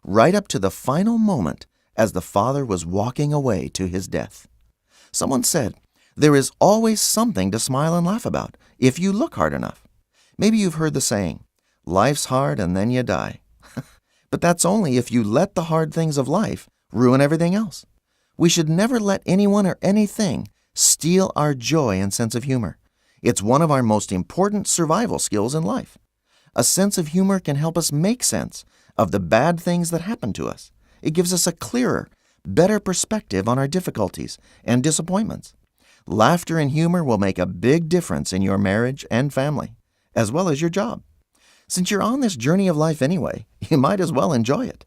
right up to the final moment as the father was walking away to his death. Someone said, There is always something to smile and laugh about if you look hard enough. Maybe you've heard the saying, Life's hard and then you die. but that's only if you let the hard things of life ruin everything else. We should never let anyone or anything steal our joy and sense of humor. It's one of our most important survival skills in life. A sense of humor can help us make sense of the bad things that happen to us. It gives us a clearer, better perspective on our difficulties and disappointments. Laughter and humor will make a big difference in your marriage and family, as well as your job. Since you're on this journey of life anyway, you might as well enjoy it.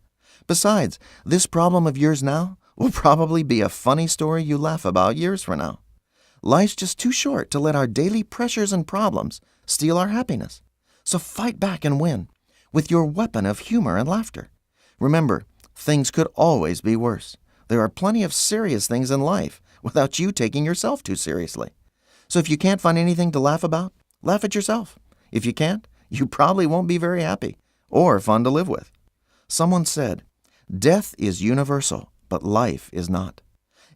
Besides, this problem of yours now will probably be a funny story you laugh about years from now. Life's just too short to let our daily pressures and problems steal our happiness. So fight back and win with your weapon of humor and laughter. Remember, things could always be worse. There are plenty of serious things in life without you taking yourself too seriously. So if you can't find anything to laugh about, laugh at yourself. If you can't, you probably won't be very happy or fun to live with. Someone said, Death is universal, but life is not.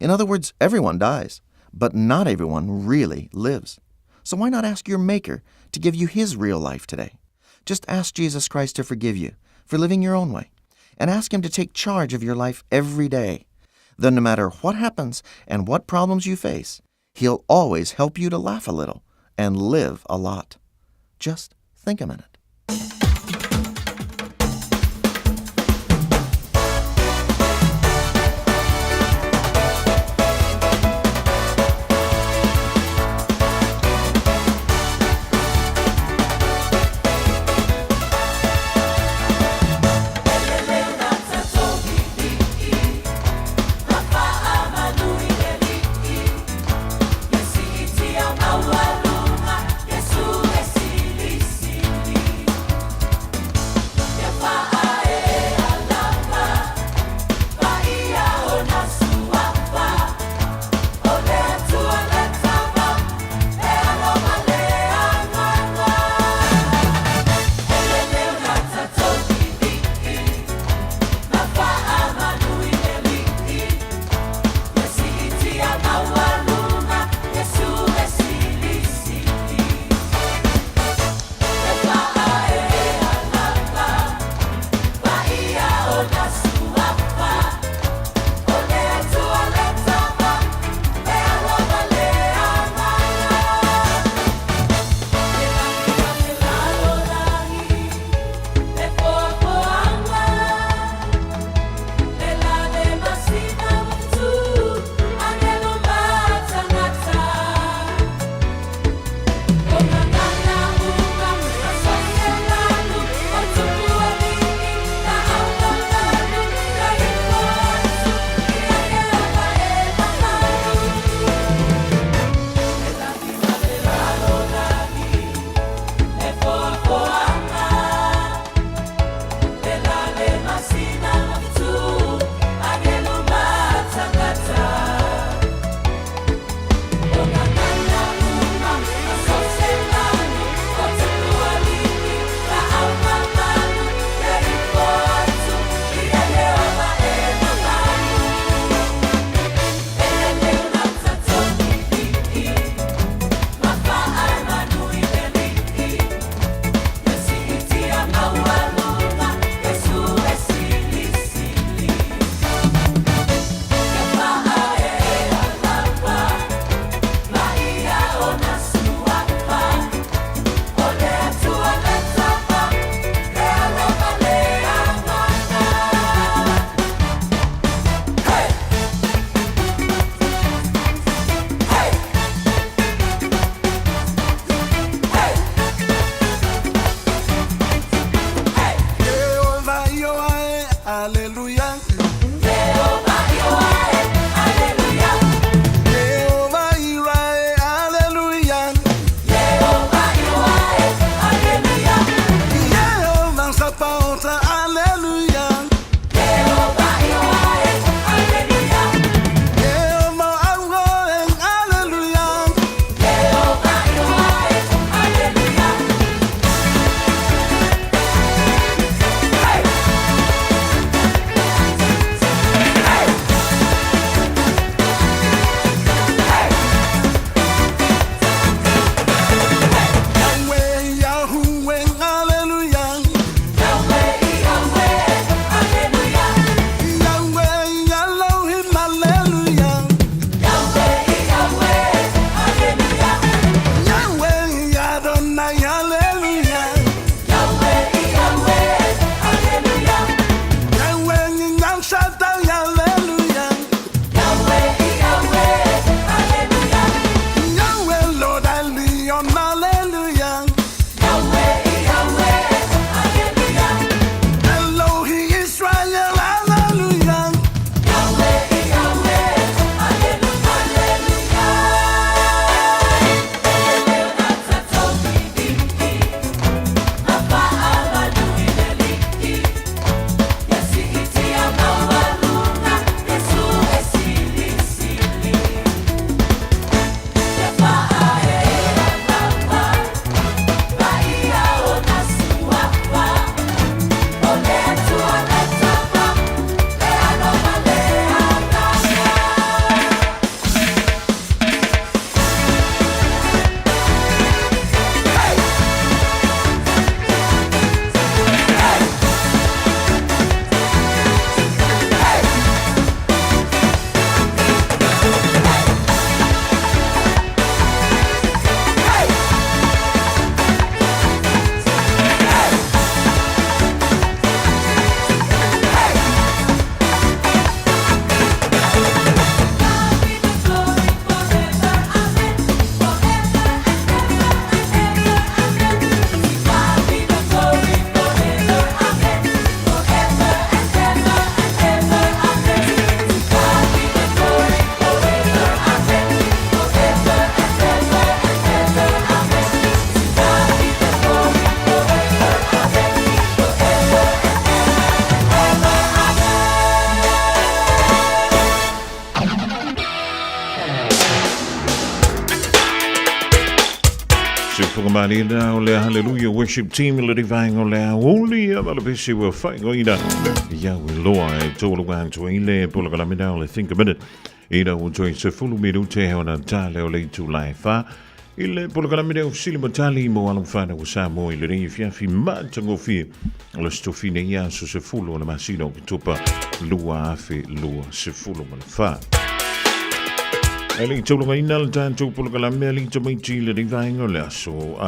In other words, everyone dies, but not everyone really lives. So why not ask your Maker to give you his real life today? Just ask Jesus Christ to forgive you for living your own way and ask him to take charge of your life every day. Then, no matter what happens and what problems you face, he'll always help you to laugh a little and live a lot. Just think a minute. Siufuga malina o le Hallelujah Worship Team le rivaenga o le aouli a le pesi ua whaingoina iau e loa e tōlu atu i le polokalame o le Think a Minute. Ina ua toe 10 minute ona tale o le itu lai wha i le polokalame o Sili Matali mo alu whanau o Samoa i le rei fiafi matagofie o le stofine i aso se fulu o le masina o Kitupa 2024. E le taulanga ina le tātou polokalame a le tamaiti le rivaenga o le aso.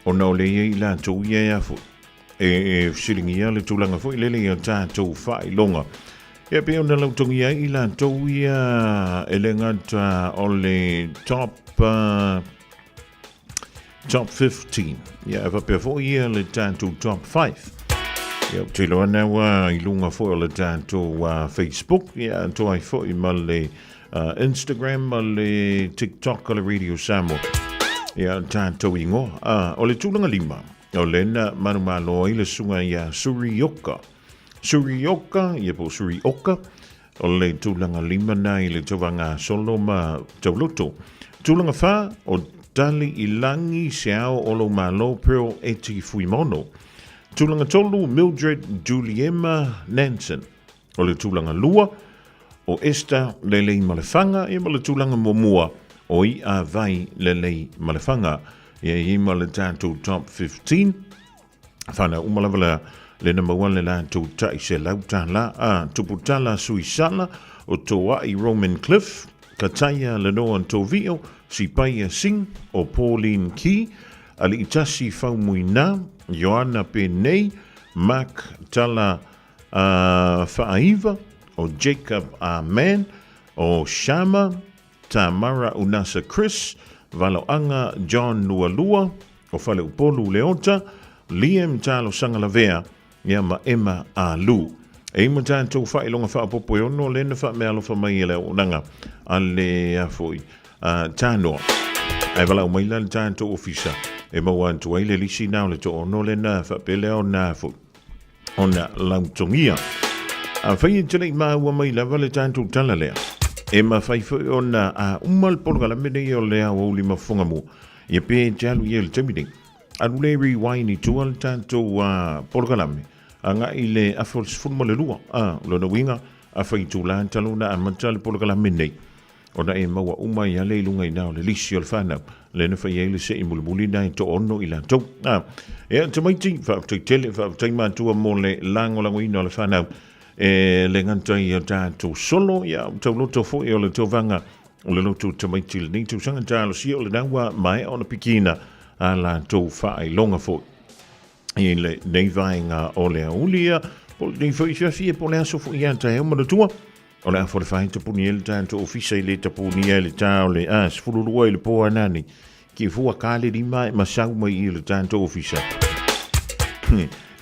Ona o le ia i lātou ia e afu. E fesilingia le tulaga foi lele i a tātou faailoga. Ia pei ona lautogia ai i latou ia e le gata o le top 15. Ia e faapea foi ia le tātou top 5. Ia ou te iloa na ua i luga foi o le tātou Facebook, ia atoa ai foi ma le Instagram ma le TikTok o le Radio Samoa. Ia tātou ingoa. O le tulaga lima, o lena manumalo ai le susuga ia Surioka. Surioka, ia po Surioka, o le tulaga lima na i le tauvaga solo ma tauloto. Tulaga whā, o Dali Ilangi se ao o lo malo Pearl Eti Fuimono. Tulaga tolu, Mildred Juliema Nansen. O le tulaga lua, o Esther Lelei Malefaga, ia ma le tulaga muamua, o I'a Vai Lelei Malefaga. Ia i ma le tatou top 15. Whanau uma lava lea, le na maua le latou tai se lau tālā a Tuputala Suisala, o Toa'i Roman Cliff, Kataia Lenoa Tovio, Sipaia Singh, o Pauline Key, Aliitasi Faumuina, Ioana Penei, Mark Tala a Faaiva, o Jacob A. Mann, o Shama, Tamara Unasa Chris, Valoaga John Lualua, o Faleupolu Leota, Liam Talosaga Lavea, ia ma Emma A. Lu. E ima tatou faailoga faaopoopo e ono lena faameaalofa mai e le auaunaga a le a foi a Tanoa. Ae valaau mai la le tatou ofisa e maua atu ai le lisi na o le toono lena faapea lea ona foi ona lautogia. Afai e te le i maua mai lava le tatou tala lea, e mafai foi ona a uma le polokalame nei o le aoauli ma fofoga mua, ia pe e te alu ia i le taimi nei. Alu le rewind i tua le tatou polokalame, agai i le afa o le 12, a, o lona uiga, afa itula talu ona amata le polokalame nei. Ona e maua uma ai ale i luga i na o le lisi o le whanau. Le na whai ai le sei mulimuli na e toono i latou. A, ea tamaiti, faafetai tele, faafetai matua mo le lagolagoina o le whanau. E le gata i o tatou solo, ia o tauloto foi o le tauvaga o le loto tamaiti lenei tausaga talosia o lena ua maea ona pikiina a latou faailoga foi. I lenei vaega o le aoauli ia, po o lenei foi afiafi po o le aso foi ia taeao manatua. O le afa o le whai tapuni e le tātou ofisa i le tapuni e le tā o le a 12 i le pō anani. Ki fua ka le rima e masau mai i le tātou ofisa.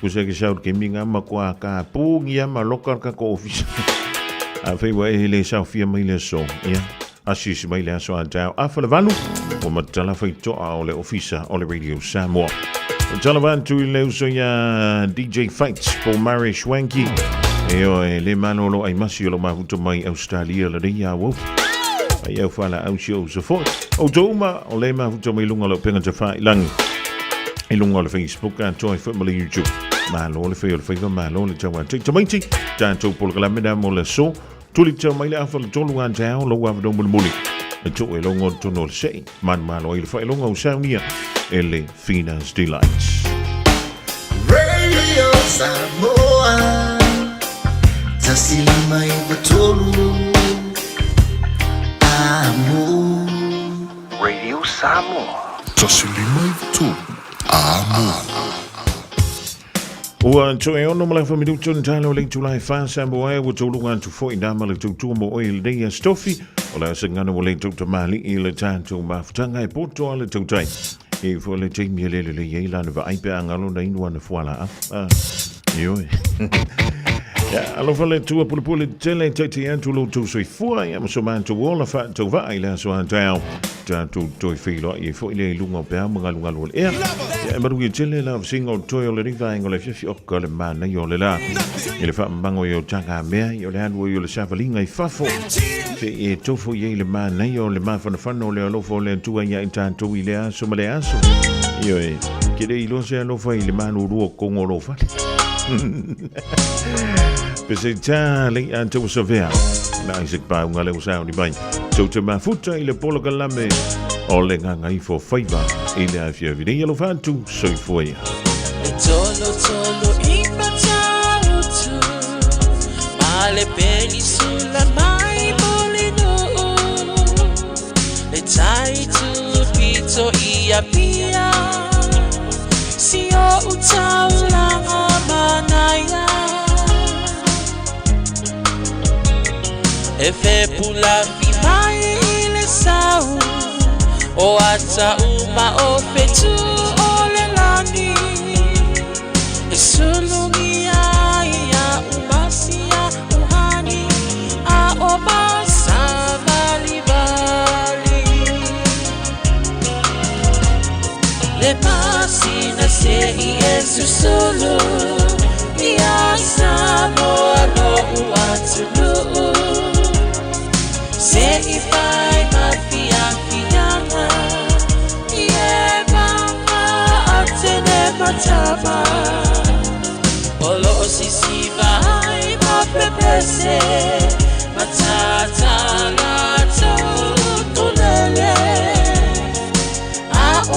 Kusa ke sau ke minga ma kua ka pūngia ma loka ka ko ofisa. A whai e le sau fia mai le so. Ia. Asiasi mai le aso a taeao afa le valu, ua matala faitoa o le ofisa o le Radio Samoa. Tala atu i le uso ia DJ Fights po Mare Schwanky. E o e le malolo ai masi o lo mahuta mai Australia le rei a wau. Ai au whala au si o sa foi. O tō uma o le mahuta mai lunga lo penga te wha i langi. I lunga o le Facebook a toi foi ma le YouTube. Malo le whai o le whaiva, malo le tau a te tamaiti. Tātou polokalame nā mo le so. Tuli tau mai le afa le tolu a te ao lou avanoa mulimuli. E too e longo tonu o le sei, manumalo ai le faailoga o saunia e le Fina's Delights. Radio Samoa 153 Amo. Radio Samoa 153 Amo. Ua toe ono ma le afa minuto na tala o le itula e wha Samoa e ua tauluga atu foi nā ma le tautua mo oe i lenei aso tofi. O le asa ngana ua le tautamali i le tātou mafutaga e poto a le tautai. E fo le taimi e lele lei ei lana vaai pe a ngalo na inu ana fuala a. Ah, ioe. Ia, alofa le Atua pulepule tele taitai atu lo outou soifua, ia ma so matou ola faatauvaa i le aso a taeao. Tatou toe feiloai ai foi lea i luga o peau ma galugalu o le ea. Ia e manuia tele la vasinga o toe o le vaenga o le afiafi o ka le manaia o le la. I le faamamago i o tagamea, ia o le alu ai o le savaliga i fafo. Se i e tofo i ai le manaia o le mafanafana o le alofa o le Atua ia i tatou i lea aso ma lea aso. Ioe, ke le iloa se alofa i le malulu o kongo o lou fale. Pe se tā lei a tau savea. Na Isaac Paunga le usauni mai. Tou te mafuta i le polokalame o le Gagaifo Faiva i le afiafi nei. Alofa atu, soifua ia. E tolo tolo i Matautu Ma le penisula mai Mulinuu Le tai tupito i Apia Si o utaulanga manaia E fepulafi mai i le sau O ata uma o fetu o le lani E sulugia ia umasia uhani A o masavalivali Le pasina se i e susulu Ia Samoa lo'u atunuu Se i fai ma fiafiaga I e maga atene matama O loo sisiva ai ma pepese Matata latou tulele A o